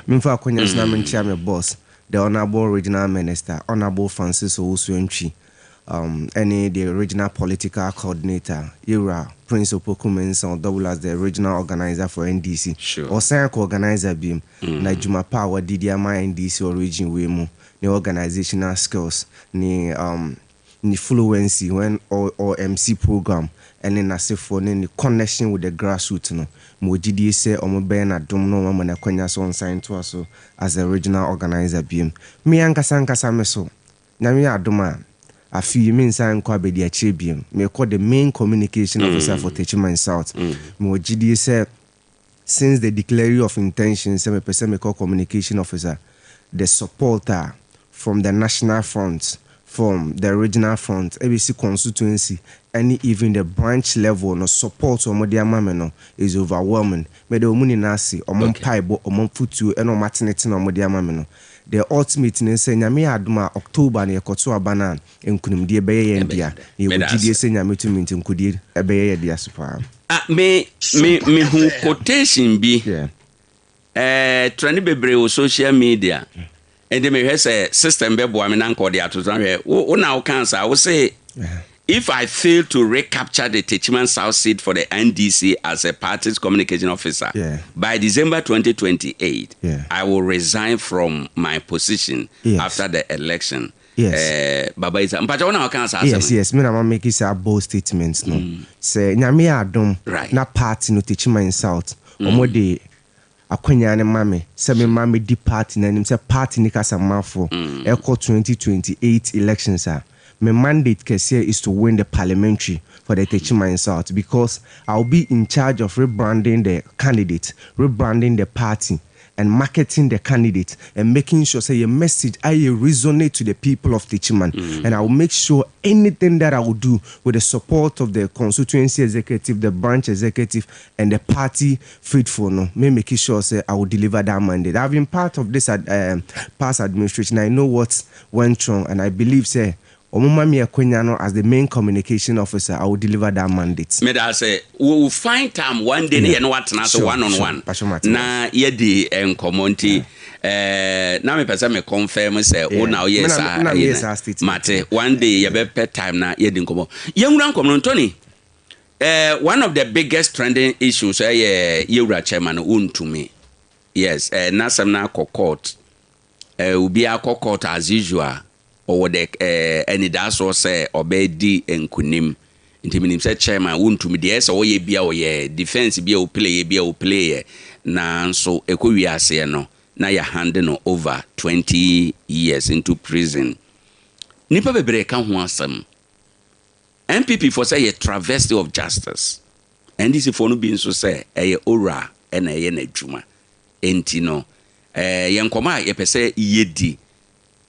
memfa akwanya so na menkyea me boss, the Honourable Regional Minister, Honourable Francis Owusu Antwi, ɛne the Regional Political Coordinator, Yewura Prince Opoku Mensah, double as the Regional Organizer for NDC. Ɔsan akɔ organizer biem. Na adwuma pa a wɔde di ama NDC wɔ region wei mu, ne organizational skills, ne fluency when or MC program, ɛne n'asefoɔ ne ne connection with the grassroots no, ma ogyidie sɛ ɔmo bɛyɛ n'adom na ɔmo ama n'akwanya so ɔnsan ntoa so as a regional organizer biem. Me ankasa ankasa me so, Nyame yɛ adom a, afe yi me nsan nkɔ abɛdi akyire biem. Mekɔ the main communication officer for Techiman South. Mewɔ gyidie sɛ since the declaring of intention sɛ mepɛ sɛ mekɔ communication officer, the support a from the national front, from the regional front, ɛbɛsi constituency ɛne even the branch level no, support a wɔde ama me no is overwhelming. Mede wɔn nyinaa ase, wɔn mpaebɔ, wɔn afotuo ɛne wɔn atenetene a wɔde ama me no. The ultimate ne sɛ Nyame yɛ adom a, October no yɛkɔto aba no a, nkonimdie bɛyɛ yɛn dea. Na yɛwɔ gyidie sɛ Nyame tumi nti nkodie ɛbɛyɛ yɛn dea so paa. Ah, me mehu quotation bi. Trend bebree wɔ social media. Nti mehwɛ sɛ system bɛboa me na nka ɔde ato so ahwɛ. Wo na wokaa saa, wo se, "If I fail to recapture the Techiman South seat for the NDC as a party's communication officer by December 2028, I will resign from my position after the election." Baba Isa, mpakyɛ wo na wokaa saa asɛm? Yes, me na ma make saa bold statement no. Sɛ Nyame yɛ adom na party no Techiman South, ɔmo de akwanya ne ma me sɛ me ma me di party n'anim sɛ party ne kasamafoɔ ɛkɔ 2028 elections a, me mandate kɛseɛ is to win the parliamentary for the Techiman South, because I will be in charge of rebranding the candidate, rebranding the party and marketing the candidate and making sure sɛ your message I resonate to the people of Techiman. And I will make sure anything that I will do with the support of the constituency executive, the branch executive, and the party faithful, no, me making sure sɛ I will deliver that mandate. I've been part of this past administration. I know what went wrong, and I believe sɛ ɔmo ma me akwanya no as the main communication officer, I will deliver that mandate. Meda sɛ we will find time one day ne yɛ ne watena ase one on one na yɛdi nkɔmmɔ. Nti Eh, na mepɛ sɛ me confirm sɛ wo na woyɛɛ Me na- saa me na ayi meyɛɛ no. saa statement. Mate, one day yɛbɛpɛ time na yɛadi nkɔmmɔ. Yɛnwura nkɔmmɔ no, Tony, eh, one of the biggest trending issues ɛyɛ yɛwura chairman no, wontumi. Yes, eh, n'asɛm no akɔ court. Eh, obiara kɔ court as usual. Ɔwɔ the eh, anidaasoɔ sɛ ɔbɛdi nkunim. Nti menim sɛ chairman wontumi, deɛ ɛsɛ ɔyɛ bia ɔyɛ, defence bi a ɔplayɛ bi a ɔplayɛ, nanso ɛkɔ wie aseɛ no na yɛ hand no over 20 years into prison. Nnipa bebree ka ho asɛm. NPP foɔ sɛ ɛyɛ travesty of justice. NDC foɔ no bi nso sɛ ɛyɛ owura na ɛyɛ n'adwuma. Enti no, eh, yɛ nkɔmmɔ a yɛpɛ sɛ yɛdi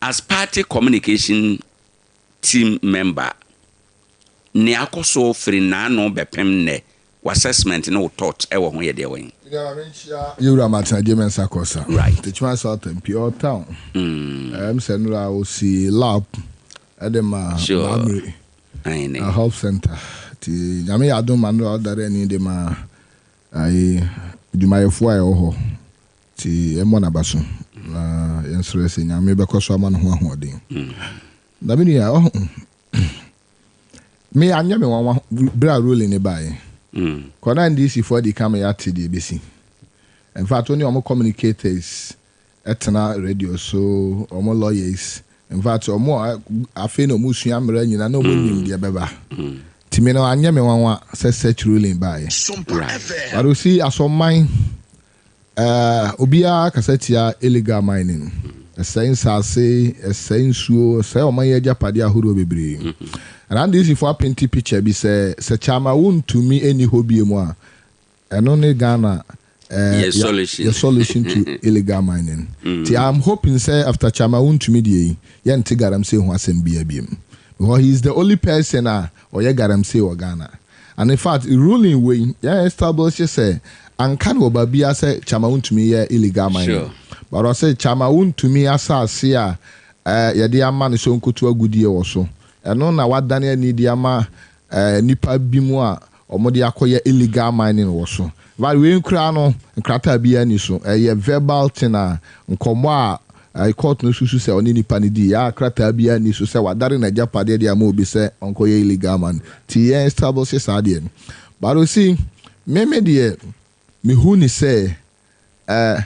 as party communication team member, nea akɔ so firi nnaano bɛpem nnɛ, w'assessment ne wo thought wɔ ho yɛ deɛ wɛn? Me deɛ ma menkyia Yɛwura Martin Adjei Mensah Korsah, Right. Techiman South MP, ɔwɔ town. Ɛm sɛ nnora ɔsi lab de ma Sure. Maamire Aane. Health Center. Nti Nyame yɛ adom ma nnora ɔdare ani de ma ayi adwumayɛfoɔ a ɛwɔ hɔ. Nti yɛmmɔ n'aba so na yɛnsrɛ sɛ Nyame bɛkɔ so ama no ho ahoɔden. Na me nua, ɔho, me anyɛ me nwanwa bere a ruling no baeɛ. Kɔ na NDC foɔ adi kan ma yɛate deɛ ɛbɛsi. In fact, wo ne wɔn communicators tena radio so, wɔn lawyers, in fact, wɔn a afei na wɔn sua mmara nyinaa na wɔn nim deɛ ɛbɛba. Nti me no anyɛ me nwanwa sɛ such ruling baeɛ. But you see, asɔmman, Eh, obiara kasa tia illegal mining. Ɛsɛe nsaase, ɛsɛe nsuo, ɛsɛe ɔman yi agyapadeɛ ahodoɔ bebree. And NDC foɔ apenti picture bi sɛ, sɛ Kyama wontumi nni hɔ biom a, ɛno ne Ghana eh, Yɛ solution. yɛ solution to illegal mining. Nti I'm hoping sɛ after Kyama wontumi deɛ yi, yɛnte galamsey ho asɛm biara biom. Because he is the only person a ɔyɛ galamsey wɔ Ghana. And in fact ruling wei yɛn establish sɛ anka no wɔ baabiara sɛ Kyama wontumi yɛ illegal mining. Sure. But ɔse Kyama wontumi asase a eh, yɛde ama no sɛ ɔnkotu agudeɛ wɔ so ɛno na wadane ani de ama eh, nnipa bi mu a wɔde akɔyɛ illegal mining wɔ so. But wei koraa no nkrataa biara nni so. Ɛyɛ verbal thing a nkɔmmɔ a Court no susu sɛ ɔne nipa no dii a krataa biara nni so sɛ wadare n'agyapadeɛ de ama obi sɛ ɔnkɔyɛ illegal man nti yɛn establish saa deɛ no. But you see, me me deɛ mehu ne sɛ eh,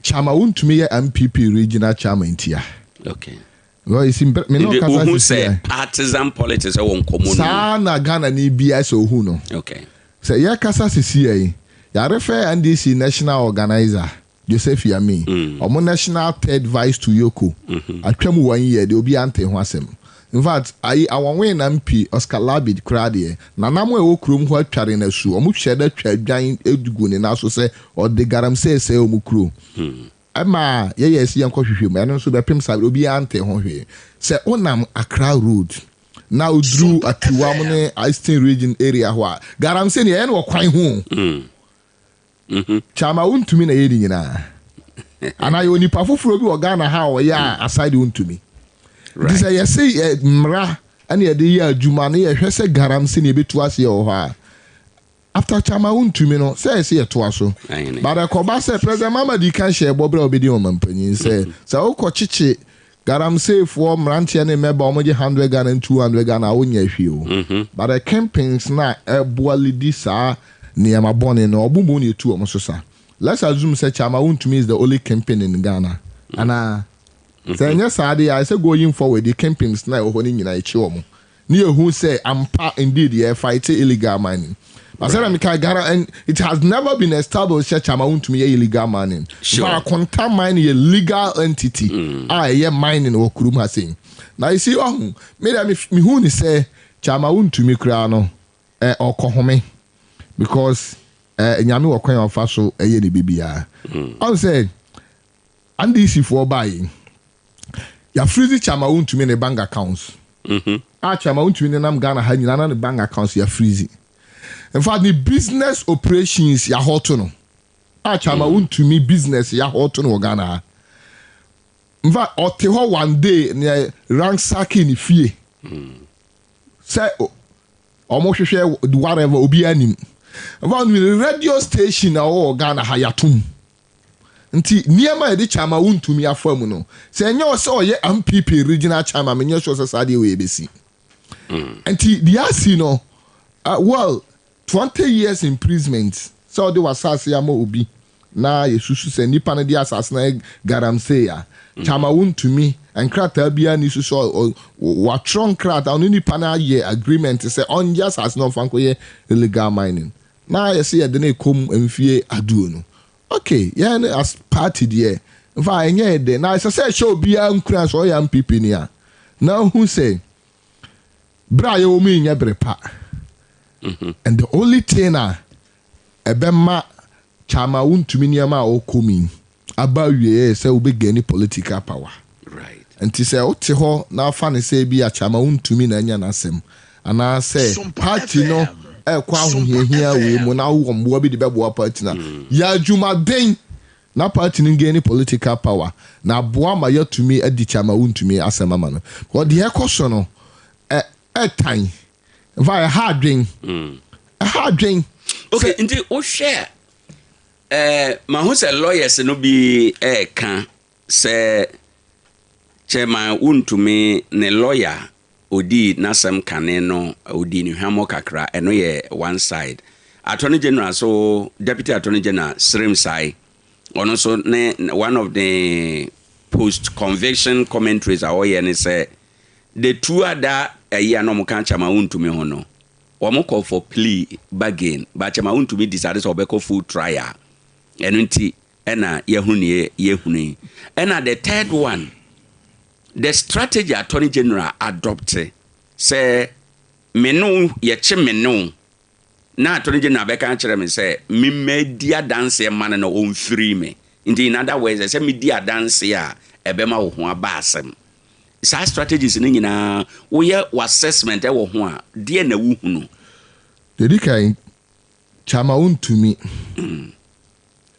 Chairman wontumi yɛ NPP regional chairman ntia. Okay. Because you see, me ne Nti ɔkasa wohu sisi sɛ a. partisan politics wɔ nkɔmmɔ no mu. Saa na Ghana ni biara sɛ ohu no. Okay. Sɛ yɛkasa sisi yi, yɛarefɛ NDC national organizer Joseph Yamin, ɔmo national third vice to Yoko, atwam one year deɛ obiara ntee ho asɛm. In fact, ayi Awɔnwee na MP Oscar Labid koraa deɛ, nanam a ɛwɔ kurom hɔ atware no asu, ɔmo hyɛɛ da twaa dwan guu ne nan so sɛ ɔde galamsey resɛe ɔmo kuro. Ɛma yɛyɛɛ sɛ yɛnkɔ hwehwɛ mu, ɛno nso bɛpem saa berɛ obiara ntee ho hwee. Sɛ wonam Accra road na woduru Atiwam ne Eastern region area hɔ a, galamsey no yɛyɛ no wɔ kwan ho o. Kyama wontumi na ɛyɛ ne nyinaa anaa yɛ onipa foforɔ bi wɔ Ghana ha a ɔyɛ a aside wontumi nti sɛ yɛse yɛ mmara ɛne yɛde yɛ adwuma ne yɛhwɛ sɛ galamsey ne yɛbɛtu aseɛ wɔ hɔ a after Kyama wontumi no sɛ yɛse yɛtoa so but ɛkɔba sɛ President Mahama di kan hyɛ ɛbɔ berɛ a ɔbɛdi ɔmampanyin sɛ sɛ wokɔ kyekye Galamseyfoɔ mmeranteɛ ne mmɛbaa wɔn gye hundred Ghana ne 200 Ghana a wonyɛ hwee o. But the kingpins no a ɛboa lidi saa nneɛma bɔne no ɔmo mmom na etu wɔn so sa. Let's assume sɛ Kyama Wontumi is the only kingpin in Ghana anaa? Sɛ ɛnyɛ saa deɛ a ɛsɛ going forward yi kingpins no a ɛwɔ hɔ no nyinaa yɛkye wɔn. Ne yɛhu sɛ ampa indeed yɛ fight illegal mining. But sɛdeɛ meka Ghana and it has never been established sɛ Kyama wontumi yɛ illegal mining. Sure. But Akonta mining yɛ legal entity a ɛyɛ mining wɔ kurom ha sei. Na you see ɔho me deɛ me mehu ne sɛ Kyama wontumi koraa no eh, ɔkɔhome because eh, Nyame wɔ kwan a ɔfa so ɛyɛ ne biribiara. Ɔho sɛ NDC foɔ baa yi yɛafirizi Kyama wontumi ne bank accounts. A Kyama wontumi nenam Ghana ha nyinaa na ne bank accounts yɛafirizi. In fact ne business operations yɛahɔto no. A Kyama wontumi business yɛahɔto no wɔ Ghana ha. In fact ɔte hɔ one day ne ransack ne fie. Sɛ ɔmo hwehwɛ whatever obiara nim. In fact ne radio station a ɔwɔ Ghana ha yɛatom. Nti nneɛma a yɛde Chairman Wontumi afa mu no, sɛ ɛnyɛ ɔsɛ ɔyɛ NPP regional chairman, menyɛ sure sɛ saa adeɛ wei ɛbɛsi. Nti deɛ asi no, well, 20 years imprisonment sɛ wode w'asase ama obi na yɛsusu sɛ nipa no de asase no ayɛ galamsey a, Chairman Wontumi, nkrataa biara nni so sɛ watwerɛ nkrataa, ɔne nipa no ayɛ agreement sɛ ɔngye asase no ɔmfa nkɔyɛ illegal mining. Na yɛse yɛde no rekɔ mu mfie aduonu. Ok, yɛn as party deɛ, nfa ɛnyɛ yɛ dɛ, na ɛsɛ sɛ ɛhyɛ obiara nkuran sɛ ɔyɛ NPP ni a, na ohu sɛ bere a yɛwɔ mu yi nyɛ bere pa. And the only thing a ɛbɛma Kyama wontumi nneɛma a ɔkɔ mu yi aba awieɛ yɛ sɛ wobɛ gain political power. Nti sɛ wote hɔ na wofa no sɛ ebia Kyama wontumi na anya n'asɛm anaasɛ party no ɛrekɔ ahohiahia wei mu na wowɔ mmoa bi de bɛboa party no a, yɛ adwumaden na party no gain political power na aboa ma yɛatumi adi Kyama wontumi asɛm ama no. Because deɛ ɛrekɔ so no ɛ ɛtan. In fact, ɛha adwen. Ɛha adwen. Okay, nti wohwɛ a, eh, mahu sɛ lawyers no bi ɛreka sɛ Chairman Wontumi ne lawyer odii n'asɛm kane no, odii no hwammɔ kakra, ɛno yɛ one side. Attorney General so, Deputy Attorney General Srem Sai, ɔno nso ne one of the post conviction commentaries a ɔyɛ ne sɛ the two other ɛyi a na wɔn ka Chairman Wontumi ho no, wɔn kɔ for plea bargain, but Chairman Wontumi decide sɛ ɔbɛkɔ full trial. Ɛno nti ɛna yɛahunu neɛ yɛhunu yi. Ɛna the third one, the strategy Attorney General adopt sɛ me ne wo, yɛkye me ne wo, na Attorney General bɛka akyerɛ me sɛ memmɛdi adanseɛ mma no na ɔmfiri me. Nti in other words, ɛsɛ medi adanseɛ a ɛbɛma wo ho aba asɛm. Saa strategies no nyinaa, woyɛ w'assessment wɔ ho a, deɛ na wohunu? Deɛ ɛdi kan, Kyama wontumi.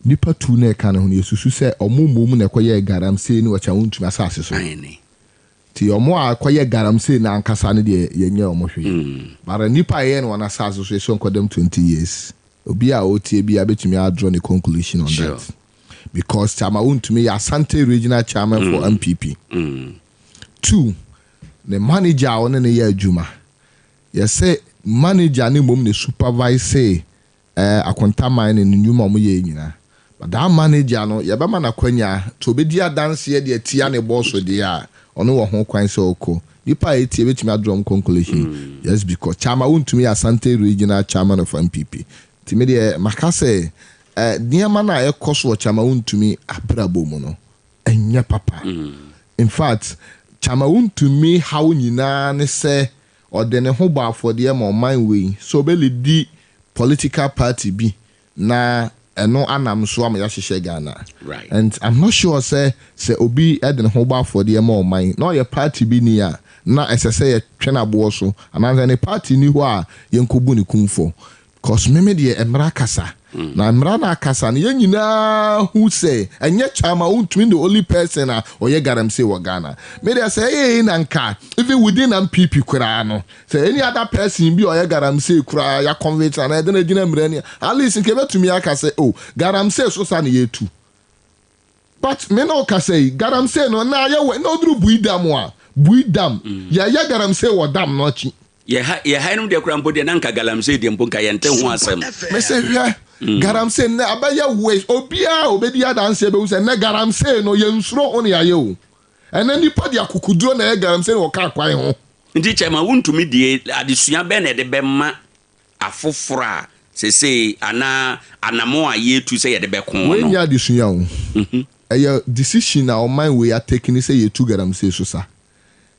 Nnipa tu na ɛka ne ho no, yɛsusu sɛ wɔn mmom na ɛkɔyɛɛ galamsey no wɔ Kyawuntumi asase so. Nti wɔn a ɛkɔyɛ galamsey no ankasa no deɛ, yɛnyɛɛ wɔn hwee. But nnipa a yɛyɛɛ no wɔn asase so, yɛsɛ wɔnkɔdam 20 years. Obi a ɔretie biara bɛtumi adraw ne conclusion on that. Because Kyama Wontumi yɛ Asante Regional Chairman for NPP. Two, ne manager a ɔne no yɛ adwuma, yɛsɛ manager no mmom na supervise Eh Akonta mining no nnwuma a ɔmo yɛɛ nyinaa but that manager no yɛbɛma no akwanya sɛ obedi adanseɛ de atia ne boss deɛ a ɔno wɔ ho kwan sɛ ɔkɔ. Nipa a etie bɛtumi a draw ɔmo conclusion just because Chairman wontumi yɛ Asante regional chairman of NPP nti me deɛ maka sɛ eh nneɛma no a ɛkɔ so wɔ Chairman wontumi abrabɔ mu no ɛnyɛ papa infact Chairman wontumi haw nyinaa ne sɛ Ɔde ne ho bɔ afɔdeɛ ma ɔman wei sɛ ɔbɛlidi political party bi na ɛno anam so ama yɛahyehyɛ Ghana. And I'm not sure sɛ sɛ obi de ne ho bɔ afɔdeɛ ma ɔman na ɔyɛ party bi ni a na ɛsɛ sɛ yɛtwe no aboɔ so anaasɛ ne party nni hɔ a yɛnkɔbu no kumfɔ. Cos me me deɛ mmara kasa na mmara no akasa no yɛn nyinaa hu sɛ ɛnyɛ Chairman wontumi the only person a ɔyɛ galamsey wɔ Ghana. Me deɛ sɛ ɛyɛ yei na nka even within NPP koraa no sɛ any other person bi a ɔyɛ galamsey koraa ya convict no anaa yɛde no agyina mmara ni a at least nka yɛbɛtumi aka sɛ oh galamsey so sa na yɛtu. But me ne wo kasa yi, galamsey no na ayɛ wɛ na oduru Bui Dam a, Bui Dam, yɛyɛ galamsey wɔ dam no akyi. Yɛ ha yɛ ha nom deɛ koraa mpo deɛ na nka galamsey deɛ mpo nka yɛnte ho asɛm. Me se hwɛ, galamsey nnɛ abɛyɛ wɛ, obiara a obedi adanseɛ bɛhu sɛ nnɛ galamsey no yɛnsuro ho na yɛayɛ o. Ɛnnɛ nnipa de akokoduro na ɛyɛ galamsey no wɔ kaa kwan ho. Nti kyɛma wontumi die, adesua bɛn na ɛde bɛma afoforo a seesei anaa anammɔn a yɛretu sɛ yɛde bɛko Wei no. nyɛ adesua o. Ɛyɛ decision a ɔman wei atake ne sɛ yɛtu galamsey so sa.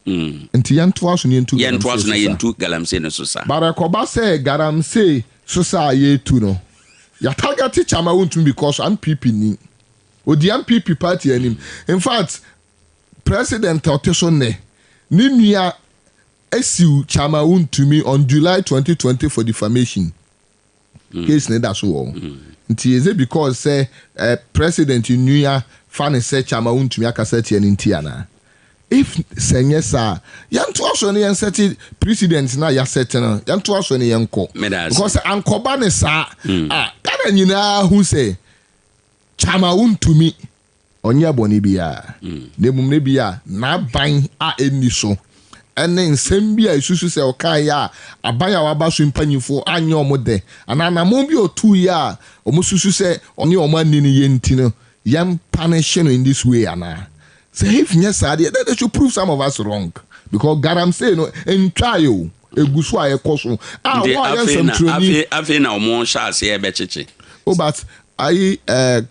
Nti yɛntoa so na yɛntu Yɛntoa galamsey so so na sa. yɛntu galamsey no so sa. But ɛkɔba sɛ galamsey so sa a yɛretu no, yɛatargɛte Kyama wontumi because NPP ni. Ɔdi NPP party anim. In fact, President a ɔte so nnɛ, ne nua Asiw Chairman Wontumi on July 2020 for defamation case no da so wɔ hɔ. Nti is it because sɛ eh, president nua fa no sɛ Chairman Wontumi akasa atia no nti anaa? If sɛ nyɛ saa a, yɛntoa so na yɛnsɛte precedent no a yɛasɛte no, yɛntoa so na yɛnkɔ. Meda ase. Because sɛ ankɔba no saa a, Ghana nyinaa hu sɛ. Kyama wontumi ɔnyɛ bɔne biara, na mmom no ebia n'aban a enni so ne nsɛm bi a esusu sɛ ɔkae a aban a waba so mpanyimfo anyɛ wɔn dɛ, anaa anammɔn bi a otui a wɔsusu sɛ ɔne wɔn anni no yɛ nti no, yɛmpanehye no in this way anaa? Sɛ if nyɛ saa deɛ, then they should prove some of us wrong because galamsey no ntwae o, egu so a ɛkɔ so a Nti wɔn a yɛ afei na nsɛmtwerɛni. afei afei na wɔn hyɛ aseɛ bɛkyekye. Oh but ayi eh,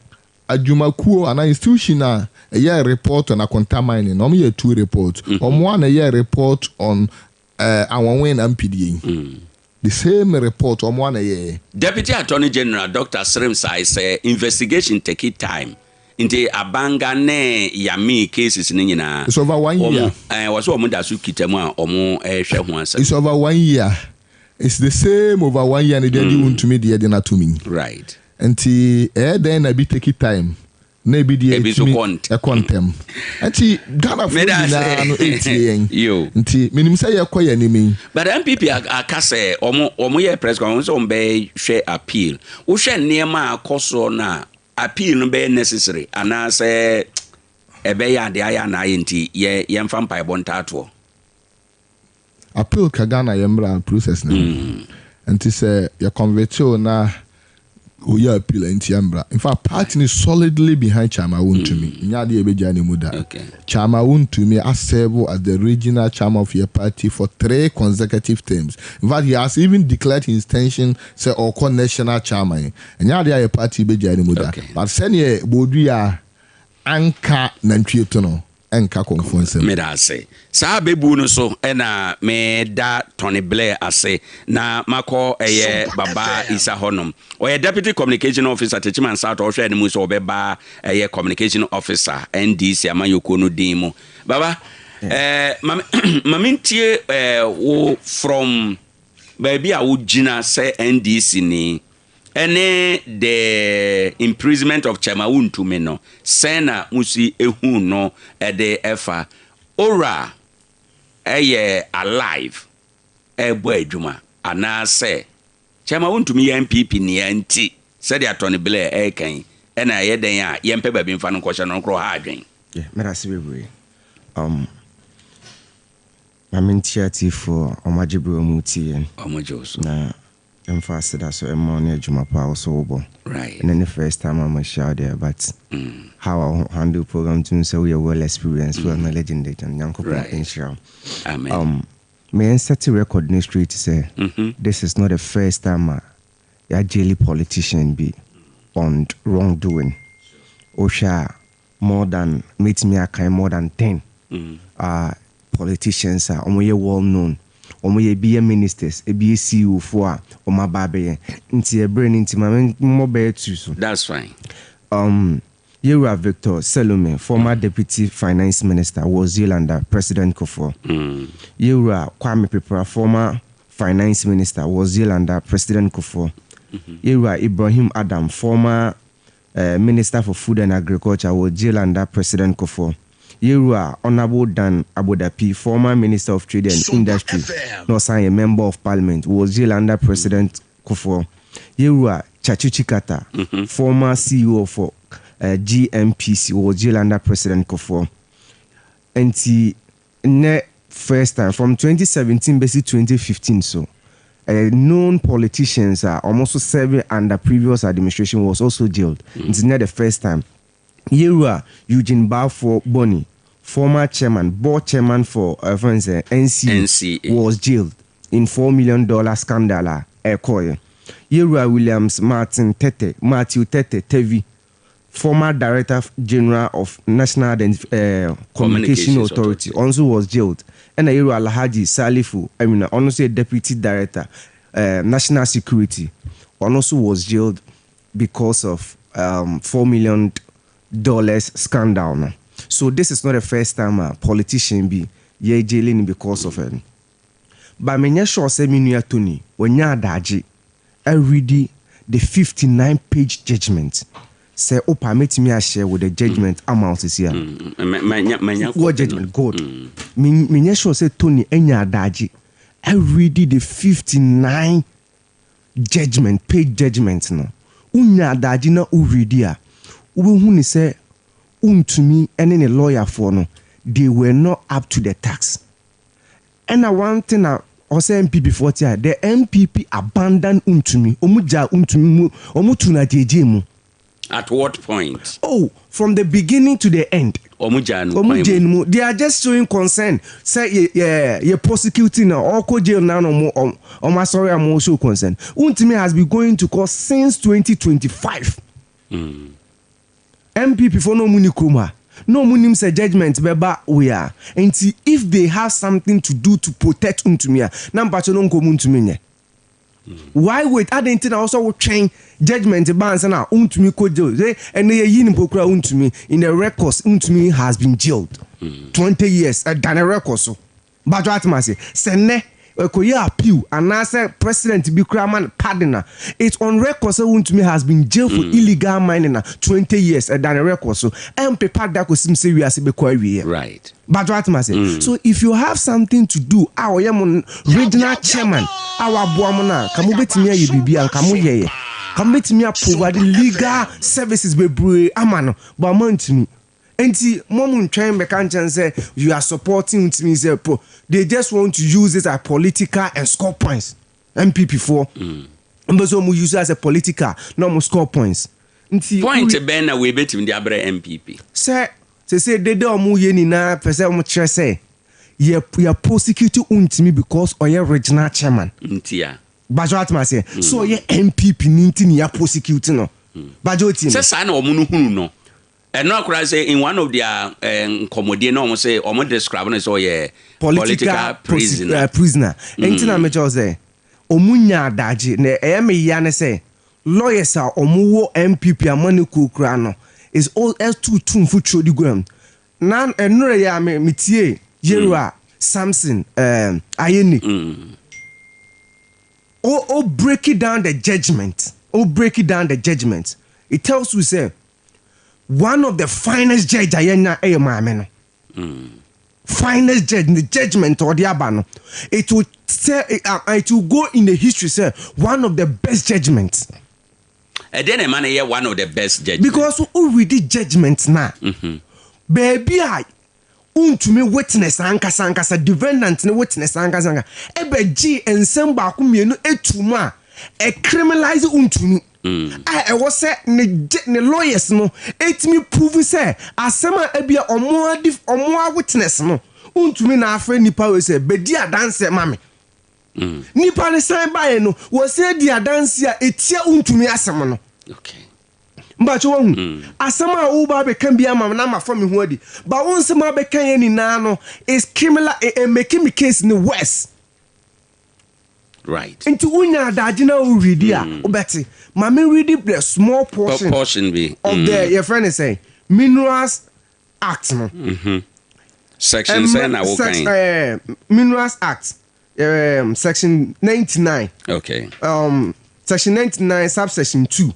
adwumakuo anaa institution a ɛyɛɛ report on Akonta mining no, wɔyɛɛ two report. Wɔn a na ɛyɛɛ report on eh, Awɔnwen na Mpidie yi. The same report wɔn a na ɛyɛɛ. Deputy Attorney General Doctor Srem-Sai sɛ investigation take time nti Abanga ne Yamii cases no nyinaa It's over one wɔn year. eh, wɔsɛ wɔn da so kita mu a wɔn rehwɛ ho asɛm. It's over one year. It's the same over one year na deɛ de wontumi deɛ de no ato me yi. Right. Nti ɛyɛ dɛn na ebi take time na ebi deɛ Ebi nso etumi kɔ ntɛm. ɛkɔ ntɛm. Nti Ghanafoɔ Meda ase. nyinaa no etie yɛn. Yo. Nti menim sɛ yɛkɔ yɛn anim yi. But NPP aka sɛ wɔn wɔn yɛ press conference wɔn sɛ wɔn bɛhwɛ appeal. Wohwɛ nneɛma a akɔ soɔ no a appeal no bɛyɛ necessary anaasɛ ɛbɛyɛ adeɛ ayɛ anaa ayɛ nti yɛ yɛmfa mpaebɔ ntaatoɔ. Appeal ka Ghana yɛ mmra process no ho. Nti sɛ yɛ convict wo na wo yɛ appeal a ntia mmra. In fact party no solidly behind Chairman Wontumi. Nyɛ adeɛ a yɛbɛgyaa ne mu da. Chairman Wontumi a serve as the regional chairman of yɛ party for three consecutive terms. In fact he has even declared his intention sɛ ɔrekɔ national chairman. Ɛnyɛ adeɛ a yɛ party bɛgyaa ne mu da. But sɛdeɛ Bodua anka nantwie to no, nka kɔmfoɔ nsam. Meda ase. Saa abɛbuo no so na meda Tony Blair ase na makɔ ɛyɛ Baba Isa hɔ nom. Ɔyɛ Deputy Communication Officer Techiman South a ɔhwɛ anim sɛ ɔbɛba ɛyɛ Communication Officer NDC amanyɔkuo no din mu. Baba, eh, ma ma mentie eh, wo from baabi a wogyina sɛ NDC ni. Ɛne the imprisonment of Chairman Wontumi no, sɛn na mosi hu no de fa? Owura yɛ alive ɛrebɔ adwuma anaasɛ Chairman Wontumi yɛ NPP nia nti sɛdeɛ Tony Blair ɛreka yi ɛna ɛyɛ dɛn a yɛmpɛ baabi mfa no nkɔhyɛ no nkorɔ ha adwen? Yeah, medase bebree. Um, ma mentie atiefoɔ a wɔagye berɛ a wɔretie yɛn. Wɔgye wo so. Na Mfa aseda so mma wo ne adwuma pa a wo so wo bɔ. Ɛnɛ ne first time a mahyia wo deɛ but how a wo handle program tumi sɛ woyɛ well experienced full of knowledge and data no Nyankopɔn nhyira wo. Amen. Me yɛn set record no straight sɛ this is not the first time a yɛ jaili politician bi on wrong doing. Wohwɛ a more than mɛtumi akan more than ten politicians a wɔyɛ well known, wɔyɛ ebi yɛ ministers, ebi yɛ CEO foɔ a wɔn aba abɛyɛ. Nti ɛberɛ no nti ma me mmɔ bɛyɛ two so. That's fine. Yɛwura Victor Selormey, former deputy finance minister wɔ Zealand a President Kufuor. Yɛwura Kwame Pepra, former finance minister wɔ Zealand a President Kufuor. Yɛwura Ibrahim Adam, former Minister for Food and Agriculture wɔ jail under President Kufuor. Yewura Honourable Dan Abodakpi, former Minister of Trade and Industry na ɔsan yɛ Member of Parliament wɔ jail under President Kufuor. Yewura Tsatsu Tsikata, former CEO for GNPC wɔ jail under President Kufuor. Nti Nnɛ first time from 2017 bɛsi 2015 so ɛyɛ known politicians a wɔn nso serve under previous administration was also jailed nti nnɛ the first time Yewura Eugene Balfour Bonney former chairman board chairman for ɛfrɛ no sɛ NCA NCA. was jailed in $4 million scandal a ɛkɔeɛ Yewura Williams Martin Tete Matthew Tete Tevi former Director General of National Identif eh, Communication Authority, ɔno nso was jailed. Ɛna Yero Alhaji Salifu Amina, ɔno nso yɛ Deputy Director, eh, National Security, ɔno nso was jailed because of um, $4 million scandal no. So this is not the first time a politician bi yɛ jailing no because of it. But menyɛ sure sɛ me nua Tony wanya adagye aredi the 59 page judgement. Sɛ wopɛ a mɛtumi ahyɛ with the judgement ama wo sisi a. Manya What judgement? Good. Menyɛ sure sɛ Tony anya adagye aredi the 59 judgement page judgement no. Wonya adagye na woredi a, Wobɛhu no sɛ wontumi ne ne lawyer foɔ no they were not up to the task. Ɛna one thing a ɔsɛ NPP foɔ te a, the NPP abandon Wontumi, wɔn gyaa Wontumi mu, wɔn tuu no agyeegyee mu. At what point? Oh, from the beginning to the end. Wɔn gyaa no Wɔn kwan gyaa mu. no mu. They are just showing concern sɛ yɛ yɛ yɛ prosecuting na ɔkɔ jail na na wɔn wɔn asɔre a wɔn show concern. Wontumi has been going to court since 2025. NPP foɔ na ɔmo ni kurom ha na ɔmo nim sɛ judgement bɛba wei a nti if they have something to do to protect Ntumi a na mpakyɛ no nka ɔmo ntumi nyɛ. Why wait adɛn nti na ɔsɛ wo twɛn judgement ba ansa na Ntumi kɔ jail sɛ ɛnɛ yɛ yi no mpo koraa Ntumi in the records Ntumi has been jailed 20 years ɛda ne record so. Mpakyɛw ate me ase? Sɛ nnɛ ɛkɔyɛ appeal anaasɛ president bi koraa ma no pardon a, it's on record sɛ Wontumi has been jailed for illegal mining a 20 years, ɛda ne record so. Ɛmpepa da kɔsim sɛ wiase bɛkɔ awieɛ. Right. Mpakyɛw ate me ase? So if you have something to do a ɔyɛ mo regional chairman a waboa mo no a, nka mobɛtumi ayɛ biribi a nka moyɛeɛ. Nka mobɛtumi a provide legal services bebree ama no, but moantumi. Enti mo mo ntwɛn mbɛka nkyɛn no sɛ you are supporting ntumi sɛ pro they just want to use it as political and score points NPP foɔ ɔmo pɛ sɛ ɔmo use it as a political na ɔmo score points nti Point bɛn na wei bɛtumi de abrɛ NPP? Sɛ sese dede a ɔmo yɛ nyinaa pɛ sɛ ɔmo kyerɛ sɛ yɛ yɛ prosecute ntumi because ɔyɛ regional chairman. Nti a. Bajɔ atem aseɛ sɛ ɔyɛ NPP ni nti na yɛ prosecute no Bajɔ otie me. Sɛ saa na ɔmo no hunu no. Ɛno a koraa sɛ in one of their eh, nkɔmmɔdie na wɔn sɛ wɔn describe no sɛ ɔyɛ political prisoner. Eh, prisoner. Nti na mekyerɛ wo sɛ wɔn nya adagye na ɛyɛ me ya ne sɛ lawyers a wɔn wɔ NPP amanyɔkuo koraa no is all ɛtu tu mfuturo de gu ɛm. Na ɛnora yi a me metie Yewura Samson eh, Ayeni. O o break down the judgement. O break down the judgement. It tells you sɛ One of the finest judge a yɛanya yɛ maame no. Finest judge, ne judgement a ɔde aba no, it will tell, it will go in the history sɛ one of the best judgement. Ɛdeɛn na ɛma no yɛ one of the best judgement? Because wo read judgement no a, baabi a Wontumi witness ankasa ankasa, defendant no witness ankasa ankasa ɛbɛgyee nsɛm baako mmienu too mu a ɛcriminalize wontumi a ɛwɔ sɛ ne gye ne lawyers no ɛtumi prove sɛ asɛm a ebia ɔmo a def ɔmo a witness no wontumi na afrɛ nipa wei sɛ bɛdi adanseɛ ma me. Nipa no san baeɛ no wɔsan di adanseɛ a ɛtia wontumi asɛm no. Okay. Mpakyɛ wahu? Asɛm a woba abɛka bi ama me na mafa me ho adi. But wo nsɛm a wabɛka yɛ nyinaa no is criminal, e make me case no worse. Right. Nti wonya adagye na wo readi a, wobɛte. Ma me readi the small portion, portion bi. of the, yɛfrɛ no sɛn, Minerals Act no. Section sɛn na wokan? Minerals Act, section 99. Okay. Section 99, subsection 2.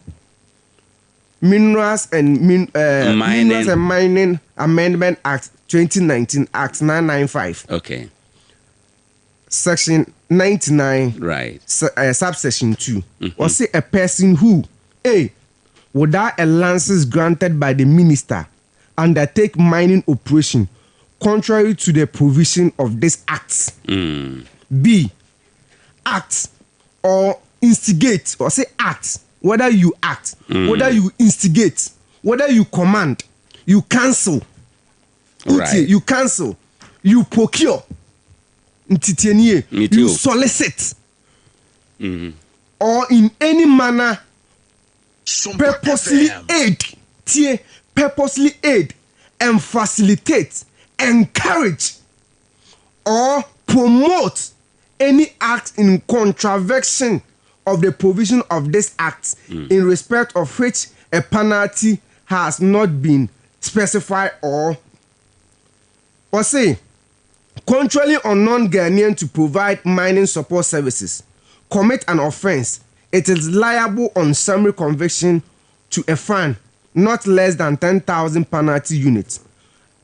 Minerals and min, Mining. Minerals and Mining Amendment Act 2019, Act 995. Okay. Section 99, Right. Subsection 2. Or say a person who, A, without a license granted by the minister, undertake mining operation contrary to the provision of this act. B, act or instigate, or say act, whether you act, whether you instigate, whether you command, you cancel. Right. You cancel, you procure, nti Me too. you solicit, or in any manner purposely aid, tie, purposely aid and facilitate, encourage, or promote any act in contravention of the provision of this act in respect of which a penalty has not been specified or say contrary on non-Ghanaian to provide mining support services, commit an offence, it is liable on summary conviction to a fine not less than 10,000 penalty units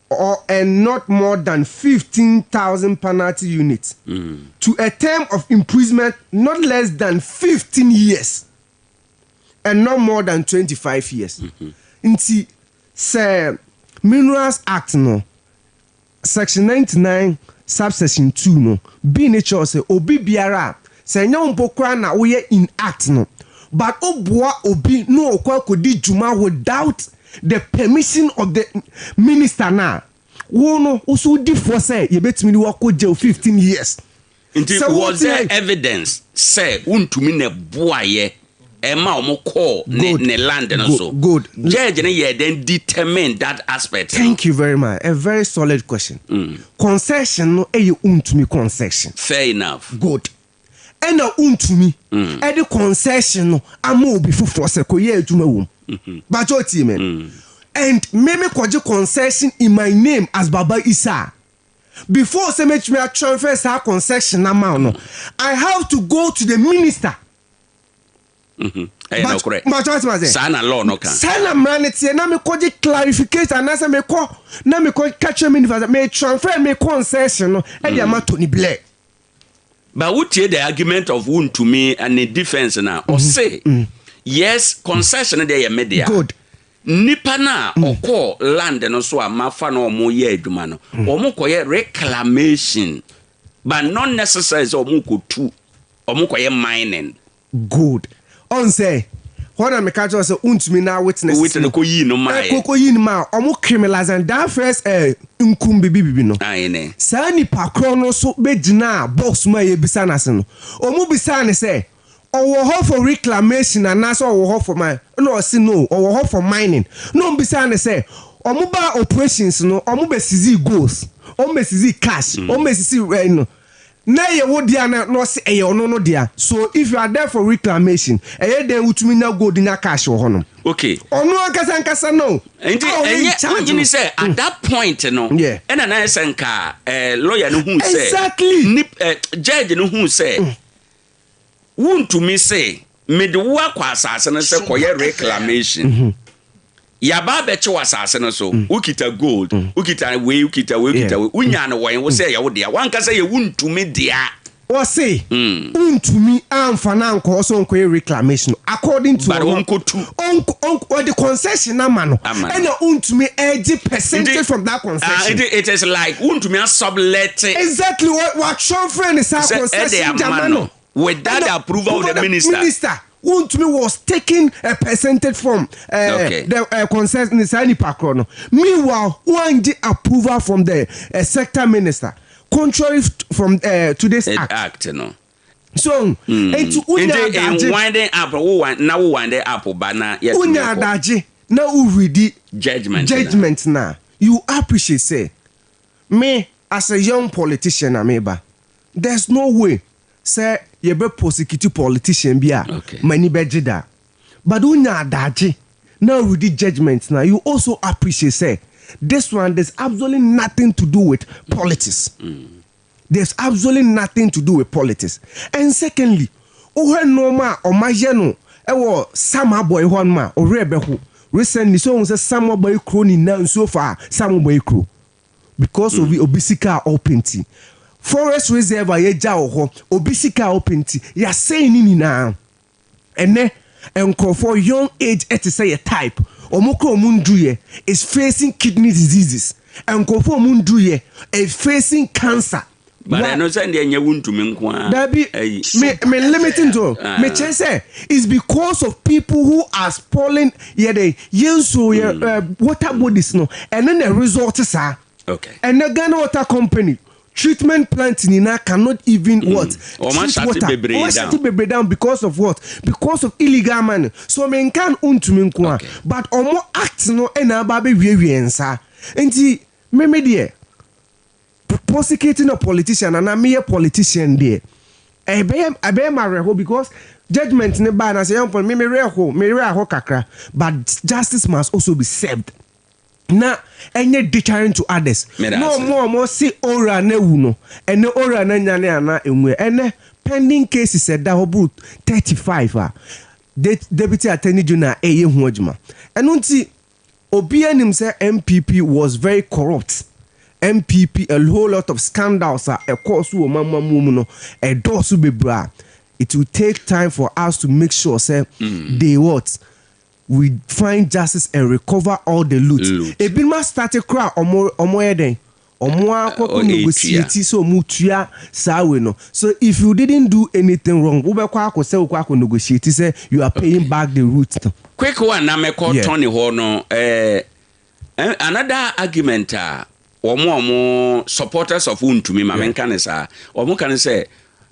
or and not more than 15,000 penalty units to a term of imprisonment not less than 15 years and not more than 25 years. Nti sɛ Minerals Act no section 99 subsection 2 no bi ne kyerɛ sɛ obi biara a, sɛ ɛnyɛ wo mpo koraa na woyɛ in act no, but woboa obi na ɔkɔ akɔdi dwuma without the permission of the minister no a, wo no wo so wodi fɔ sɛ yɛbɛtumi de wo akɔ jail 15 years. Nti Sɛ was wote there evidence sɛ wontumi na ɛboaeɛ ɛma wɔn kɔɔ ne Good. ne land no Good. so? Good. Judge no yɛɛ dɛn determine that aspect no? Thank you very much. A very solid question. Concession no yɛ wontumi concession. Fair enough. Good. Ɛna wontumi ɛde concession no ama obi foforɔ sɛ kɔyɛ adwuma wom. Bakyɛ otie me. And me me kɔgye concession in my name as Baba Issa. Before sɛ mɛtumi atransfer saa concession no ama wo no, I have to go to the minister. Ɛyɛ nokorɛ. Bakyɛ wote m'ase? Saa na law no ka. Saa na mmara no teɛ na mekɔgye clarification anaasɛ mekɔ na mekɔ ka kyerɛ minister sɛ me transfer me concession no ɛde ama Tony Blair. But wotie the argument of wontumi ne defense no a, ɔse yes concession no deɛ yɛ me dea. Good. Nipa no a ɔkɔɔ land no so a mafa no ɔmo yɛ adwuma no, ɔmo kɔyɛ reclamation but not necessary sɛ ɔmo kɔtu, ɔmo kɔyɛ mining. Good. Ɔn sɛ, hɔ na meka kyerɛ wo sɛ wontumi na witnesses Witness no kɔ yii no maaeɛ. Ɛkɔ kɔ yii no maa ɔmo criminalize and that first eh, nkum bibi bibi no. Ae ne. Saa nipa korɔ no nso bɛgyinaa box mu a yɛbisa no ase no, ɔmo bisaa no sɛ, ɔwɔ hɔ for reclamation anaasɛ ɔwɔ hɔ for mine? Ɛna ɔse no, ɔwɔ hɔ for mining. Na ɔmo bisaa no sɛ, ɔmo baa operations no, ɔmo bɛ seize golds, ɔmo bɛ seize cash, ɔmo bɛ seize eh, no. Na ɛyɛ wo dea na na ɔse ɛyɛ ɔno no dea. So if you are there for reclamation, ɛyɛ dɛn wotumi nya gold nya cash wɔ hɔnom? Okay. Ɔno ankasa ankasa no Nti a ɔyɛ in ɛnyɛ charge wonyini no. sɛ at that point no Yeah. ɛna na ayɛ sɛ nka eh, lawyer no hu sɛ Exactly. nip, eh, judge no hu sɛ wontumi se mede wo akɔ asase no sɛ kɔyɛ reclamation. Yaba abɛkye wɔ asase no so, wokita gold, wokita wei, wokita wei, wokita wei, wonya no wɔn wo sɛ ɛyɛ wo dea, wankasa yɛ wontumi dea. Ɔse wontumi amfa no ankɔ hɔ sɛ ɔnkɔyɛ reclamation according to But ɔno. ɔnkɔtu. Ɔnk ɔnk ɔde concession ama no Ama no. ɛna wontumi ɛgye percentage Nti, from that ah, concession. nti it is like wontumi asublet. Exactly, wa watwerɛ ne saa Sɛ ɛde concession de ama ama no. no. Without the Ɛna approval of the minister. Minister, wontumi was taking a percentage from uh, Okay. the concession saa nipa korɔ no. Meanwhile, wangye approval from the sector minister contrary from to this It act. act no. So, nti wonya Nti in adagye winding up, wo wind, na wo winding up ba na yɛtumi wonya akɔ. adagye na woredi Judgment na. judgment na you appreciate say me as a young politician na meba there's no way sɛ yɛbɛ prosecute politician bi a m'ani bɛgye da but wonya adagye na woredi judgment na you also appreciate say this one there's absolutely nothing to do with politics. There's absolutely nothing to do with politics. And secondly, wohwɛ nneɛma a ɔma yɛ no ɛwɔ Samreboi hɔ nom a ɔwerɛ bɛho recently sɛ ohun sɛ Samreboi kuro nyinaa nsuo fa Samreboi kuro because of obi sika a ɔpɛ nti forest reserve a yɛgya wɔ hɔ obi sika a ɔpɛ nti yɛasɛn ne nyinaa. Ɛnɛ nkurɔfoɔ young age ɛte sɛ yɛ type ɔmo kura ɔmo nduyɛ is facing kidney diseases, nkurɔfoɔ ɔmo nduyɛ is facing cancer. But ɛno sɛ deɛ nyɛ wontumi nko a. Dabi, Ɛyi. me limiting to Ah. me kyerɛ sɛ it's because of people who are spoiling yɛ de yɛn nsuo yɛ water bodies no ɛno na result saa. Okay. Ɛnɛ Ghana Water Company treatment plant nyinaa cannot even what Ɔmo treat ahyate water. bebree Ɔmo down. ahyate bebree down because of what? Because of illegal money. So me nkan ntumi nko a but ɔmo act no ɛna aba abɛwiewie nsa nti mímí deɛ prosecuting a politician ana meyɛ politician deɛ ɛbɛyɛ ma awerɛho because judgement ne baa na sɛ yɛn pɔn mi werɛ ho me werɛ aho kakra but justice must also be served na ɛnyɛ deterrent to others. Meda Na ase. ɔmo a ɔmo se owura na ewu no ɛnɛ owura na nyane ana enwu ɛnɛ pending cases ɛda hɔ buru 35 a deputy attorney general ɛyɛ ho adwuma. Ɛno nti obiara nim sɛ NPP was very corrupt. NPP a whole lot of scandals a ɛkɔɔ so wɔ mamamu mu no ɛdɔɔso bebree a it will take time for us to make sure say they what we find justice and recover all the loot. Ebinom astate koraa a ɔmo ɔmo yɛ dɛn? Ɔmo ara kɔ kɔ negotiate sɛ ɔmo tua saa wei no. So if you didn't do anything wrong, wobɛkɔ akɔ sɛ wokɔ akɔ negotiate sɛ you are paying back the root no. Quick one na mɛkɔ Tony hɔ no eh, another argument a wɔn a wɔn supporters of wontumi ma menka ne saa, wɔn ka ne sɛ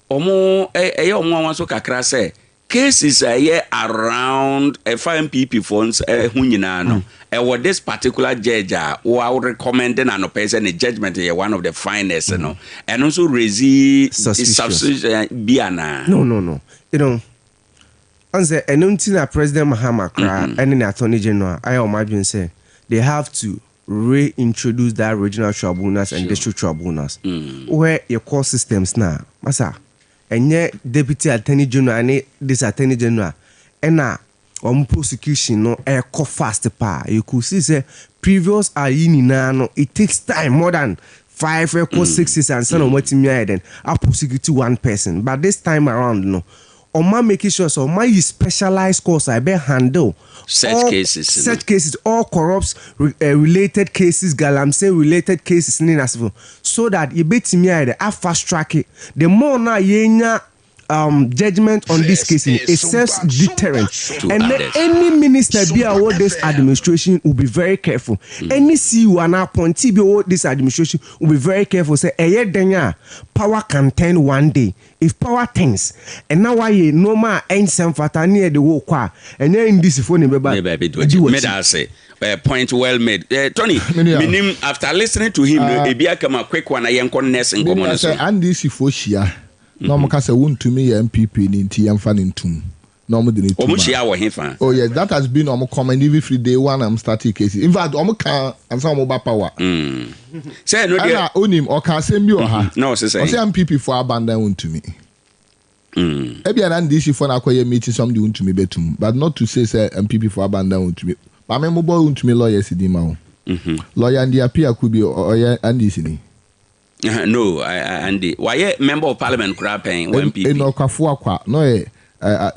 wɔn ɛyɛ wɔn nwanwa so kakra sɛ Cases a ɛyɛ around ɛfa NPP foɔ nsa ho nyinaa no, ɛwɔ this particular judge a wo a wo recommend no anɔpa yi sɛ ne judgement yɛ one of the finest no, ɛno nso raise suspicion bi anaa? No, no, no. You know, ɔn sɛ ɛno nti na President Mahama koraa ɛne ne Attorney General ayɛ wɔn adwene sɛ they have to reintroduce that regional tribunals and district tribunals. Wohwɛ yɛ court systems no a, masa, Ɛnyɛ deputy attorney general ne this attorney general ɛna wɔn prosecution no ɛkɔ fast paa. You could see sɛ previous ayi nyinaa no it takes time more than 5 ɛkɔ 6 years ansa na wɔn atumi ayɛ dɛn a prosecute one person but this time around no wɔn a make sure sɛ wɔn ayi specialized courts a ɛbɛ handle Such all cases no. such cases all corrupt related cases galamsey related cases ne n'asefo so that yɛbɛtumi ayɛ dɛ a fast track the more no a yɛnya um, judgement on this case no it serves deterrent To ɛnɛ others. any minister bi a ɔwɔ this administration will be very careful any CEO anaa appointee bi a ɔwɔ this administration will be very careful sɛ ɛyɛ dɛn a power can turn one day If power things ɛna wayɛ nnoɔma a ɛnsɛ mfata ne yɛde wo kɔ a, ɛnyɛ NDC foɔ na ɛbɛba Ne baabi di di w'akyi. w'akyi. Meda ase. Point well made. Tony, Me nua. menim after listening to him no, Ah. ebi aka mu a quick one na yɛnkɔ next Me nkɔmmɔ nua no so. sɛ NDC foɔ hyia na wɔn ka sɛ wontumi yɛ NPP ni nti yɛnfa no ntum na wɔn de no tum Wɔn a. hyia wɔ hefa? Oh yes, that has been wɔn comment even firi day one a wɔn startee case. In fact wɔn ka ansa wɔn ba power. Sɛ ɛno deɛ. Ɛna onim ɔka asɛm bi wɔ ha. Na ɔse sɛn? Ɔse NPP foɔ abandon wontumi. Ebia na NDC foɔ na akɔyɛ meeting sɛ ɔmo de wontumi bɛtum but not to say sɛ NPP foɔ abandon wontumi. Maame mobɔ wontumi lawyers din ma wo. Lawyer Andy Appiah Kubi ɔyɛ NDC ni. No, Andy wayɛ member of parliament koraa pɛn wɔ NPP. Enoch Afuakwa na ɔyɛ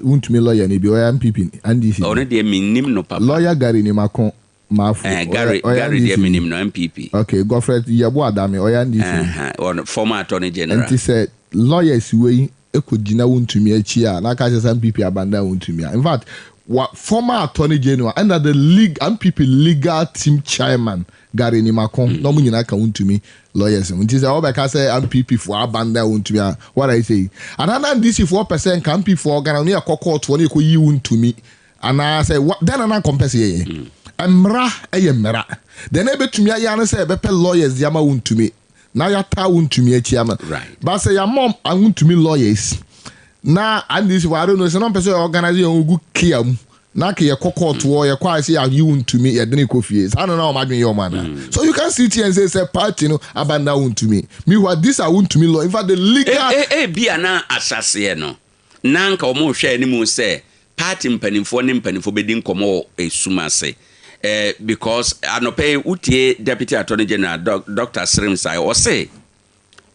wontumi lawyer ni bi ɔyɛ NPP NDC ni. Ɔno deɛ mennim no papa. Lawyer Gary Nimako Maafo Eh, Gary, ɔyɛ Gary NDC deɛ ni. menim no, NPP. Okay, Godfred Yeboah Dame ɔyɛ NDC ni. Ɛhɛn, ɔno former attorney general. Nti sɛ lawyers wei kɔ gyina Wontumi akyi a, na aka kyerɛ sɛ NPP abandon Wontumi a. In fact, wa former attorney general ɛna the league, NPP legal team chairman Gary Nimako na wɔn nyinaa ka Wontumi lawyers ho. Nti sɛ wɔbɛka sɛ NPP foɔ abandon Wontumi a, what are you saying? Anaa na NDC foɔ pɛ sɛ nka NPP foɔ Ghana no yɛkɔ court foɔ no yɛkɔ yi Wontumi Anaa sɛ wa, dɛn na na anka ɔmpɛ sɛ yɛyɛ? Mmara yɛ mmara. Deɛ na yɛbɛtumi ayɛ ara ne sɛ yɛbɛpɛ lawyers de ama wontumi, na yɛataa wontumi akyi ama. But sɛ yɛama wontumi lawyers, na at least I don't know, sɛ na ɔmpɛ sɛ yɛ organize yɛn ho gu kia mu, na anka yɛkɔ court hɔ, yɛkɔ a sɛ yɛayi wontumi, yɛde no kɔ fie. Saa na na wɔn adwene yɛ wɔn anaa? So you can sit here and say sɛ party no aba na wontumi. Meanwhile, these are wontumi law. In fact, the legal. Ebia na ahyɛaseɛ no, na anka wɔrehwɛ anim sɛ party mpanimfoɔ ne mpanimfoɔ bɛdi nkɔmmɔ wɔ esum ase eh, because anɔpa yi wotie Deputy Attorney General Doctor Srem-Sai, ɔse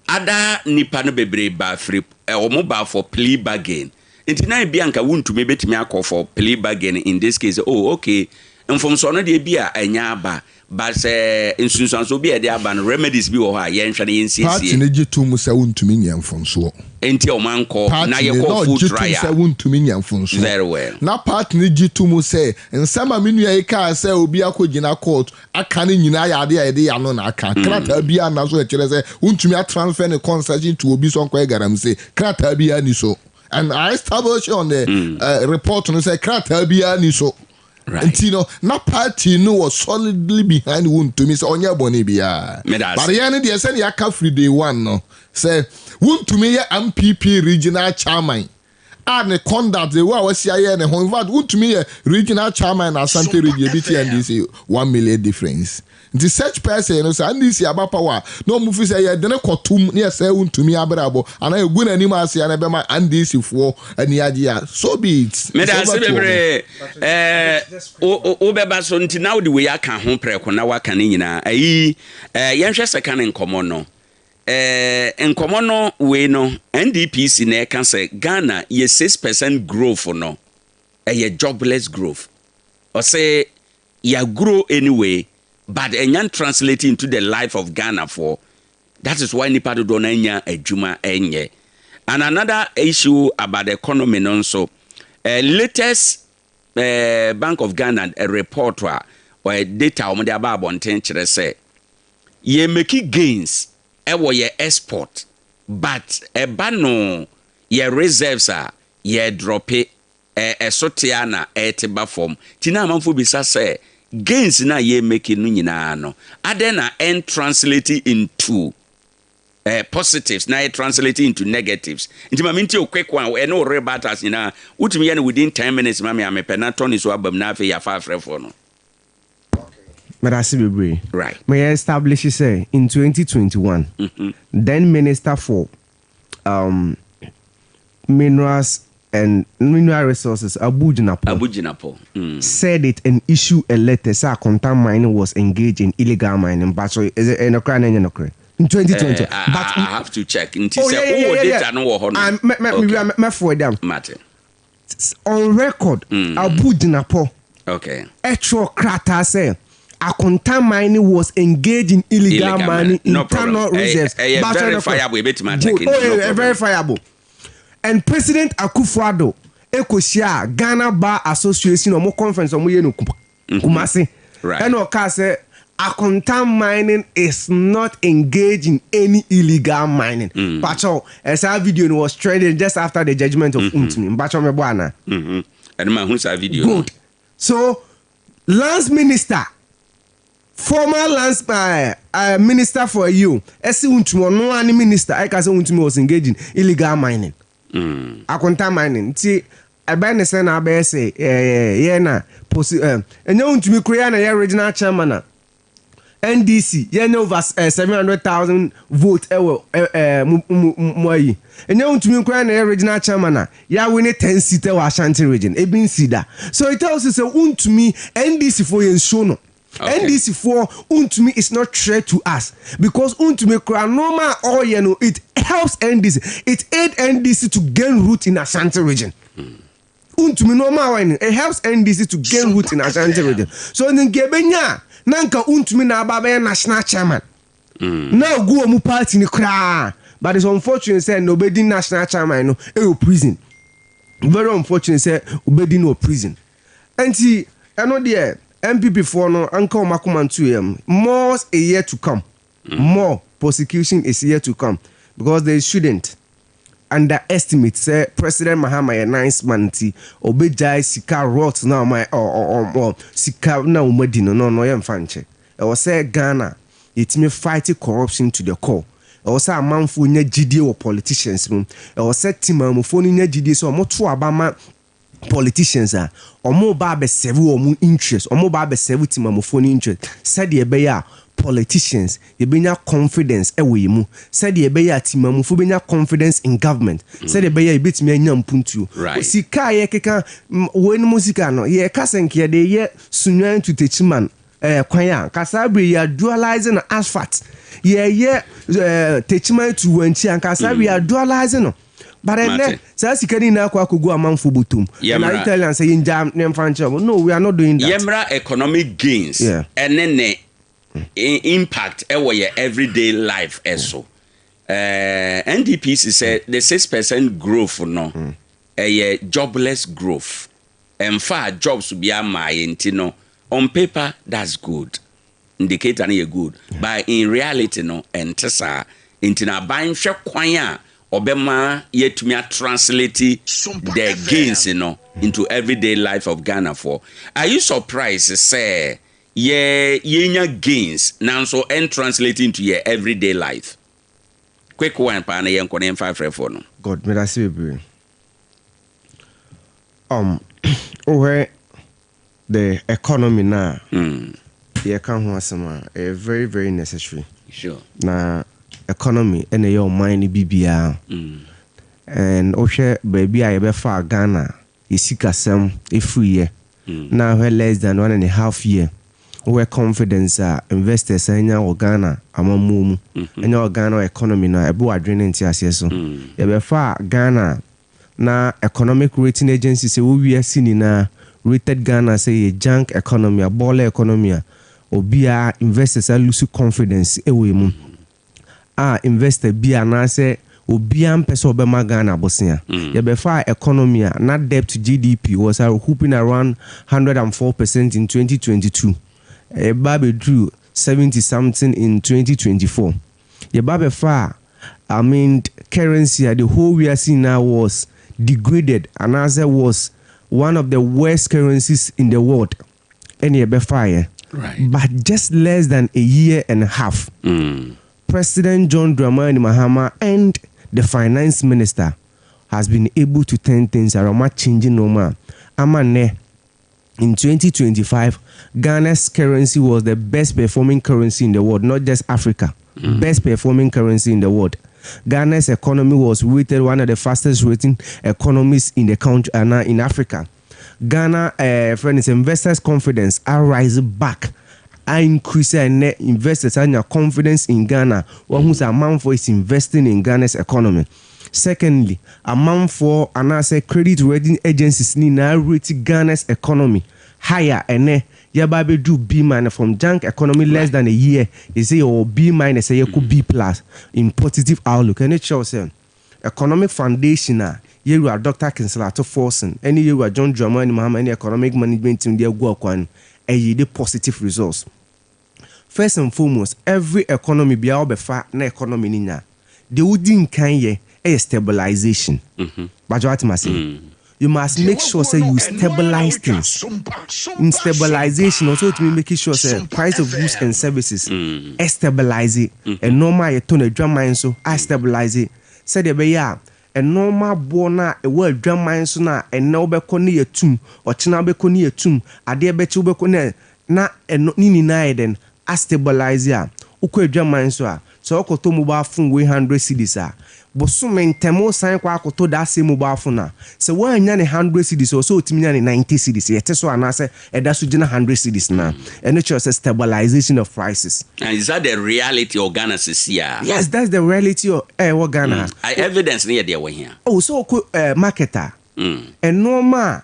ada nipa no bebree ba firi eh, wɔn ba for plea bargain nti na ebi anka wontumi bɛtumi akɔ for plea bargain in this case, oh okay, mfomsoɔ no deɛ bi a ɛnyɛ aba But sɛ nsunsuansoɔ bi a ɛde aba no, remedies bi wɔ hɔ a yɛnhwɛ na yɛnsiesie. Party no gye tom sɛ wontumi nyɛ mfomsoɔ. Enti a wɔn ankɔ na Party no yɛkɔɔ na full ɔgye tom trial. sɛ wontumi nyɛ mfomsoɔ. Very well. Na party no gye tom sɛ nsɛm a me nua yi kaa sɛ obi akɔgyina court aka no nyinaa yɛ adeɛ a yɛde yɛn ano na aka. Krataa biara nna so a ɛkyerɛ sɛ wontumi atransfer ne concession to obi sɛ ɔnkɔyɛ galamsey. Krataa biara nni so. And I establish on the uh, report no sɛ krataa biara nni so. Nti no, na party no wɔ solidly behind Wontumi sɛ ɔnyɛ bɔne biara. But yɛn no deɛ sɛdeɛ aka firi day one no, sɛ Wontumi yɛ NPP regional chairman a ne conduct, the way a wasi ayɛ ne ho, in fact Wontumi yɛ regional chairman na Asante region ebi te NDC 1 million difference. Nti such person no sɛ NDC aba power a na ɔmo fi sɛ yɛde no kɔtom na yɛsɛe Wontumi abrabɔ anaa yɛgu n'anim ase a na ɛbɛma NDC foɔ ani agye a, so be it. Meda It's ase over to ɔmo. bebree. Ɛɛ, wo, wo, wobɛba so nti na wode wei aka ho prɛko na woaka ne nyinaa. Ayi, ɛɛ, yɛnhwɛ sɛ ne nkɔmmɔ no. Ɛɛ, nkɔmmɔ no wei no, NDPC na ɛka sɛ Ghana yɛ 6% growth no, ɛyɛ jobless growth. Ɔse yɛ grow anyway but ɛnya translate into the life of Ghanafoɔ. That is why nipa dodoɔ no anya adwuma ɛnyɛ. And another issue about the economy no nso, eh, latest eh, Bank of Ghana eh, report a eh, data a wɔde aba abɔnten kyerɛ sɛ yɛ make gains ɛwɔ yɛ export but ɛba no yɛ reserves a yɛ drope ɛ ɛso te ara na ɛrete ba fam. Nti na amanfoɔ bisa sɛ gains no a yɛ make no nyinaa no adɛn na ɛn translate into eh, positives na ɛ translate into negatives. Nti ma mentie wo quick one, ɛne wo rebuttals nyinaa wotumi yɛ no within 10 minutes ma me a mepɛ na Tony so aba mu na afei yɛafa afrɛfoɔ no. Medase bebree. Right. Meyɛ establish sɛ in 2021, then minister for um, minerals and mineral resources Abu Jinapor, Abu Jinapor. Said it and issue a letter sɛ Akonta mining was engaged in illegal mining. Mpatsɔ is it ɛyɛ nokorɛ anaa ɛnyɛ nokorɛ? In 2020. Eh, I, But I have to check. Nti oh sɛ yeah yeah wowɔ yeah yeah. data no wɔ hɔ Ah, nom. me me me Okay. wia me forward am. Mate. On record, Abu Jinapor Okay. ɛtwerɛ krataa sɛ Akonta mining was engaged in illegal, Illegal mining, mining. No problem. internal Ɛyɛ reserves. ɛyɛ Mpatsɔ ɛyɛ nokorɛ. verifiable. Ebetumi acheck Good. nti Oh no yeah, yeah, problem. verifiable. And President Akufo-Addo kɔhyiaa Ghana Bar Association ɔmo conference a ɔmo yɛ no Kumasi ɛna ɔkaa sɛ Akonta mining is not engaged in any illegal mining. Mpakyɛw, saa video no was trending just after the judgement of Wontumi. Mpakyɛw mebɔ anaa? Ɛno mahu saa video no. Good. So, Lands Minister, former Lands uh, uh, Minister for EU, ɛse Wontumi, ɔno ara ne minister ɛka sɛ Wontumi was engaged in illegal mining. Akonta mining nti ɛbɛn ne sɛ na abɛyɛ sɛ ɛɛ yɛ na posi ɛɛ ɛnyɛ wontumi kuro yɛ na yɛ regional chairman a NDC yɛ nyɛ over ɛɛ 700,000 vote ɛwɔ ɛɛ mu mu mu ayi ɛnyɛ wontumi kuro yɛ na yɛ regional chairman a yɛawe ne 10 seat ɛwɔ Ashanti region ebi nsi da so it tells you sɛ wontumi NDC fo yɛn nsuo no. Okay. NDC foɔ Wontumi is not threat to us because Wontumi koraa nnoɔma a ɔyɛ no it helps NDC it aid NDC to gain root in Ashanti region. Wontumi nnoɔma a ɔyɛ no it helps NDC to gain root in Ashanti region. So nka ebenya a na nka Wontumi na aba abɛyɛ national chairman na ogu wɔn party no koraa but it's unfortunate sɛ na obedi national chairman no ɛwɔ prison. Very unfortunate sɛ obedi no wɔ prison. Ɛnti ɛno deɛ NPP foɔ no nka wɔn akoma nto yam. More is yet to come. More prosecution is yet to come because they shouldn't underestimate sɛ President Mahama yɛ nice man nti ɔbɛgyae sika rot no a wɔn ɔ ɔ sika no a wɔn adi no no no yɛmfa nkyɛ. Ɛwɔ sɛ Ghana yɛtumi fight corruption to the core. Ɛwɔ sɛ amanfoɔ nya gyidie wɔ politicians mu. Ɛwɔ sɛ temanmufoɔ no nya gyidie sɛ wɔto aba ma politicians a, wɔn reba abɛ serve wɔn interest, wɔn reba abɛ serve temamufoɔ no interest sɛdeɛ ɛbɛyɛ a politicians yɛbɛnya confidence wɔ yɛn mu, sɛdeɛ ɛbɛyɛ a temamufoɔ bɛnya confidence in government, sɛdeɛ ɛbɛyɛ a yɛbɛtumi anya mpuntuo. Sika a yɛkeka, weinom sika no, yɛka sɛ nka yɛde reyɛ Sunyani to Techiman eh, kwan a, nka saa bere yi yɛ dualize no asphalt. Yɛyɛ eh, Techiman to Wankyi a, nka saa bere yɛ dualize no. But ɛnɛ, saa sika no nyinaa kɔ akɔgu amanfoɔ bɔtɔm. And are you telling us sɛ yɛngyaa ne mfa nkyerɛ wɔn? No, we are not doing that. Yɛmmra economic gains ɛne ne impact ɛwɔ yɛ everyday life ɛso. Eh, NDPC sɛ the 6% growth no ɛyɛ jobless growth. Ɛmfaa jobs biara mmaeɛ nti no on paper that's good, indicator no yɛ good but in reality no ɛnte saa. Nti no aban nhwɛ kwan a ɔbɛma yɛatumi a translate the gains no into everyday life of Ghanafoɔ. Are you surprised sɛ yɛ yɛnya gains nanso ɛntranslate into yɛ everyday life? Quick one paa na yɛnkɔ na yɛmfa afrɛfoɔ no. God medase bebree. Um, wohwɛ the economy no a yɛka ho asɛm a, ɛyɛ very very necessary. Sure. Na economy ɛna ɛyɛ ɔman no biribiara. And wohwɛ baabi a yɛbɛfaa Ghana yɛ sikasɛm ɛfiriiɛ, na wohwɛ less than one and a half year, wohwɛ confidence a investors anya wɔ Ghana amammuo mu, anya wɔ Ghana economy no a, ɛbɔ w'adwene ne nteaseɛ so. Yɛbɛfaa Ghana na economic rating agencies ɛwɔ wiase nyinaa rated Ghana sɛ yɛ junk economy a, bɔɔla economy a, obiara, investors a lose confidence wɔ yɛ mu. A investor bi anaasɛ obiara mpɛ sɛ ɔbɛma Ghana bosea. Yɛbɛfaa economy a na debt to GDP was hooping around 104% in 2022. Ɛba abɛduru 70 something in 2024. Yɛba bɛfaa I mean currency a the whole wiase nyinaa was degraded anaasɛ was one of the worst currencies in the world ɛne yɛbɛfaeɛ. But just less than a year and a half, President John Dramani Mahama and the finance minister has been able to turn things around. Wɔn change nneɛma a ama nnɛ in 2025 Ghana's currency was the best performing currency in the world, not just Africa. Best performing currency in the world. Ghana's economy was rated one of the fastest rating economies in the country and in Africa. Ghana friend is investors confidence are rise back. I increase and investors anya confidence in Ghana. Wɔn ho sɛ amanfoɔ is investing in Ghana's economy. Secondly, amanfoɔ anaasɛ credit rating agencies ni nyinaa rate Ghana's economy higher. Ɛnɛ yɛba abɛdu B minus from junk economy less than a year. They say yɛwɔ B minus, yɛkɔ B plus in positive outlook. Ɛne kyerɛw sɛ economic foundation a yɛwura Dr. Cassiel Ato Forson ɛne yɛwura John Dramani Mahama ɛne economic management team de agu akwan no, ɛyɛ de positive results. First and foremost, every economy biara wɔbɛfa na economy ni nya deɛ wodi nkan yɛ ɛyɛ stabilization. Bàjọ́ àti màsí. You must make sure say you stabilize things. In stabilization, also to make sure say price of goods and services mm. stabilize it. Nneɛma a yɛtɔ no adwaman so a stabilize it. Sɛdeɛ ɛbɛyɛ a nneɛma aboɔ no a ɛwɔ adwaman so no a ɛnɛ wobɛkɔ ne yɛtum, ɔkyena wobɛkɔ ne yɛtum, adeɛ bɛkye wobɛkɔ ne na ɛno ne nyinaa yɛ dɛn a stabilize a wokɔ adwaman so a sɛ wokɔtɔ mobile phone wei 100 cedis a, bosome ntɛm san kɔ akɔtɔ that same mobile phone a sɛ woanya ne 100 cedis, ɔsɛ ɔtumi nya ne 90 cedis yɛte so anaasɛ ɛda so gyina 100 cedis na ɛno kyerɛ sɛ stabilization of prices. And is that the reality of Ghana sisi a? Yes, that's the reality of ɛwɔ Ghana. Evidence ne yɛ deɛ wɔ hia. Oh, so wokɔ market a ɛnɔɔma a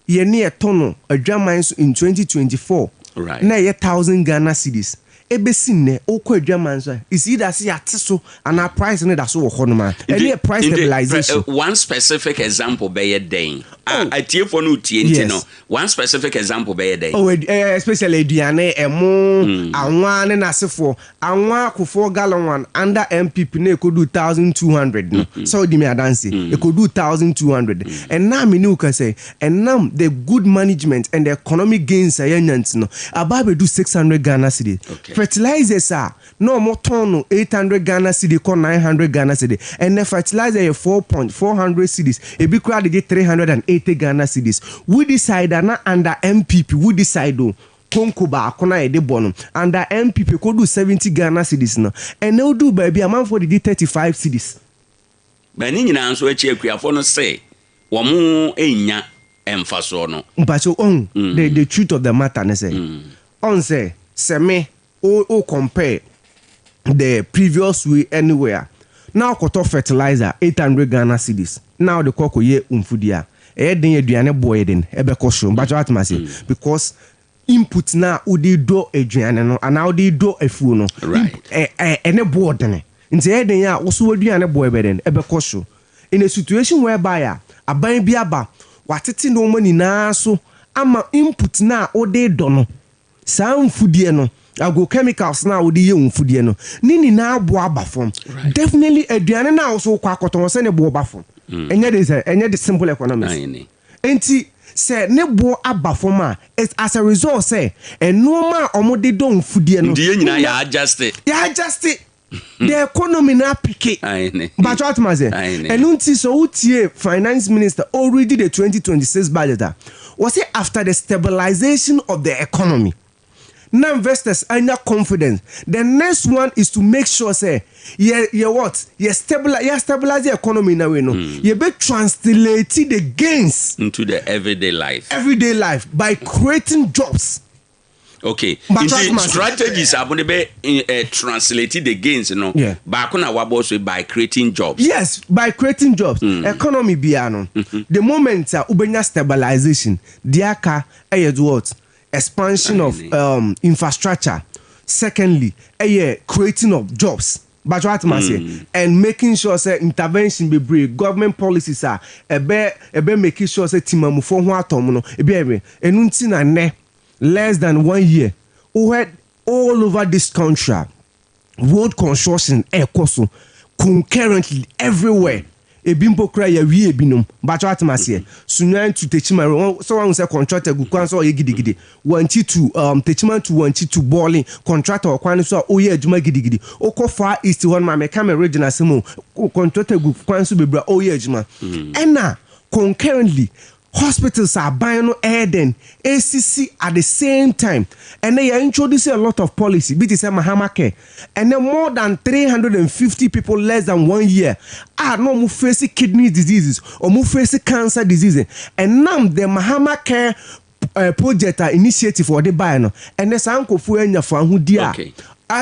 yɛne yɛtɔ no adwaman so in 2024 na ɛyɛ 1,000 Ghana cedis, ebesi nnɛ wokɔ adwaman so a it's either sɛ yɛate so anaa price no da so wɔ hɔ nom a ɛne yɛ price stabilization. One specific example bɛyɛ dɛn? Ah, atiefoɔ no tie nti no, one specific example bɛyɛ dɛn? Oh, especially aduane, ɛmo, anwa ne n'asefoɔ. Anwa Kufuor gallon one under NPP na ekodu 1,200 no, sɛ ɔdi mi adanse, ekodu 1,200. Ɛnam mi ni o ka sɛ ɛnam the good management and the economic gains a yɛnya nti no, aba abɛdu 600 Ghana cedi. Fertilizers a na ɔmo tɔn no 800 Ghana cedi kɔ 900 Ghana cedi, ɛnɛ fertilizer yɛ 4.400 cedis, ebi koraa de gye 380 Ghana cedis. Weedicide a na under NPP, weedicide o konko baako na yɛde bɔ no under NPP kodu 70 Ghana cedis no, ɛnɛ odu baabi amanfoɔ de di 35 cedis. Bɛn ne nyinaa nso akyi, akuafoɔ no se wɔn nya mfasoɔ no. Mpakyɛw, ɔn the truth of the matter ne sɛ ɔn sɛ me o compare the previous way anywhere na ɔkɔtɔ fertilizer 800 Ghana cedis na ɔde kɔ kɔyɛ mfudie a ɛyɛ den, aduane boɔ yɛ den ɛbɛkɔ soro. Mpakyɛw, atem ase, because input na wode dɔ aduane no anaa wode dɔ afuo no ɛ ɛ ɛne boɔ dene, nti ɛyɛ den a woso aduane boɔ ɛbɛ den ɛbɛkɔ soro. In a situation whereby a aban bi aba watete nneɛma nyinaa so ama input na wode dɔ no saa mfudie no, agrochemicals na wode yɛ mfudie no ne nyinaa boɔ aba fam, definitely aduane na woso kɔ akɔtɔn sɛ ne boɔ ba fam. Ɛnyɛ de sɛ ɛnyɛ de simple economics. Nti sɛ ne boɔ aba fam a, it's as a result sɛ nneɛma a wɔde dɔ mfudie no Nti yɛn nyinaa yɛ adjust. Yɛ adjust the economy na pick. Bàtò àtúmọ̀ sɛ ɛnu nti sɛ wotie finance minister already the 2026 budget a wɔsɛ after the stabilization of the economy na investors anya confidence, the next one is to make sure say yɛ what yɛ stabilize the economy na way no yɛ bɛ translate the gains into the everyday life. Everyday life by creating jobs. Okay. Mpakyɛ Nti ɔte m'ase? strategies a mode bɛ eh, translate the gains no, Yeah. baako na wabɔ so by creating jobs. Yes, by creating jobs. Economy biara no, the moment a wobɛnya stabilization, deɛ aka yɛ what? Expansion of um, infrastructure. Secondly, ɛyɛ creating of jobs. Mpakyɛ wate m'aseɛ? And making sure sɛ intervention bebree, government policies a ɛbɛ ɛbɛ make sure sɛ timamufoɔ ho atɔ wɔn no, ebi ɛyɛ. Ɛno nti na nnɛ less than one year wohwɛ all over this country a road construction ɛkɔ so concurrently everywhere ebi mpo kora yɛawie ebinom bakyɛ watem aseɛ Sunyani to Techiman road sɛ wahu sɛ contractor gu kwan so a ɔyɛ gidigidi Wankyi to um, Techiman to Wankyi to Bɔɔlen contractor wɔ kwan no so a ɔyɛ adwuma gidigidi wokɔ far east hɔ no ma meka me region asɛm o contractor gu kwan so bebree a ɔyɛ adwuma ɛna concurrently Hospitals a aban no ɛyɛ dɛn ɛsisi at the same time ɛnɛ yɛ introduce a lot of policy bi te sɛ Mahama care ɛnɛ more than 350 people less than one year a na ɔmo face kidney diseases ɔmo face cancer diseases ɛnam the Mahama care eh, project a initiative ɔde baeɛ no ɛnɛ saa nkurɔfoɔ anya fahodie a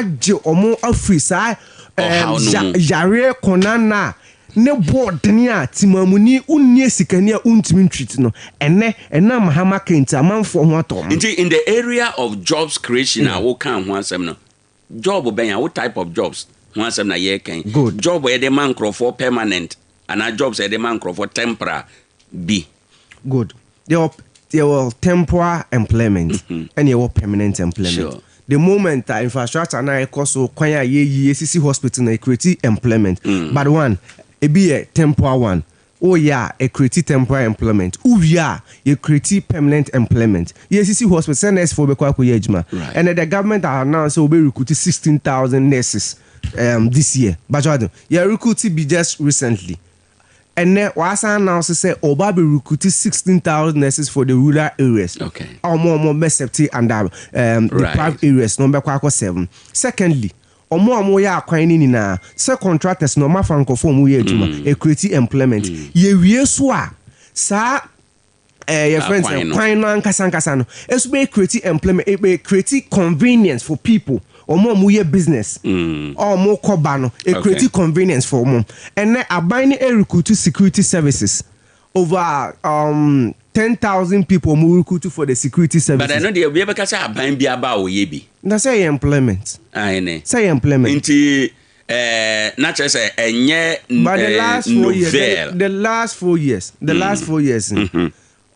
agye ɔmo afiri saa eh, Ɔhaw no ya, mu. yareɛ kɔnana a ne boɔ dene a timamuni wonni sikani a wontumi ntreat no ɛnɛ ɛnam Mahama care nti amanfoɔ ho atɔ ɔmo. Nti in the area of jobs creation a wokaa ho asɛm no, job bɛn a, what type of jobs ho asɛm na yɛreka yi? Good. Job a yɛde ma nkurɔfoɔ permanent anaa jobs a yɛde ma nkurɔfoɔ temporal bi? Good. Yɛwɔ yɛwɔ temporal employment ɛna yɛwɔ permanent employment. Sure. The moment a infrastructure no a ɛkɔ so, kwan a yɛyi yɛsisi hospital no, ɛcreate employment. But one, ebi yɛ temporal one. Woyɛ a, ɛcreate temporal employment. Wowie a, yɛcreate permanent employment. Yɛsisi hospital, sɛ nurse foɔ bɛkɔ akɔyɛ adwuma. Ɛnɛ the government has announced sɛ wɔbɛ recruit 16,000 nurses um, this year. But yɛ recruit bi just recently. Ɛnnɛ wɔasan announce sɛ wɔba abɛ recruit 16,000 nurses for the rural areas Okay. a wɔn a wɔn bɛ accept under um, deprived areas na wɔn bɛkɔ akɔ serve no. Secondly, wɔn a wɔyɛ akwan no nyinaa sɛ contractors na wɔn afa nkurɔfoɔ a wɔyɛ adwuma, mm. ecreate employment. Yɛwie so a saa eh, yɛfrɛ no sɛ kwan no ankasa ankasa no ɛso bɛyɛ create employment, ɛbɛyɛ create convenience for people wɔn a wɔyɛ business a wɔn kɔ ba no ɛ create convenience for wɔn. Ɛnɛ aban no recruit security services over um, 10,000 people wɔn recruit for the security But services. ɛno deɛ obiara bɛka sɛ aban bi aba a ɔyɛ bi. Na sɛ ɛyɛ employment. Aane. Sɛ ɛyɛ employment. Nti eh, na kyerɛ sɛ ɛnyɛ But the eh, last 4 years, novel. the last 4 years, the last 4 years,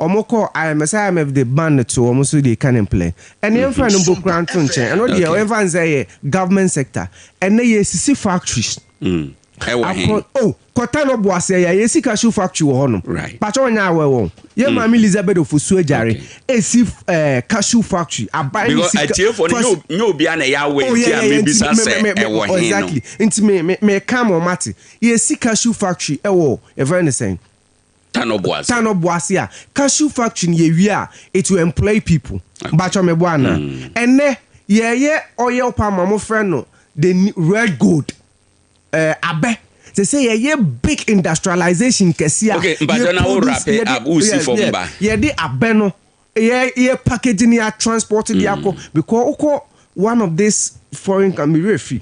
wɔn kɔ IMF, sɛ IMF de ban no to wɔn so they can employ. Ɛnna yɛn fɛn no mpo kura nto nkyɛn. Ɛno deɛ yɛn fa nsɛ yɛ government sector. Ɛnna yɛ sisi factories. Ɛwɔ he? Akɔ oh kɔta no bo ase yɛ yɛsi cashew factory wɔ hɔ nom. Right. Patro wɔn nyɛ awɛ wɔn. Yɛ maame Elizabeth Ofosu Agyare esi ɛɛ cashew factory. Aban ne Because sika. atiefoɔ no nyɛ obiara na ɛyɛ awɛ Oh nti yeah a yeah yeah nti mebisa me sɛ me me ɛwɔ he no. exactly nti me me me ka ma ɔmo ate. Yɛsi cashew factory ɛwɔ yɛfrɛ no sɛn? Tano Boase. Tano Boase a cashew factory no yɛwie a it will employ people. Mpakyɛw meboa anaa? Ɛnɛ yɛyɛ oil palm a wɔfrɛ no the red gold eh, abɛ. Sɛ sɛ yɛyɛ big industrialization kɛse a Okay, mpakyɛw na wo yɛ produce wrap it yɛde up, wosi yeah, fam yeah, ba. yɛde abɛ no yɛ yɛ package ne yɛ transport de akɔ because wokɔ one of this foreign country me werɛ fi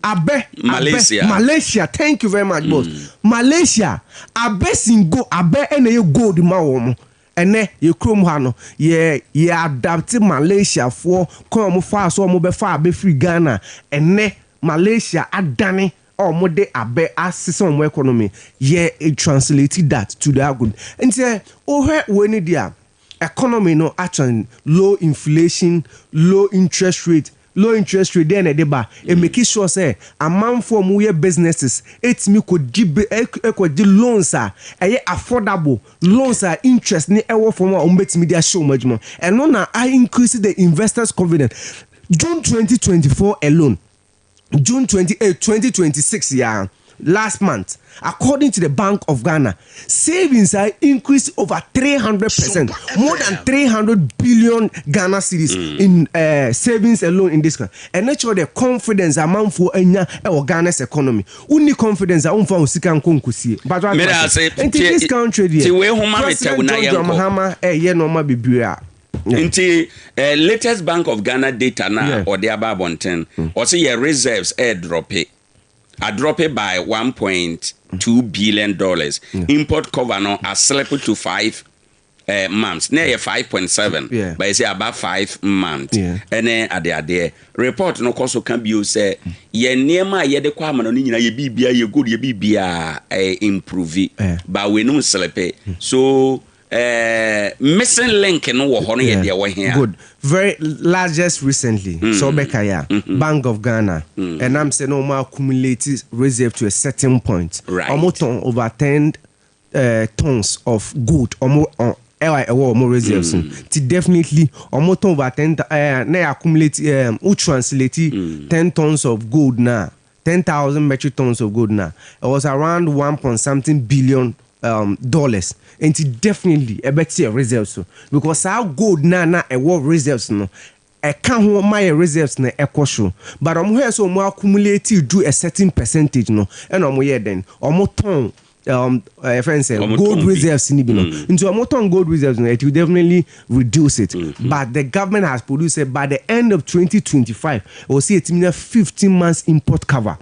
abɛ Malaysia. abɛ Malaysia thank you very much boss Malaysia abɛ sin go abɛ ɛna ɛyɛ gold ma wɔn ɛnɛ yɛ kurom ha no yɛ yɛ adapt Malaysia foɔ kwan a wɔn fa so a wɔn bɛfa abɛ firi Ghana ɛnɛ Malaysia adane a wɔn de abɛ asesa wɔn economy yɛ translate that to the agro nti ɛ wohwɛ wei ne deɛ economy no atwɛn low inflation, low interest rate. Low interest rate deɛ na ɛde ba? Ɛ make sure sɛ amanfoɔ a wɔyɛ businesses ɛtumi kɔgye bi ɛkɔgye loans a ɛyɛ affordable loans a interest ne ɛwɔ fam a wɔn bɛtumi de ahyɛ wɔn adwuma. Ɛno na a increase the investors confidence. June 2024 alone, June 28, 2026 yeah, last month, according to the Bank of Ghana, savings are increased over 300%, more than 300 billion Ghana cedis in savings alone in this country. And naturally, the confidence amanfoɔ anya ɛwɔ Ghana's economy. Wonni confidence a womfa wo sika nkɔ nkosie. But what Meda ase. Nti this country Ti deɛ, wei ho ma me tɛw President na John yɛnkɔ. Mahama ɛyɛ nneɛma bebree a. Nti eh, latest Bank of Ghana data no a ɔde aba abɔnten, ɔse yɛ reserves ɛredrɔpe. Adrɔpe by 1.2 billion dollars. Import cover no aslip to 5 eh, months. Na ɛyɛ 5.7, but ɛsɛ aba 5 months. Ɛne adeadeɛ. Report no kɔ so ka bio sɛ yɛn nneɛma a yɛde kɔ amano no nyinaa, yɛ biribiara, yɛ gold, yɛ biribiara, ɛyɛ improve. But weinom slipe. So Eh, missing link no wɔ hɔ no yɛ deɛ wɔ he a? Good. Very last just recently, sɛ wobɛkae a, Bank of Ghana, ɛnam sɛ na wɔn accumulate reserve to a certain point, Right. wɔn tɔn over 10 eh, tons of gold, wɔn ɔ ɛwɔ ɛwɔ wɔn reserves no. Nti definitely wɔn tɔn over 10 eh, na yɛ accumulate eh, wo translate 10 tons of gold no a, 10,000 metric tons of gold no a, it was around one point something billion um, dollars. Nti definitely ɛbɛte yɛ reserves so because saa gold no a na ɛwɔ reserves no ɛka ho ma yɛ reserves no ɛkɔ soro. But wɔn hwɛɛ sɛ wɔn accumulate du a certain percentage no ɛna wɔn yɛɛ dɛn? Wɔn tɔn um, yɛfrɛ no sɛ Wɔn gold tɔn bi. reserves no bi no. Nti wɔn tɔn gold reserves no, it will definitely reduce it. But the government has produced sɛ by the end of 2025 ɛwɔ sɛ yɛtumi nya 15 months import cover.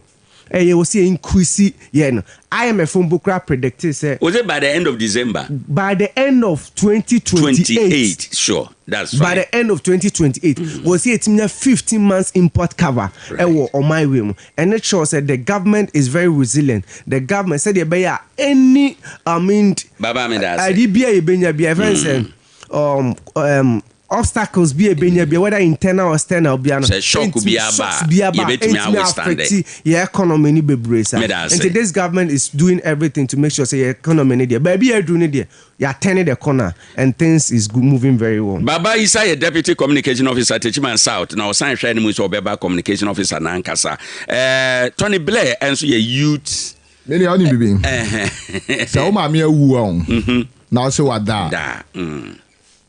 Ɛyɛ wɔ sɛ yɛ increase yɛ no. IMF mpo koraa predicted sɛ. Was it by the end of December? By the end of 2028. 28, sure, that's By fine. the end of 2028, wɔ sɛ yɛtumi nya 15 months import cover ɛwɔ ɔman wei mu. Ɛno kyerɛ sɛ the government is very resilient. The government sɛdeɛ ɛbɛyɛ a any, I mean, Baba me da ase. ade bi a yɛbɛnya bi a yɛfrɛ no sɛ um, um, obstacles bi a ɛbɛnya bi whether internal or external bia no Sɛ shock ɛntumi- bi aba a, shocks bi aba a, yɛbɛtumi ɛntumi a withstand affect yɛ economy no bebree saa. Meda ase. Nti this government is doing everything to make sure sɛ yɛ economy no deɛ baabi a aduru no deɛ yɛ turn the corner and things is moving very well. Baba Isa yɛ Deputy Communication Officer Techiman South na ɔsan hwɛ anim sɛ ɔbɛba Communication Officer n'ankasa. Eh, Tony Blair nso yɛ Youth. Me deɛ ɔne bibi. Sɛ wo maame awu a o, na ɔse wada a. Da.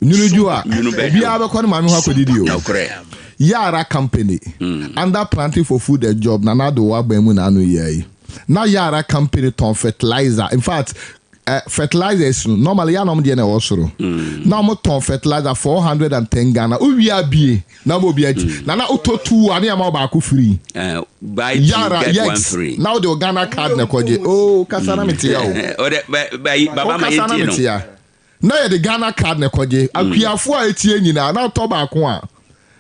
Nwunu dwo a, Nwunu bɛdwo. obiara bɛkɔ ne maame hɔ akɔdidi o. Nokorɛ. Yara company, under planting for food and job, Nana Addo wɔ aban mu na ano yɛ yi. Na Yara company tɔn fertilizer. In fact, eh, fertilizers no, normally yɛ a na wɔn deɛ na ɛwɔ soro. Na wɔn tɔn fertilizer 410 Ghana. Wowie abie, na wɔn obi akyi. Nana wotɔ two a, ne yɛ ma wo baako free. Eh, buy two, Yara, get one yes. free. Na wode wo Ghana card na ɛkɔgye. Oh, kasa na mete ya o. Ɔdɛ, bɛ, bɛ, baba ma Wokasa na yɛntie no. mete ya. Na yɛde Ghana card na ɛkɔgye. Akuafoɔ a ɛtie nyinaa, na wotɔ baako a,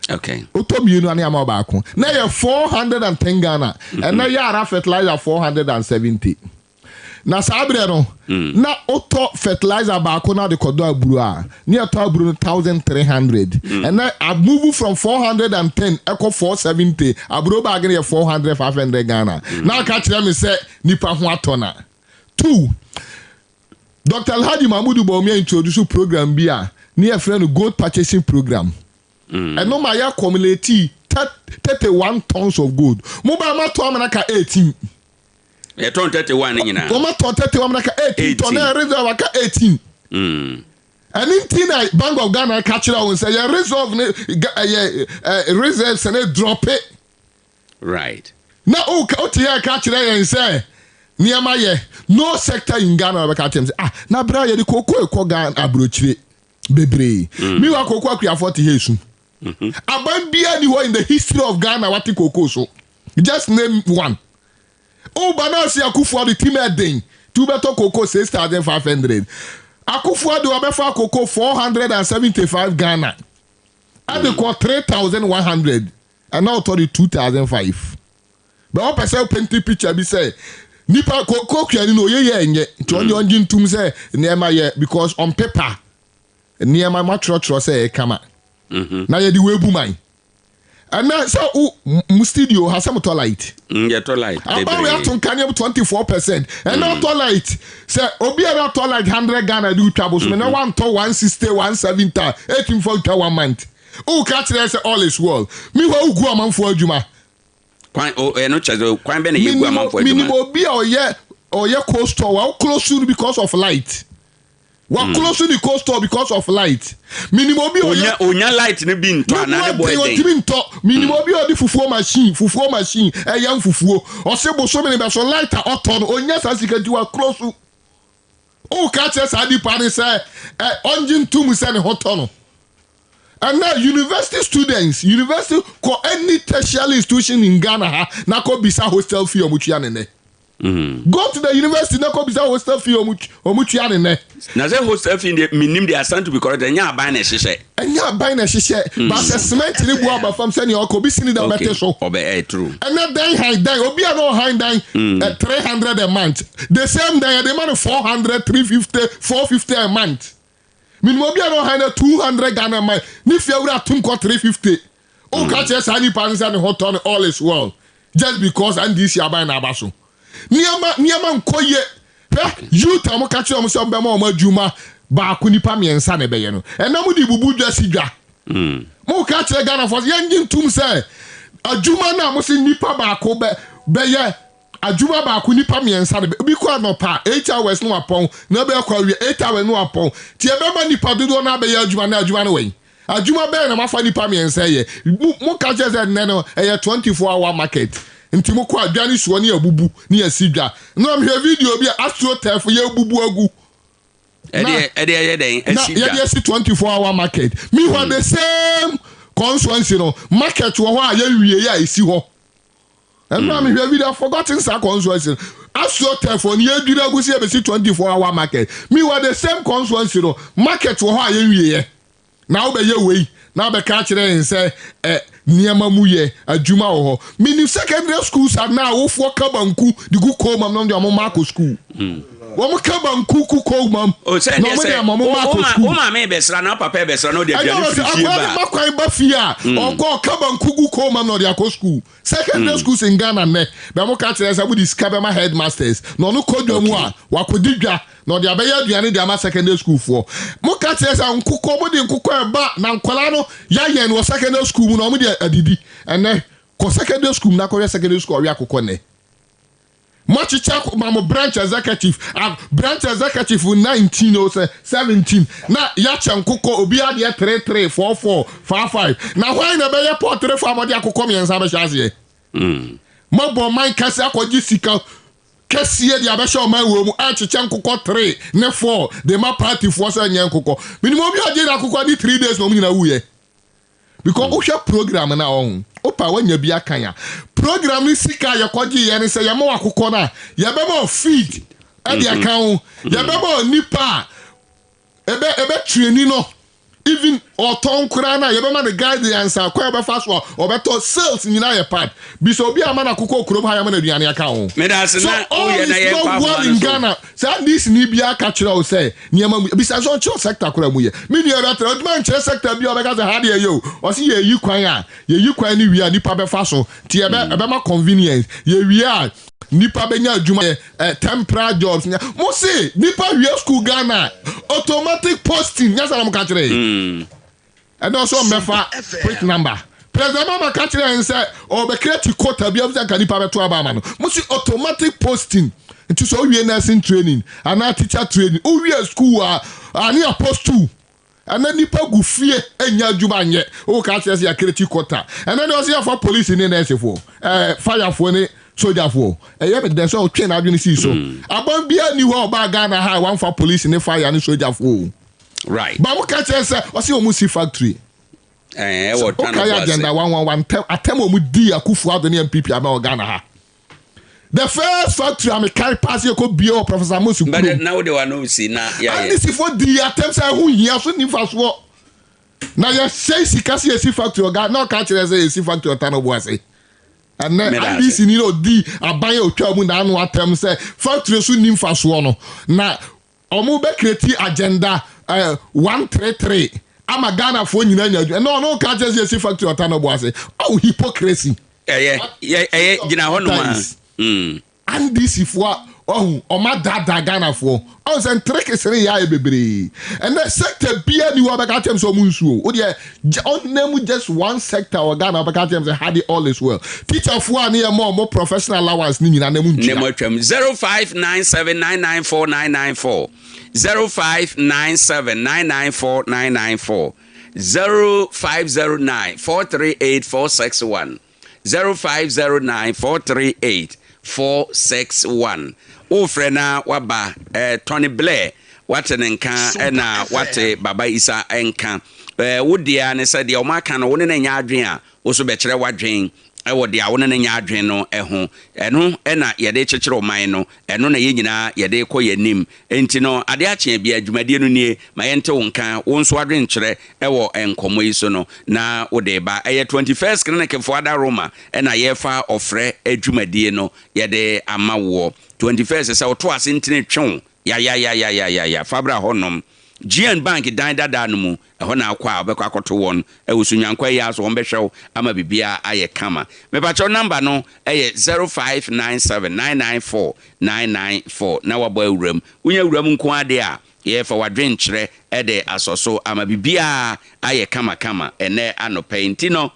Okay. wotɔ mmienu a ne ama wo baako. Na ɛyɛ 410 Ghana. Ɛnɛ Yara fertilizer 470. Na saa berɛ no, na wotɔ fertilizer baako na wode kɔdɔ aburo a, ne yɛtɔ aburo no 1300. Ɛnɛ a move from 410 ɛkɔ 470. Aburo bag no yɛ 400, 500 Ghana. Na aka kyerɛ me sɛ nipa ho atɔ na. Two, Doctor Alhaji Mahmudu Bawumia introduce program bi a ne yɛfrɛ no gold purchasing program. Ɛno ma yɛ accumulate 31 tons of gold. Mo ba ma tɔn amana ka 18. Yɛtɔn 31 ne nyinaa. Wɔn atɔn 31 amana ka 18 tɔn na reserve aka 18. Ɛne nti na Bank of Ghana ka kyerɛ wɔn sɛ yɛ reserve ne ɛyɛ reserves ne drop it. Right. Na o ka o te yɛ ka kyerɛ yɛn sɛ nneɛma yɛ no sector in Ghana na bɛka kyerɛ m sɛ ah na bere a yɛde koko ekɔ Ghana aburokyire bebree. Meanwhile koko akuafoɔ te ha esu. Aban biara ni hɔ in the history of Ghana wate koko so. Just name one. Woba na ase Akufo-Addo tim ɛden ti wobɛtɔ koko 6500. Akufo-Addo ɔbɛfa koko 475 Ghana ɛde kɔ 3100 ɛna ɔtɔ de 2005. Bɛ ɔpɛ sɛ painting picture bi sɛ nipa koko kuani no oyɛ yɛ ɛnyɛ nti ɔno deɛ ɔngye ntum sɛ nneɛma yɛ because on paper nneɛma moatwerɛtwerɛ sɛ ɛyɛ kama na yɛde wei bu man. Ɛnɛ sɛ wo mo studio ha sɛ motɔ light. Yɛtɔ light Aba wei bebree. ato nkanea mu 24%. Ɛnɛ ɔtɔ light sɛ obi a ɔtɔ light 100 Ghana de wotwa bosome na wantɔ 160 170 a ɛtumi fa wotwa one month. Woka kyerɛ sɛ all is well. Meanwhile wogu amanfoɔ adwuma. Kwan o ɛno kyerɛ sɛ kwan bɛ na yɛgu amanfoɔ adwuma. Menim obi a ɔyɛ ɔyɛ cold store wa close no because of light. Wa close ne cold store because of light. Menim obi a ɔyɛ Onya onya light no bi ntɔ anaa ne bo ne ɛden. ɔntumi ntɔ. Menim obi a ɔde fufuo machine fufuo machine ɛyɛ nfufuo. Ɔse bosome ne bɛso light a ɔtɔ no onya saa sika nti wa close. Woka kyerɛ saa nipa ne sɛ ɛ ɔngye ntom sɛ ne ho tɔ no. Ɛnɛ university students, university kɔ any tertiary institution in Ghana ha na kɔ bisa hostel fee ɔmo tua ne nɛ. Go to the university na kɔ bisa hostel fee ɔmo ɔmo tua ne nɛ. Na sɛ hostel fee deɛ menim deɛ asan to be correct ɛnyɛ aban na ɛhyehyɛ. Ɛnyɛ aban na ɛhyehyɛ but sɛ cement ne bu aba fam sɛnea ɔkɔ obi sini dɛ ɔbɛte so. Ɔbɛ ɛyɛ true. Ɛnɛ dan han dan obi a na ɔhan dan 300 a month the same dan yɛde ma no 400, 350, 450 a month. Menim obi a na ɔhan no 200 Ghana man ne fie wura atom kɔ 350. Woka kyerɛ saa nipa no sɛ ne ho tɔ no all is well just because NDC aban na aba so. Nneɛma nneɛma nkɔ yie. Hwɛ youth a wɔka kyerɛ wɔn sɛ wɔbɛma wɔn adwuma baako nipa mmiɛnsa na ɛbɛyɛ no. Ɛnna mo de bubu dwa si dwa. Moka kyerɛ Ghanafoɔ sɛ yɛngye ntom sɛ adwuma no a mo se nipa baako bɛ bɛyɛ Adwuma baako nipa miɛnsa de bi kɔ anɔpa 8 hours no wapɔn na bɛ kɔ awia 8 hours no wapɔn ti ɛbɛma nipa dodoɔ no abɛyɛ adwuma na adwuma no wɛn adwuma bɛyɛ na mafa nipa miɛnsa yɛ mo mo ka kyerɛ sɛ nnɛ no ɛyɛ 24 hour market nti mo kɔ adwa ne soɔ ne abubu ne asi dwa na mehwɛ video bi a astroturf yɛ bubu agu. Ɛdeɛ ɛdeɛ yɛ dɛn na asi dwa. Yɛde asi 24 hour market. Meanwhile, the same constituency no market wɔ hɔ a yɛnwie yɛ a esi hɔ. Ɛnna mehwɛ video, I forgotten saa constituency no. Astroturf no yɛdwiri agu sɛ yɛbɛsi 24 hour market. Meanwhile, the same constituency no market wɔ hɔ a yɛnwie yɛ. Na wobɛyɛ wei na wobɛka akyerɛ yɛn sɛ ɛ nneɛma mu yɛ adwuma wɔ hɔ. Menim secondary schools a na awofoɔ ka banku de gu koomam na wɔde wɔn mma akɔ school. Wɔn ka banku gu koomam O sɛ na ɛdeɛ wɔn de sɛ ama wɔn mma wo akɔ ma school. wo maame bɛsra na wo papa bɛsra na ɔde Ɛnyɛ aduane wɔ sɛ firi fie akwadaa ba. no ma kwan ba fie a ɔkɔ ɔka banku gu koomam na ɔde akɔ school. Secondary schools in Ghana nnɛ bɛ mo ka kyerɛ sɛ mode sika bɛma headmasters na ɔno kɔ dwa mu a wakɔdi dwa na ɔde abɛyɛ aduane de ama secondary school foɔ. Mo ka kyerɛ sɛ nkokɔ mo de nkokɔ ɛba na nkwadaa no yɛayɛ no wɔ secondary school mu na ɔmo de adidi. Ɛnɛ kɔ secondary school mu na kɔhwɛ secondary school ɔwe akokɔ nnɛ. Mo akyekyɛ ma mo branch executive a branch executive 19 o sɛ 17 na yɛakyɛ nkokɔ obi adeɛ 3 3 4 4 5 5 na hwan na ɛbɛyɛ poultry farm ɔde akokɔ mmiɛnsa bɛhyɛ aseɛ. Mɔbɔ ɔman kɛse akɔgye sika kɛseɛ de abɛhyɛ ɔman wɔ mu akyekyɛ nkokɔ 3 ne 4 de ma partyfoɔ sɛ nyɛ nkokɔ. Minimum obi agye na akokɔ ne 3 days na ɔmo nyinaa wuyɛ because wohwɛ program na ɔho wopa woanya bi akan a program no sika a yɛkɔgye yɛ ne sɛ yɛma wo akokɔ no a yɛbɛma wo feed ɛde aka ho, yɛbɛma wo nipa a ɛbɛ ɛbɛ training no, even ɔtɔn koraa no a yɛbɛma no guidance a kwan a ɔbɛfa so a ɔbɛtɔ. Sales nyinaa yɛ part bisa obi a ama no akokɔ kurom ha yɛma no aduane aka ho. Meda ase So na all woyɛ is na yɛnkɔ not ahoma well no in so. Ghana. Saa ndc ni biara ka kyerɛ wo sɛ nneɛma mu bisa sɛ ɔnkyerɛ sector koraa mu yɛ. Me nua bɛtena ɔdwuma nkyerɛ sector bi a ɔbɛka sɛ ha deɛ yɛ o. Ɔse yɛyi kwan a yɛyi kwan no wie a nipa bɛfa so nti yɛbɛ ɛbɛma convenience. Yɛwie a nipa bɛnya adwuma yɛ temporary jobs nya. Mo se nipa wie school Ghana automatic posting nyɛ sɛ na mo ka kyerɛ yɛ. Ɛnna ɔsɛ ɔmbɛfa quick number. President Mahama ka kyerɛ yɛn sɛ ɔbɛkira quota bi a nka nipa bɛto aba ama no. Mo si automatic posting nti sɛ owie nursing training anaa teacher training, owie school a ane a post two. Ɛnna nipa gu fie enya adwuma nyɛ o ka kyerɛ sɛ yɛakireti quota. Ɛnna deɛ ɔsɛ yɛfa police ne nursefoɔ firefoɔ ne sogyafoɔ ɛyɛ mi dɛ sɛ ɔtwe n'adwene sii so. Aban biara ni hɔ a ɔbaa Ghana ha a wamfa police ne fire ne sogyafoɔ o. Ba mo ka kyerɛ sɛ ɔsɛ wɔn si factory. Ɛwɔ Wokae Agenda 111 atɛm a wɔn di Akufo Addo ne NPP ama wɔ Ghana ha. The first factory a mekae paase yɛ kɔ bie wɔ Professor Amosi kurom. Na wode wa no si na yɛayɛ. NDC di atɛm sɛ ɛho hia so ni mfasoɔ na yɛsɛe sika sɛ yɛsi factory ɔga na ɔka kyerɛ sɛ yɛsi factory ɔta no bo ase. Ɛnɛ NDC ni na ɔdi aban a otwa mu n'ano atɛm sɛ factory so ni mfasoɔ no na ɔmo bɛ create Agenda 133 ama Ghanafoɔ nyinaa nya adwuma. Ɛnna ɔno ka kyerɛ sɛ yɛsi factory ɔta no bo ase. Oh, hypocrisy. Ɛyɛ ɛyɛ gyina hɔ nom a. NDC foɔ a ɔhu ɔma daadaa Ghanafoɔ ɔhu sɛ ntere kesere yɛ ayɛ bebree. Ɛnɛ sector bia ni hɔ ɔbɛka kyɛm sɛ ɔmo nsuo o deɛ ɔnam just one sector wɔ Ghana ɔbɛka kyɛm sɛ ha de all is well. Teacher foɔ a ne yɛ ma ɔmo professional allowance ne nyinaa na mu Ne ntua. mo atwam 0597994994, 0597994994, 0509438461, 0509438461. Wofrɛ na waba. Tony Blair Woate ne nka ɛna woate Baba Isa nka. Ɛɛ wo deɛ ne sɛ deɛ wɔn aka no wo ne no nyɛ adwene a, wo nso bɛkyerɛ w'adwene wɔ deɛ wo ne no nyɛ adwene no ho. Ɛno na yɛde kyekyere ɔman no, ɛno na yɛn nyinaa yɛde rekɔ yɛn anim. Enti no, adeɛ akye a biara, dwumadie no nie, ma yɛnte wo nka, wo nso w'adwenkyerɛ wɔ nkɔmmɔ yi so no, na wode reba. Ɛyɛ 21st Clinic foɔ adaworoma na yɛrefa ɔfrɛ dwumadie no yɛde ama woɔ. 21st, sɛ woto ase ntini twe wo yayayayayaya, fa bra hɔnom. GN Bank dan dadaa no mu, ɛhɔ na wokɔ a wobɛkɔ akɔto wɔn wɔ Sunyankwa yi ara so, wɔbɛhwɛ wo ama biribiara ayɛ kama. Mepakyɛw number no yɛ 0597 994 994 na woabɔ awura mu. Wonya wura mu nko ara deɛ a, yɛrefa w'adwenkyerɛ de asɔ so ama biribiara ayɛ kamakama ɛnnɛ anɔpa yi. Nti no,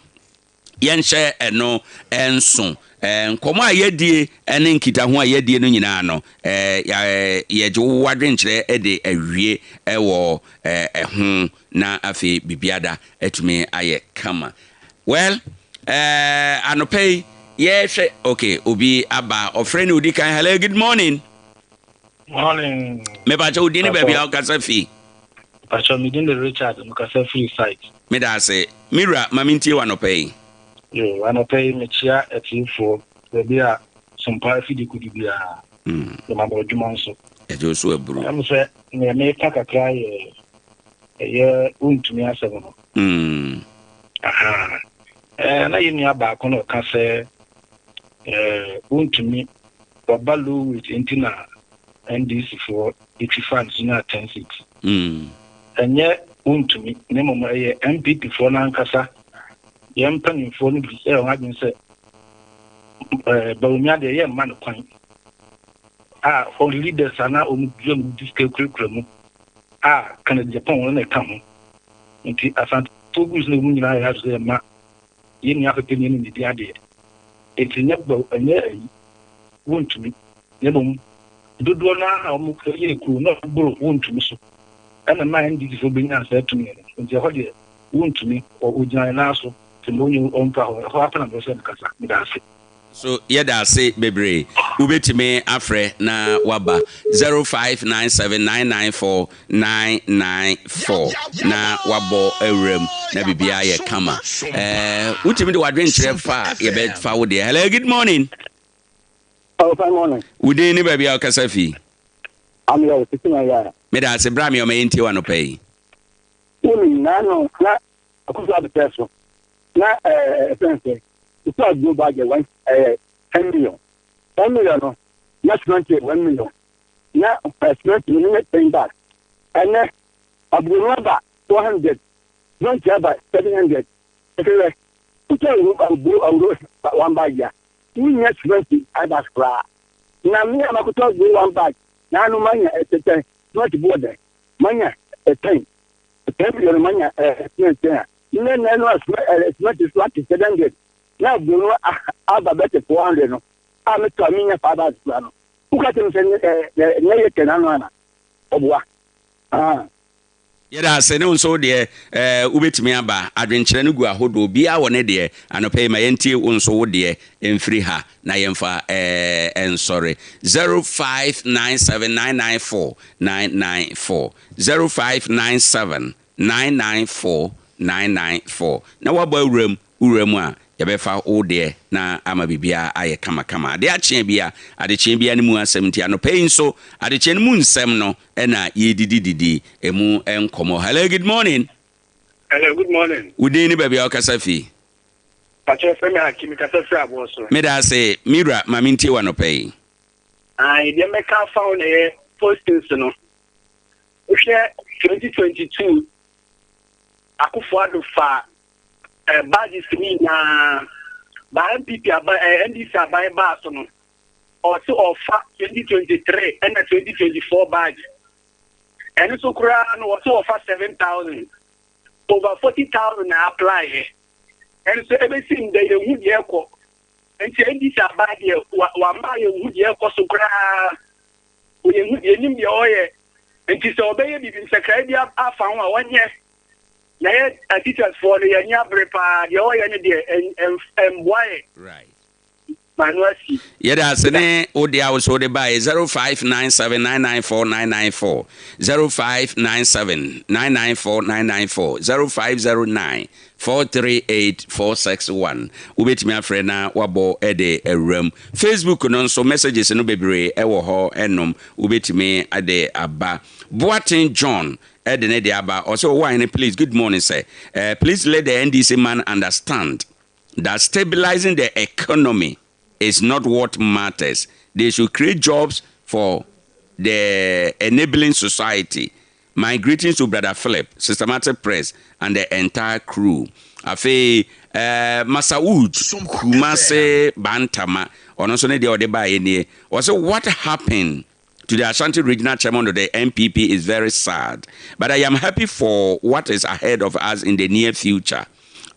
Yɛnhyɛ ɛno nso. Nkɔmmɔ a yɛadie ne nkitaho a yɛadie no nyinaa no, yɛgye wo adwenkyerɛ de awie wɔ ɛho na afei biribiada atumi ayɛ kama. Well, anɔpa yi yɛhwɛ, okay, obi aba, ɔfrɛ ne odi kan. Hello, good morning. Morning. Mepakyɛ wo din ne baabi a wokasa fi. Mepakyɛ me din de Richard, mekasa firi site. Meda ase. Me wura, ma mentie wo anɔpa yi. Yoo, anɔpa yi mekyia atiefoɔ baabi a Sompa afidi kodu biara. Yɛma mo adwuma nso. Yɛgye wo so aburu. Ɛm sɛ nea meka kakra yɛ ɛyɛ wontumi asɛm no. Aha. Ɛɛ na yɛn nua baako na ɔka sɛ ɛɛ wontumi waba low weight nti na NDC foɔ etwi fa no so nyaa 10 seats. Ɛnyɛ wontumi na mmom ɛyɛ NPP foɔ no ankasa yɛn mpanimfoɔ no bi ɛyɛ wɔn adwene sɛ ɛɛ Bawumia deɛ yɛ mma no kwan a wɔn leaders a na wɔn dua mu di sika kurakura mu a Kennedy Agyapong wɔn na ɛka ho nti Asantefoɔ groups na wɔn nyinaa yɛ adwene sɛ yɛ mma yɛn nua pɛpɛni ne ne di adeɛ nti nyɛ baw ɛnyɛ ayi wontumi na mmom dodoɔ no ara a wɔn yɛ kuo na wɔboro wontumi so ɛna ma NDC foɔ bɛnya saa tumi no nti ɛhɔ deɛ wontumi ɔgyina ne nan so nti ma ɔnyi ɔmfa hɔ ɛhɔ ara pɛ na mepɛ sɛ mekasa meda ase. So yɛda ase bebree. Wobɛtumi afrɛ na waba 0597994994 na wabɔ awura mu na biribiara yɛ kama. Eh, wotumi de w'adwenkyerɛ fa a yɛbɛfa wo deɛ. Hello, good morning. Oh, fine morning. Wo din ne baabi a wokasa fi? Ameyɛ wo tete na yɛ. Meda ase bra me ɔma yɛntie w'anɔpa yi. Wonim na no na Akufo Addo pɛ so na ɛɛ fɛn sɛ Akufo Addo budget one ɛyɛ 10 million, 10 million no na 21 million na 20 no nyɛ 10 bag. Ɛnɛ aburonu aba 400, 20 aba 700. Ɛfɛ wotɔ awuro awuro one bag a wonya 20 bags koraa na me a makotɔ aburo one bag na ano manya ɛtɛtɛ 20 boɔ dɛ manya 10 10 million manya 20 a nnɛ nnɛ no asomati so ate 700 na aburo no aba bɛte 400 no a metɔ a menya 5 bags koraa no woka kyerɛ me sɛ nnɛ yɛ tɛn ano ana ɔboa. Yɛda ase ne wo nso wo deɛ eh, wobɛtumi aba. Adwenkyerɛ no gu ahodoɔ, obiara wɔ ne deɛ. Anɔpa yi ma yɛntie wo nso wo deɛ mfiri ha na yɛmfa eh, nsɔre. 0597994994 0597994994 na woabɔ awuram, wowura mu a yɛbɛfa wo deɛ na ama biribiara ayɛ kamakama. Adeɛ akye bia, adekyeɛ biara no mu asɛm nti anɔpa yi nso adekyeɛ no mu nsɛm no na yɛredidididi ɛmu nkɔmmɔ. Hello, good morning. Hello, good morning. Wo din ne baabi a wokasa fi? Pakyɛ frɛ me Haki, mekasa firi aboɔ so. Meda ase, me wura, ma mentie wo anɔpa yi. Ae, deɛ mɛka afa ho na ɛyɛ postings no. Wohwɛ 2022, Akufo-Addo fa eh, badges ne nyinaa, ba NPP aban, eh, NDC aban baa so no, ɔse ɔfa 2023 ɛna 2024 badge. Ɛno so koraa no ɔse ɔfa 7,000. Over 40,000 na apply yɛ. Ɛnso ɛbɛsi ndɛ yɛnhu deɛ ɛkɔ. Nti NDC aban deɛ wama yɛnhu deɛ ɛkɔ so koraa. Yɛnhu yɛnim deɛ ɔyɛ. Nti sɛ ɔbɛyɛ biribi nsakrae bi afa ho a ɔnyɛ. Na yɛ teachers foɔ no yɛn ani abere paa deɛ ɔyɛ no deɛ ɛmboa yɛ. Right. M'ano asi. Yɛda ase ne wo deɛ a wo so wode baeɛ 0597 994 994 0597 994 994 0509 438 461 Wobɛtumi afrɛ na wabɔ de awuram. Facebook no nso messages no bebree wɔ hɔ nom wobɛtumi de aba. Boateng John de ne deɛ aba ɔsɛ Owahene please good morning sir please let the NDC man understand that stabilizing the economy is not what matters. They should create jobs for the enabling society. My greetings to Brother Philip, Systematic Press, and the entire crew. Afei, eh, Masaud Kumase Bantama, ɔno nso ne deɛ ɔde baeɛ nie. Ɔsɛ what happened to the Ashanti Regional Chairman of the NPP is very sad, but I am happy for what is ahead of us in the near future.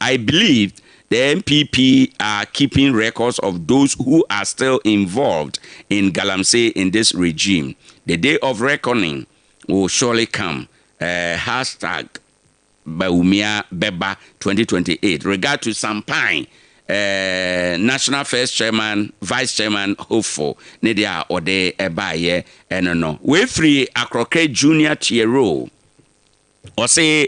I believe the NPP are keeping records of those who are still involved in Galamsey in this regime. The day of reckoning will surely come. Uh, hashtag Bawumia bɛba 2028 regard to Sampine eh, National First Chairman, Vice Chairman hopeful ne deɛ a ɔde baeɛ ɛno no. Wei firi Akrɔkɛ Junior Tiero. Ɔse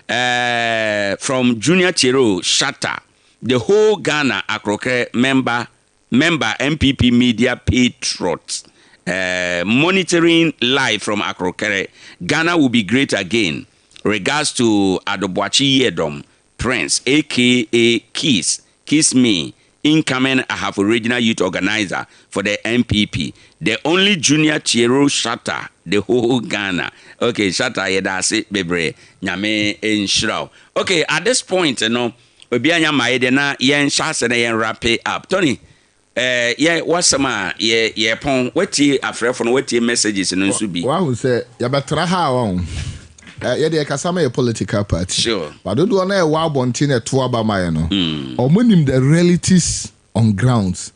eh, from Junior Tiero Shatta, the whole Ghana Akrɔkɛ member Member NPP Media Patriots eh, monitoring live from Akrokere, Ghana will be great again, regards to Adoboakye Yiadom Prince aka Kiss, Kiss Me, incoming Ahafo Regional Youth Organizer for the NPP, the only junior Tiero Shatta the whole Ghana. Okay, Shatta yɛda ase bebree, Nyame nhyira wo. Okay, at this point no, Obi anya mmaeɛ deɛ na yɛn hyɛ ase na yɛn wrap it up. Tony, eh, yɛ wasɛm a yɛ yɛ pɔn, watie afrɛfo no, watie messages no nso bi. Wahu sɛ yɛbɛtra ha a wahu. Eh, yɛde yɛkasa ma yɛ political party. Sure. Ba dodoɔ no a ɛwɔ abɔnten na ɛto aba ma yɛ no, wɔn nim the realities on grounds.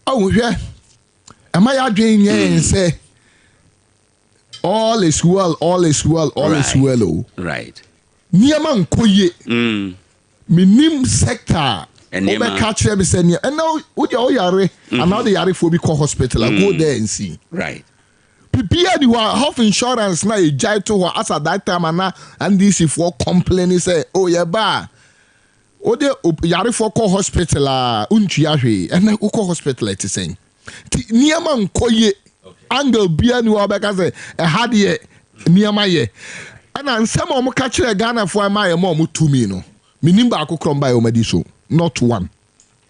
Ahu hwɛ, ɛma yɛadwene nyɛ yɛn sɛ all is well, all is well, all is well o. Right. Nneɛma nkɔ yie. Mm. Menim sector a wobɛka kyerɛ me sɛ nea ɛnna wode woyare mm-hmm. anaa wode yarefoɔ bi kɔ hospital a go mm. there and see. Right. Biribiara ni hɔ a health insurance na yɛgyae to hɔ as at that time ana NDC foɔ complain sɛ oh yɛba a wode yarefoɔ kɔ hospital a wontua hwee ɛnna wokɔ hospital ɛte sɛn. Nti nneɛma nkɔ yie. Angle biara ni hɔ a wobɛka sɛ ɛha deɛ nneɛma yɛ. Ɛna nsɛm a wɔka kyerɛɛ Ghanafoɔ a ɛma yɛma wɔn tumi no, menim baako korɔ mbaeɛ wɔn adi so. Not one.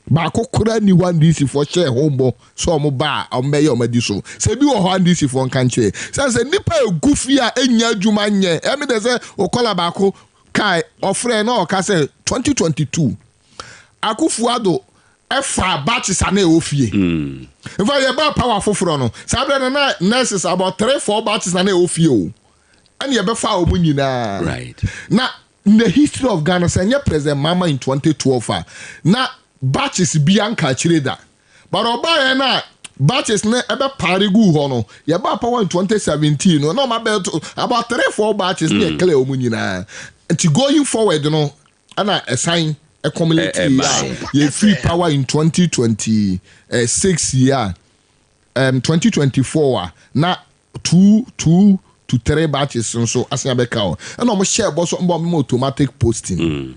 Baako koraa nni hɔ a NDC foɔ hyɛɛ ho bɔ sɛ wɔn ba a wɔbɛyɛ wɔn adi so. Sɛ ebi wɔ hɔ a NDC foɔ nka nkyerɛ. Sɛne sɛ nnipa a ɛgu fie a ɛnnya adwuma nyɛ. Ɛyɛ me dɛ sɛ okɔla baako kae, ɔfrɛɛ na ɔka sɛ 2022 Akuffo Addo faa batches a na ɛwɔ fie. In fact, yɛbaa power foforɔ no, saa berɛ no na nurses about three, four batches na na ɛwɔ fie o. Ɛna yɛbɛfaa wɔn nyinaa. Right. Na in the history of Ghana, sɛ ɛnyɛ President Mahama in 2012 a, na batches bi anka akyire da. But ɔbaeɛ no a batches no ɛbɛpaare guu hɔ no, yɛbaa power in 2017 no, na wɔn abɛto about three, four batches na yɛ clear wɔn nyinaa. Nti going forward no, ɛna ɛsan accumulate yi a yɛfiri power in 2026 yi a um, 2024 a na two two to three batches nso asan abɛka hɔ ɛna wɔn hyɛ ɛbɔ so mbɔ wɔn automatic posting wɔn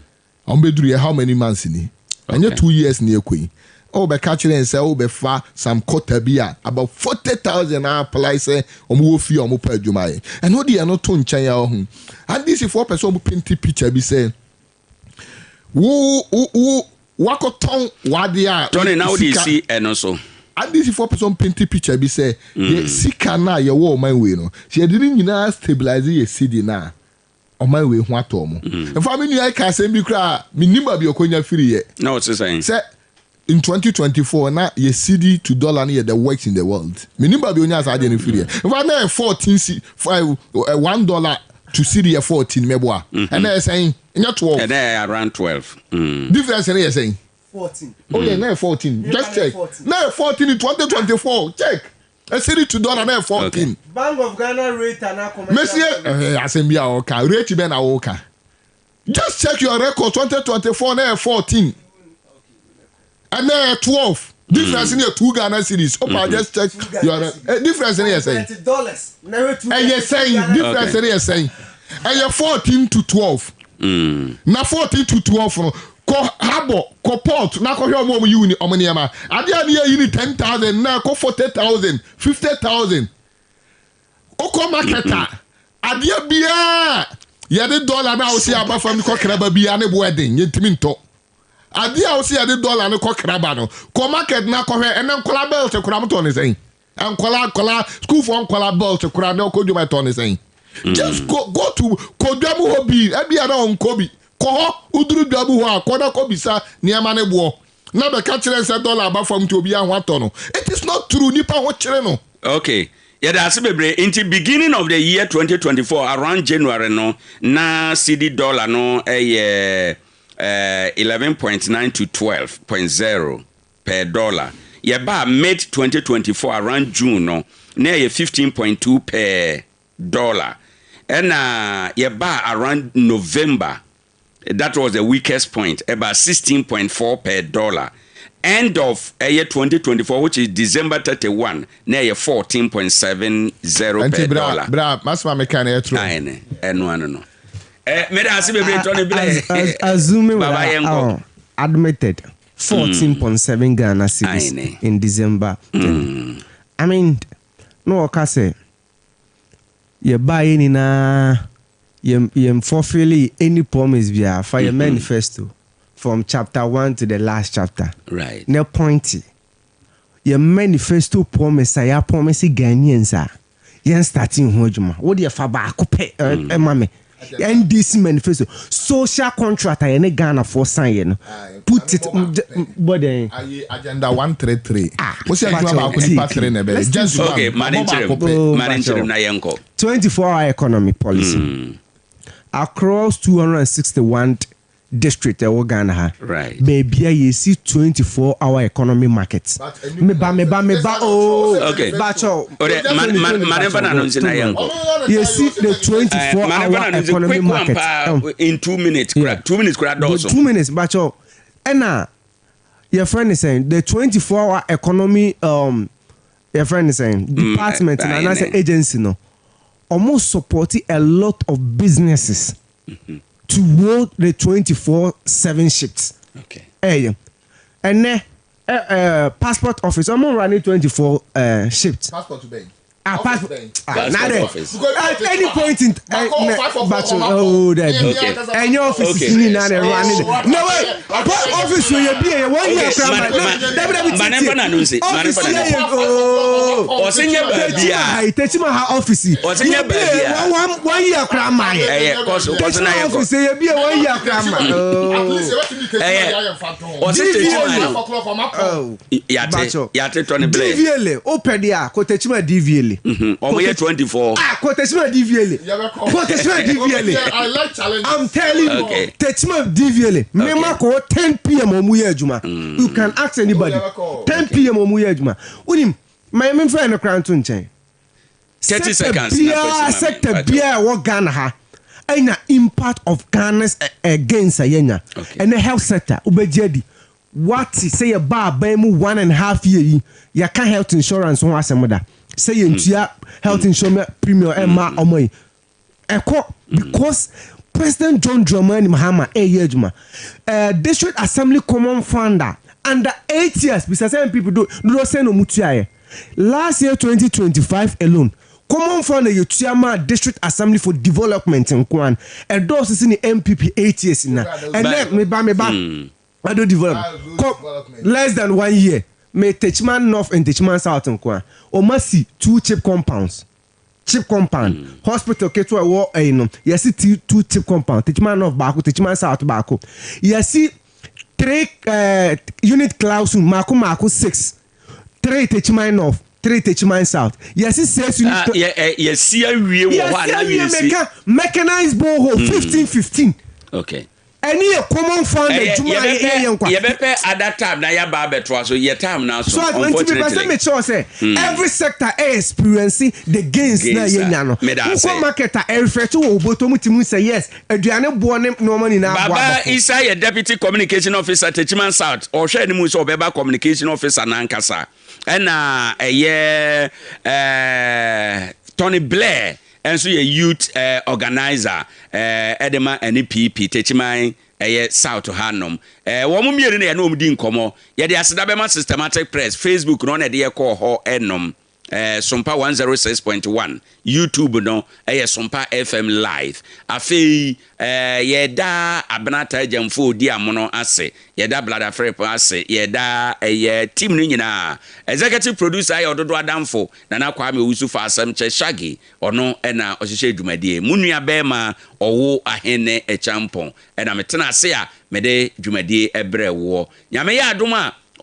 mm. bɛduru yɛ how many months ni ɛnyɛ 2 years ni ekɔ yi ɔbɛka kyerɛ nsɛ ɔbɛfa some quota bi a about 40,000 apply sɛ wɔn wɔ fie a wɔn pɛ adwuma yɛ ɛno deɛ ɛno to nkyɛn a ɔho NDC foɔ pɛ sɛ wɔn paint picture bi sɛ wo wo wo wakɔtɔn w'adeɛ a Tony na wode si ɛno so. NDC foɔ pɛ sɛ wɔn paint picture bi sɛ yɛ sika no a yɛwɔ ɔman wei no sɛ yɛde ne nyinaa stabilize yɛ cedi no a ɔman wei ho atɔ ɔmo. Nfa me nua yi ka asɛm bi koraa menim baabi ɔkɔnya firi yɛ. Na ɔte sɛn? Sɛ in 2024 na yɛ cedi to dollar no yɛ the worst in the world. Menim baabi onya saa adeɛ no firi yɛ. Nfa na yɛ 14 c $1 to cedi yɛ 14 mɛboa. Ɛna yɛ sɛn? Ɛnyɛ 12. Ɛna yɛ around 12. Difference no yɛ sɛn? 14. Oh yeah, na yɛ 14. Just check. Na yɛ 14 in 2024. Check. A cedi to dollar na yɛ 14. Bank of Ghana rate ana commercial. Mesie eh, asɛm bi a ɔka rate bɛn na wɔka. Just check your record 2024 na yɛ 14. Ɛna yɛ 12. Difference no yɛ 2 Ghana cedis. Opa just check your difference no yɛ sɛn? Ɛyɛ sɛn? Difference no yɛ sɛn? Ɛyɛ 14 to 12. Na 14 to 12 no kɔ harbour kɔ port na kɔhwɛ ɔmo a ɔmo yi ɔmo nneɛma. Adeɛ a ne yɛ yi ne 10,000 na ɛkɔ 40,000, 50,000. Wokɔ market a adeɛ biara yɛde dollar na wosi aba fam kɔ kraba biara ne bo ɛden yɛntumi ntɔ. Adeɛ a wose yɛde dollar no kɔ kra ba no, kɔ market na kɔhwɛ, ɛnɛ nkwadaa belt koraa motɔn ne sɛn? Nkwadaa nkwadaa sukuufoɔ nkwadaa belt koraa na ɔkɔ dwom ɛtɔn ne sɛn? Just go go to kɔ dwa mu hɔ bi, ɛbi a na ɔnkɔ bi, kɔ hɔ, woduru dwa mu hɔ a kɔ na kɔ bisa nneɛma ne boɔ na bɛka kyerɛ sɛ dollar aba fam nti obiara ho atɔ no. It is not true, nipa ho kyere no. Okay, yɛda ase bebree. Nti beginning of the year 2024 around January no na cedi dollar no yɛ 11.9 to 12.0 per dollar. Yɛbaa mid 2024 around June no, na ɛyɛ 15.2 per dollar. Ɛna yɛbaa around November, that was the weakest point, ɛbaa 16.4 per dollar. End of ɛyɛ 2024 which is December 31, na ɛyɛ 14.70 Nti per bra dollar. bra masɛm a meka no ɛyɛ true. Aane, ɛno ano no. Eh, meda ase bebree tɔ ne bilɛ. Assuming Baba we yɛnkɔ. are admitted 14.7 Ghana cedis in December. I mean, no ɔka sɛ yɛbaa yɛ nyinaa yɛn yɛn fulfill any promise biara fa yɛ manifesto from chapter 1 to the last chapter. Na point yɛ manifesto promise a yɛ promise Ghanaians a yɛn starting ho adwuma. Wo deɛ fa baako pɛ ɛma me. NDC manifesto social contract a yɛne Ghanafoɔ sign yɛ no, put it bɔ dɛn. Ayi agenda 133. Mo sɛ adwuma baako nipa three na ɛbɛyɛ. Just one. Okay, ma ne Ɔbɔ nkyerɛ baako mu. pɛ. Ma ne nkyerɛ mu na yɛnkɔ. 24 hour economy policy across 261 district ɛwɔ Ghana ha. Baabi a yɛsi 24 hour economy market. Meba meba meba ooo. Bakyɛw. Ode, ma ne mfa n'ano nsi na yɛnkɔ. Yɛsi the 24 Ma ne mfa hour n'ano nsi economy quick one market. paa in 2 minutes kora. 2 minutes kora dɔɔso. 2 minutes bakyɛw. Ɛna yɛfrɛ ne sɛn, the 24 hour economy yɛfrɛ ne sɛn, department na anaasɛ agency no, ɔmo support a lot of businesses to hold the 24/7 shifts. Ɛyɛ ɛnɛ ɛ ɛ passport office ɔmo run 24 shift. Passport bɛn? Ah, passport ah, na Passport de office. At any point in but oh dabi, ɛnyɛ office ni na na ɛrun ne de no way office yɛ bi yɛ one year kura ma dabi dabi. Ma ne mfa n'ano nsi. Ma ne Office mfa yɛ n'ano yɛ ooo. Ɔse nyɛ baabi a. Techiman ha office Ɔse nyɛ yɛ bi baabi yɛ a. one one year kura ma yɛ. Ɛyɛ kɔso kɔso na Techiman yɛnkɔ. office yɛ bi yɛ one year kura ma ooo. Ɛyɛ ɔse Techiman no. Yate yate tɔ ne bilɛ. DVLA o pɛ de a kò Techiman DVLA. Ɔmo yɛ 24. Ah, kò Techiman DVLA, kò Techiman DVLA. I like challenges. I'm telling you. Techiman DVLA mema kò 10 p.m. ɔmu yɛ adwuma. You can ask anybody, 10 p.m. ɔmu yɛ adwuma. Wunim maa mi fɛn no kora nto nkyɛn. 30 Sector seconds na biara kwesi ma me, sector Pacho. biara ɛwɔ Ghana ha ɛnya impact of Ghana's gains a yɛnya. Ɛnɛ health sector wobɛgye adi wate sɛ yɛba aban mu one and a half year yi, yɛka health insurance ho asɛm da sɛ yɛntua health insurance premium ɛma ɔmo yi ɛkɔ because President John Dramani Mahama ɛyɛ adwuma. District assembly common fund a under 8 years bisa sɛ NPP do dodoɔ sɛn na ɔmo tuaeɛ last year, 2025 alone, common fund na yɛtua maa district assembly for development nkoan ɛdɔɔso si ne NPP 8 years na ɛnɛ meba meba ado develop kɔ less than one year. Me Techiman North and Techiman South nkoa ɔma si two CHPS compounds, CHPS compound hospital ketewa ɛwɔ ɛyi no, yɛsi two CHPS compound, Techiman North baako, Techiman South baako. Yɛsi three unit classroom mako mako six, three Techiman North, three Techiman South. Yɛsi six unit. Ah, yɛsi awie wɔ hɔ Yɛsi ana awie. Yɛsi Meka mechanized borehole 15 15. Ɛne yɛ common fund adwuma a yɛyɛ nkwa. Yɛbɛpɛ other time na yɛaba abɛtoa so. Yɛ time no aso, So nti mepɛ sɛ unfortunately. mekyerɛ wo sɛ every sector ɛ experience the gains na Gains a. yɛnya no. Meda ase. Wokɔ market a ɛreflect wɔ wo bɔtɔ mu tumi hu sɛ yes, aduane boɔ ne nneɛma nyinaa aboa Baba aba fam. Issa yɛ Deputy Communication Officer, Techiman South. Ɔhwɛ anim sɛ ɔbɛba Communication Officer no ankasa. Ɛna ɛyɛ eh, Tony Blair nso yɛ Youth eh, Organizer eh, de ma ɛne PP, Techiman ɛyɛ South ha nom. Eh, wɔn mmienu na yɛne wɔn di nkɔmmɔ. Yɛde aseda bɛma Systematic Press, Facebook no ɔna ɛde yɛ kɔɔ hɔ nom. Eh, Sompa 106.1, YouTube no ɛyɛ Sompa FM Live. Afei eh, yɛda Abena Ataa Gyamfo Odi Amono ase, yɛda Blada Philip ase, yɛda ɛyɛ team no nyinaa. Executive producer yɛ Ɔdodo Adamfo, Nana Kwame Owusu fa asɛm kyɛ Shaggy, ɔno na ɔhyehyɛ dwumadie. Mo nua bɛɛma Ɔwo Ahene Akyampɔn ɛna metena ase a mede dwumadie brɛ woɔ. Nyame yɛ adom a,